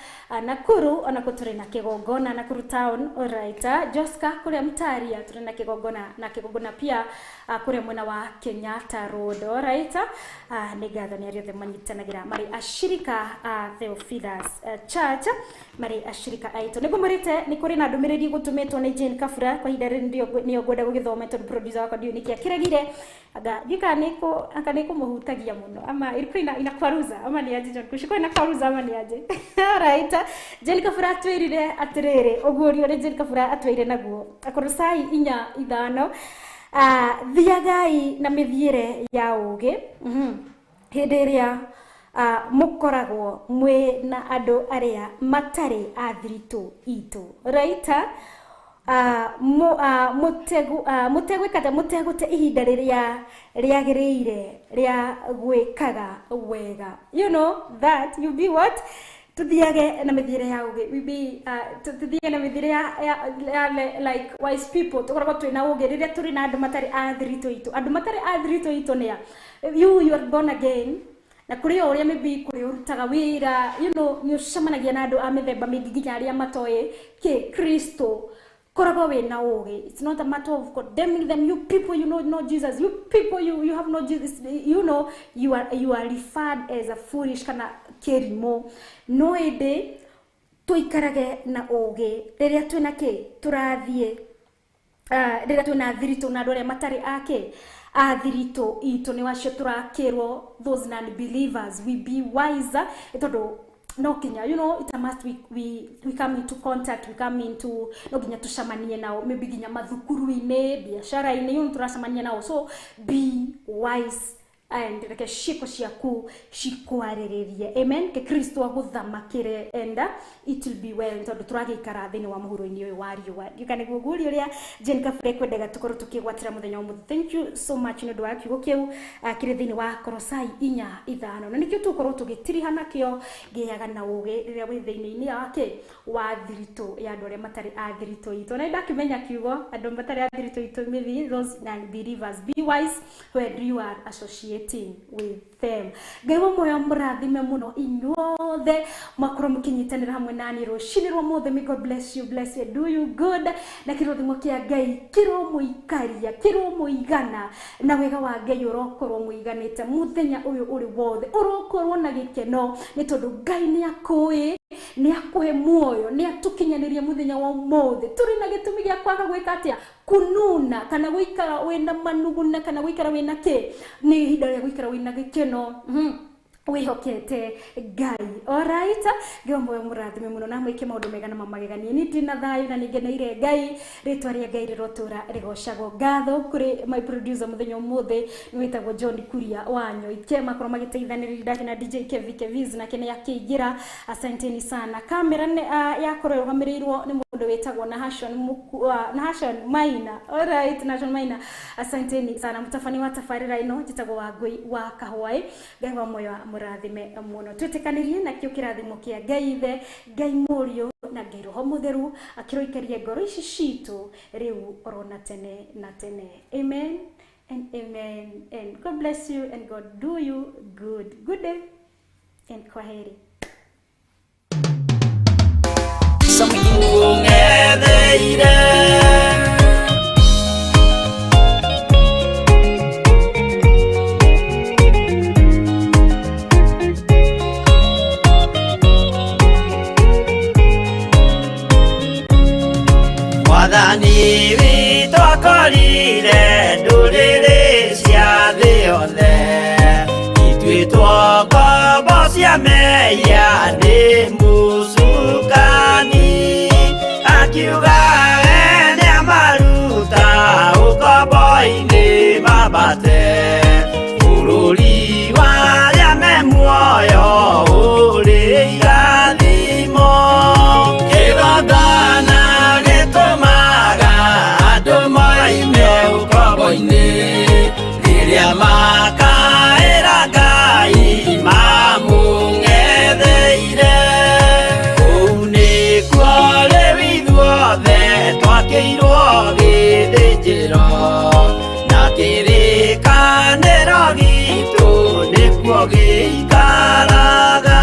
Nakuru onakuo tũrĩ na kĩgongona, Nakuru town. Alright, Joska kũrĩa Mtaria tũrĩ na kĩgongona, na kĩgongona pia kũrĩa mwena wa Kenyatta Road. Alright, nĩ ngatho nĩ arĩa othe manyitanagĩra marĩ ashirika a Theophilus Church, marĩ ashirika aitũ. Nĩguo mwĩrĩte nĩ kũrĩ na ndũmĩrĩri gũtũmĩtwo nĩ Jane Kabura kwa ihinda rĩrĩ, nĩyo ngwenda gũgĩthoma tondũ producer wakwa ndiũĩ nĩkĩ akĩregire, anga ndiũĩ kana nĩkũ anga nĩkũmũhutagia mũno ama ilikuwa inakwaruza ama ni aje. John kushiko inakwaruza ama ni aje? Alright, Jane Kabura atwĩrire atĩrĩrĩ, ũguo ũrĩa Jane Kabura atwĩrire naguo Akorosai 4:5, thiagai na mĩthiĩre ya ũũgĩ hĩndĩ ĩrĩa mũkoragwo mwĩ na andũ arĩa matarĩ a thiritũ itũ. Right, mũtegwĩka mũtegũte ihinda rĩrĩa rĩagĩrĩire rĩa gwĩkaga wega. You know that you be what, tuthiage na mĩthiĩre ya ũũgĩ, we be tuthiage na mĩthiĩre ya like wise people, tũkoragwo twĩna ũũgĩ rĩrĩa tũrĩ na andũ matarĩ a thiritũ itũ. Andũ matarĩ a thiritũ itũ nĩ a you are born again, na kũrĩ o ũrĩa maybe kũrĩa ũrutaga wĩra, nĩ ũcemanagia na andũ a mĩthemba mĩingĩ nginya arĩa matoĩ kĩ Kristo. Koragwo wĩna ũũgĩ. It's not a matter of condemning them. You people, you know no Jesus. You people, you have no Jesus. You are referred as a foolish kana kĩrimũ, no ĩndĩ tũikarage na ũũgĩ rĩrĩa twĩna kĩ tũrathiĩ, rĩrĩa twĩna thiritũ na andũ arĩa matarĩ ake a thiritũ itũ, nĩ wacio tũrakĩrwo those non believers. We be wiser, nĩ tondũ No kinya, it's a must, we come into contact, we come into, no nginya tucemanie nao, maybe nginya mathukuru-inĩ, biacara-inĩ, turacemania nao. So be wise and reke ciĩko ciaku cikwarĩrĩrie. Amen. Ke Kristo agũthamakĩre and it will be well, tondũ tũragĩikara thĩinĩ wa mũhuro-inĩ ũyũ wa riũa. Ndiũka nĩguo ngurio ũrĩa Jane Kabure kwendaga tũkorwo tũkĩgwatĩra mũthenya wa ũmũthĩ. Thank you so much nĩ ũndũ wa kiugo kĩu kĩrĩ thĩinĩ wa Korosai 4:5, na nĩkĩo tũgũkorwo tũgĩtiriha nakĩo. Ngĩaga na ũgĩ rĩrĩa wĩ thĩinĩ-inĩ wake wa thiritũ ya andũ arĩa matarĩ a thiritũ itũ, na ndakĩmenya kiugo andũ matarĩ a thiritũ itũ, maybe those non-believers. Be wise when you are associating with them. Ngai wa muoyo mũrathime mũno inyuothe mwakorwo mũkĩnyitanĩra hamwe nani rũcinĩ rwa mũthĩ. May God bless you, bless you, do you good, na kĩrathimo kĩa Ngai kĩromũikaria, kĩromũigana, na wega wa Ngai ũrokorwo mũiganĩte mũthenya ũyũ ũrĩ wothe. Ũrokorwo na gĩkeno nĩ tondũ Ngai nĩ akũĩ, nĩ akũhe muoyo, nĩ atũkinyanĩria mũthenya wa ũmũthĩ. Tũrĩ na gĩtũmi gĩa kwaga gwĩka atĩa? Kununa kana gũikara wĩna manuguna kana gũikara wĩna kĩ? Nĩ ihinda rĩa gũikara wĩna gĩkeno, wĩhokete Ngai. Alright, Ngai muoyo mũrathime mũno na mwĩke maũndũ mega na mamagegania. Niĩ ndĩ na thayũ na nĩngeneire Ngai. Rĩtwa rĩa Ngai rĩrotũra rĩgocagwo. Ngatho kũrĩ my producer mũthenya ũmũthĩ, nĩ wĩtagwo John Kuria wa Nyoike, makorwo magĩteithanĩrĩria ndake na DJ Kevi Keviz, nake nĩ akĩingĩra. Asanteni sana. Kamera nĩ yakorwo ĩrũgamĩrĩirwo nĩ mũndũ wĩtagwo Nahashon Nahashon Maina. Alright, Nahashon Maina, asanteni sana. Mũtabania wa tabarĩra ĩno njĩtagwo Wangũi wa Kahwaĩ. Ngai wa muoyo mũrathime mũno. Twĩtĩkanĩrie nakĩo kĩrathimo kĩa Ngai Ithe, Ngai Mũriũ na Ngai Roho Mũtheru, akĩroikaria ngoro ici citũ rĩu oro na tene na tene. Amen and amen, and God bless you and God do you good. Good day and kwaheri. Ng'etheire. Mwathani witũ akorire ndũrĩrĩ cia thĩ yothe ituĩtwo ngombo cia mehia nĩ mũcukani, akiuga we nĩamaruta ũkombo-inĩ mambate bũrũri wa arĩa me muoyo ũrĩ irathimo. Kĩgongona gĩtũmaga andũ moime ũkombo-inĩ rĩrĩa makaĩra Ngai mamũng'etheire. Kũu nĩkuo rĩu ithuothe twakĩirwo gĩthĩnjĩro, na kĩrĩkanĩro gitũ nĩkuo gĩikaraga.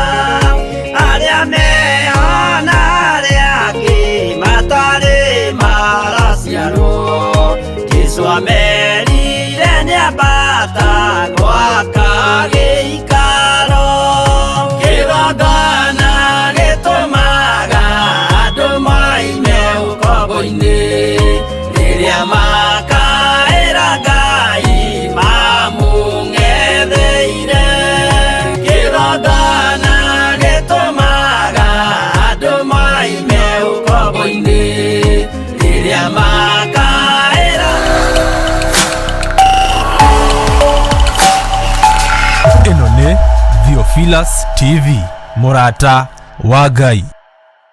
Arĩa meho na arĩa angĩ matarĩ maraciarwo, Jesũ amerire nĩambata gwaka gĩikaro. Kĩgongona gĩtũmaga andũ moime ũkombo-inĩ rĩrĩa makaĩra Ngai mamũng'etheire. Kĩgongona gĩtũmaga andũ moime ũkombo-inĩ rĩrĩa makaĩra. Ĩno nĩ Theophilus TV, mũrata wa Ngai.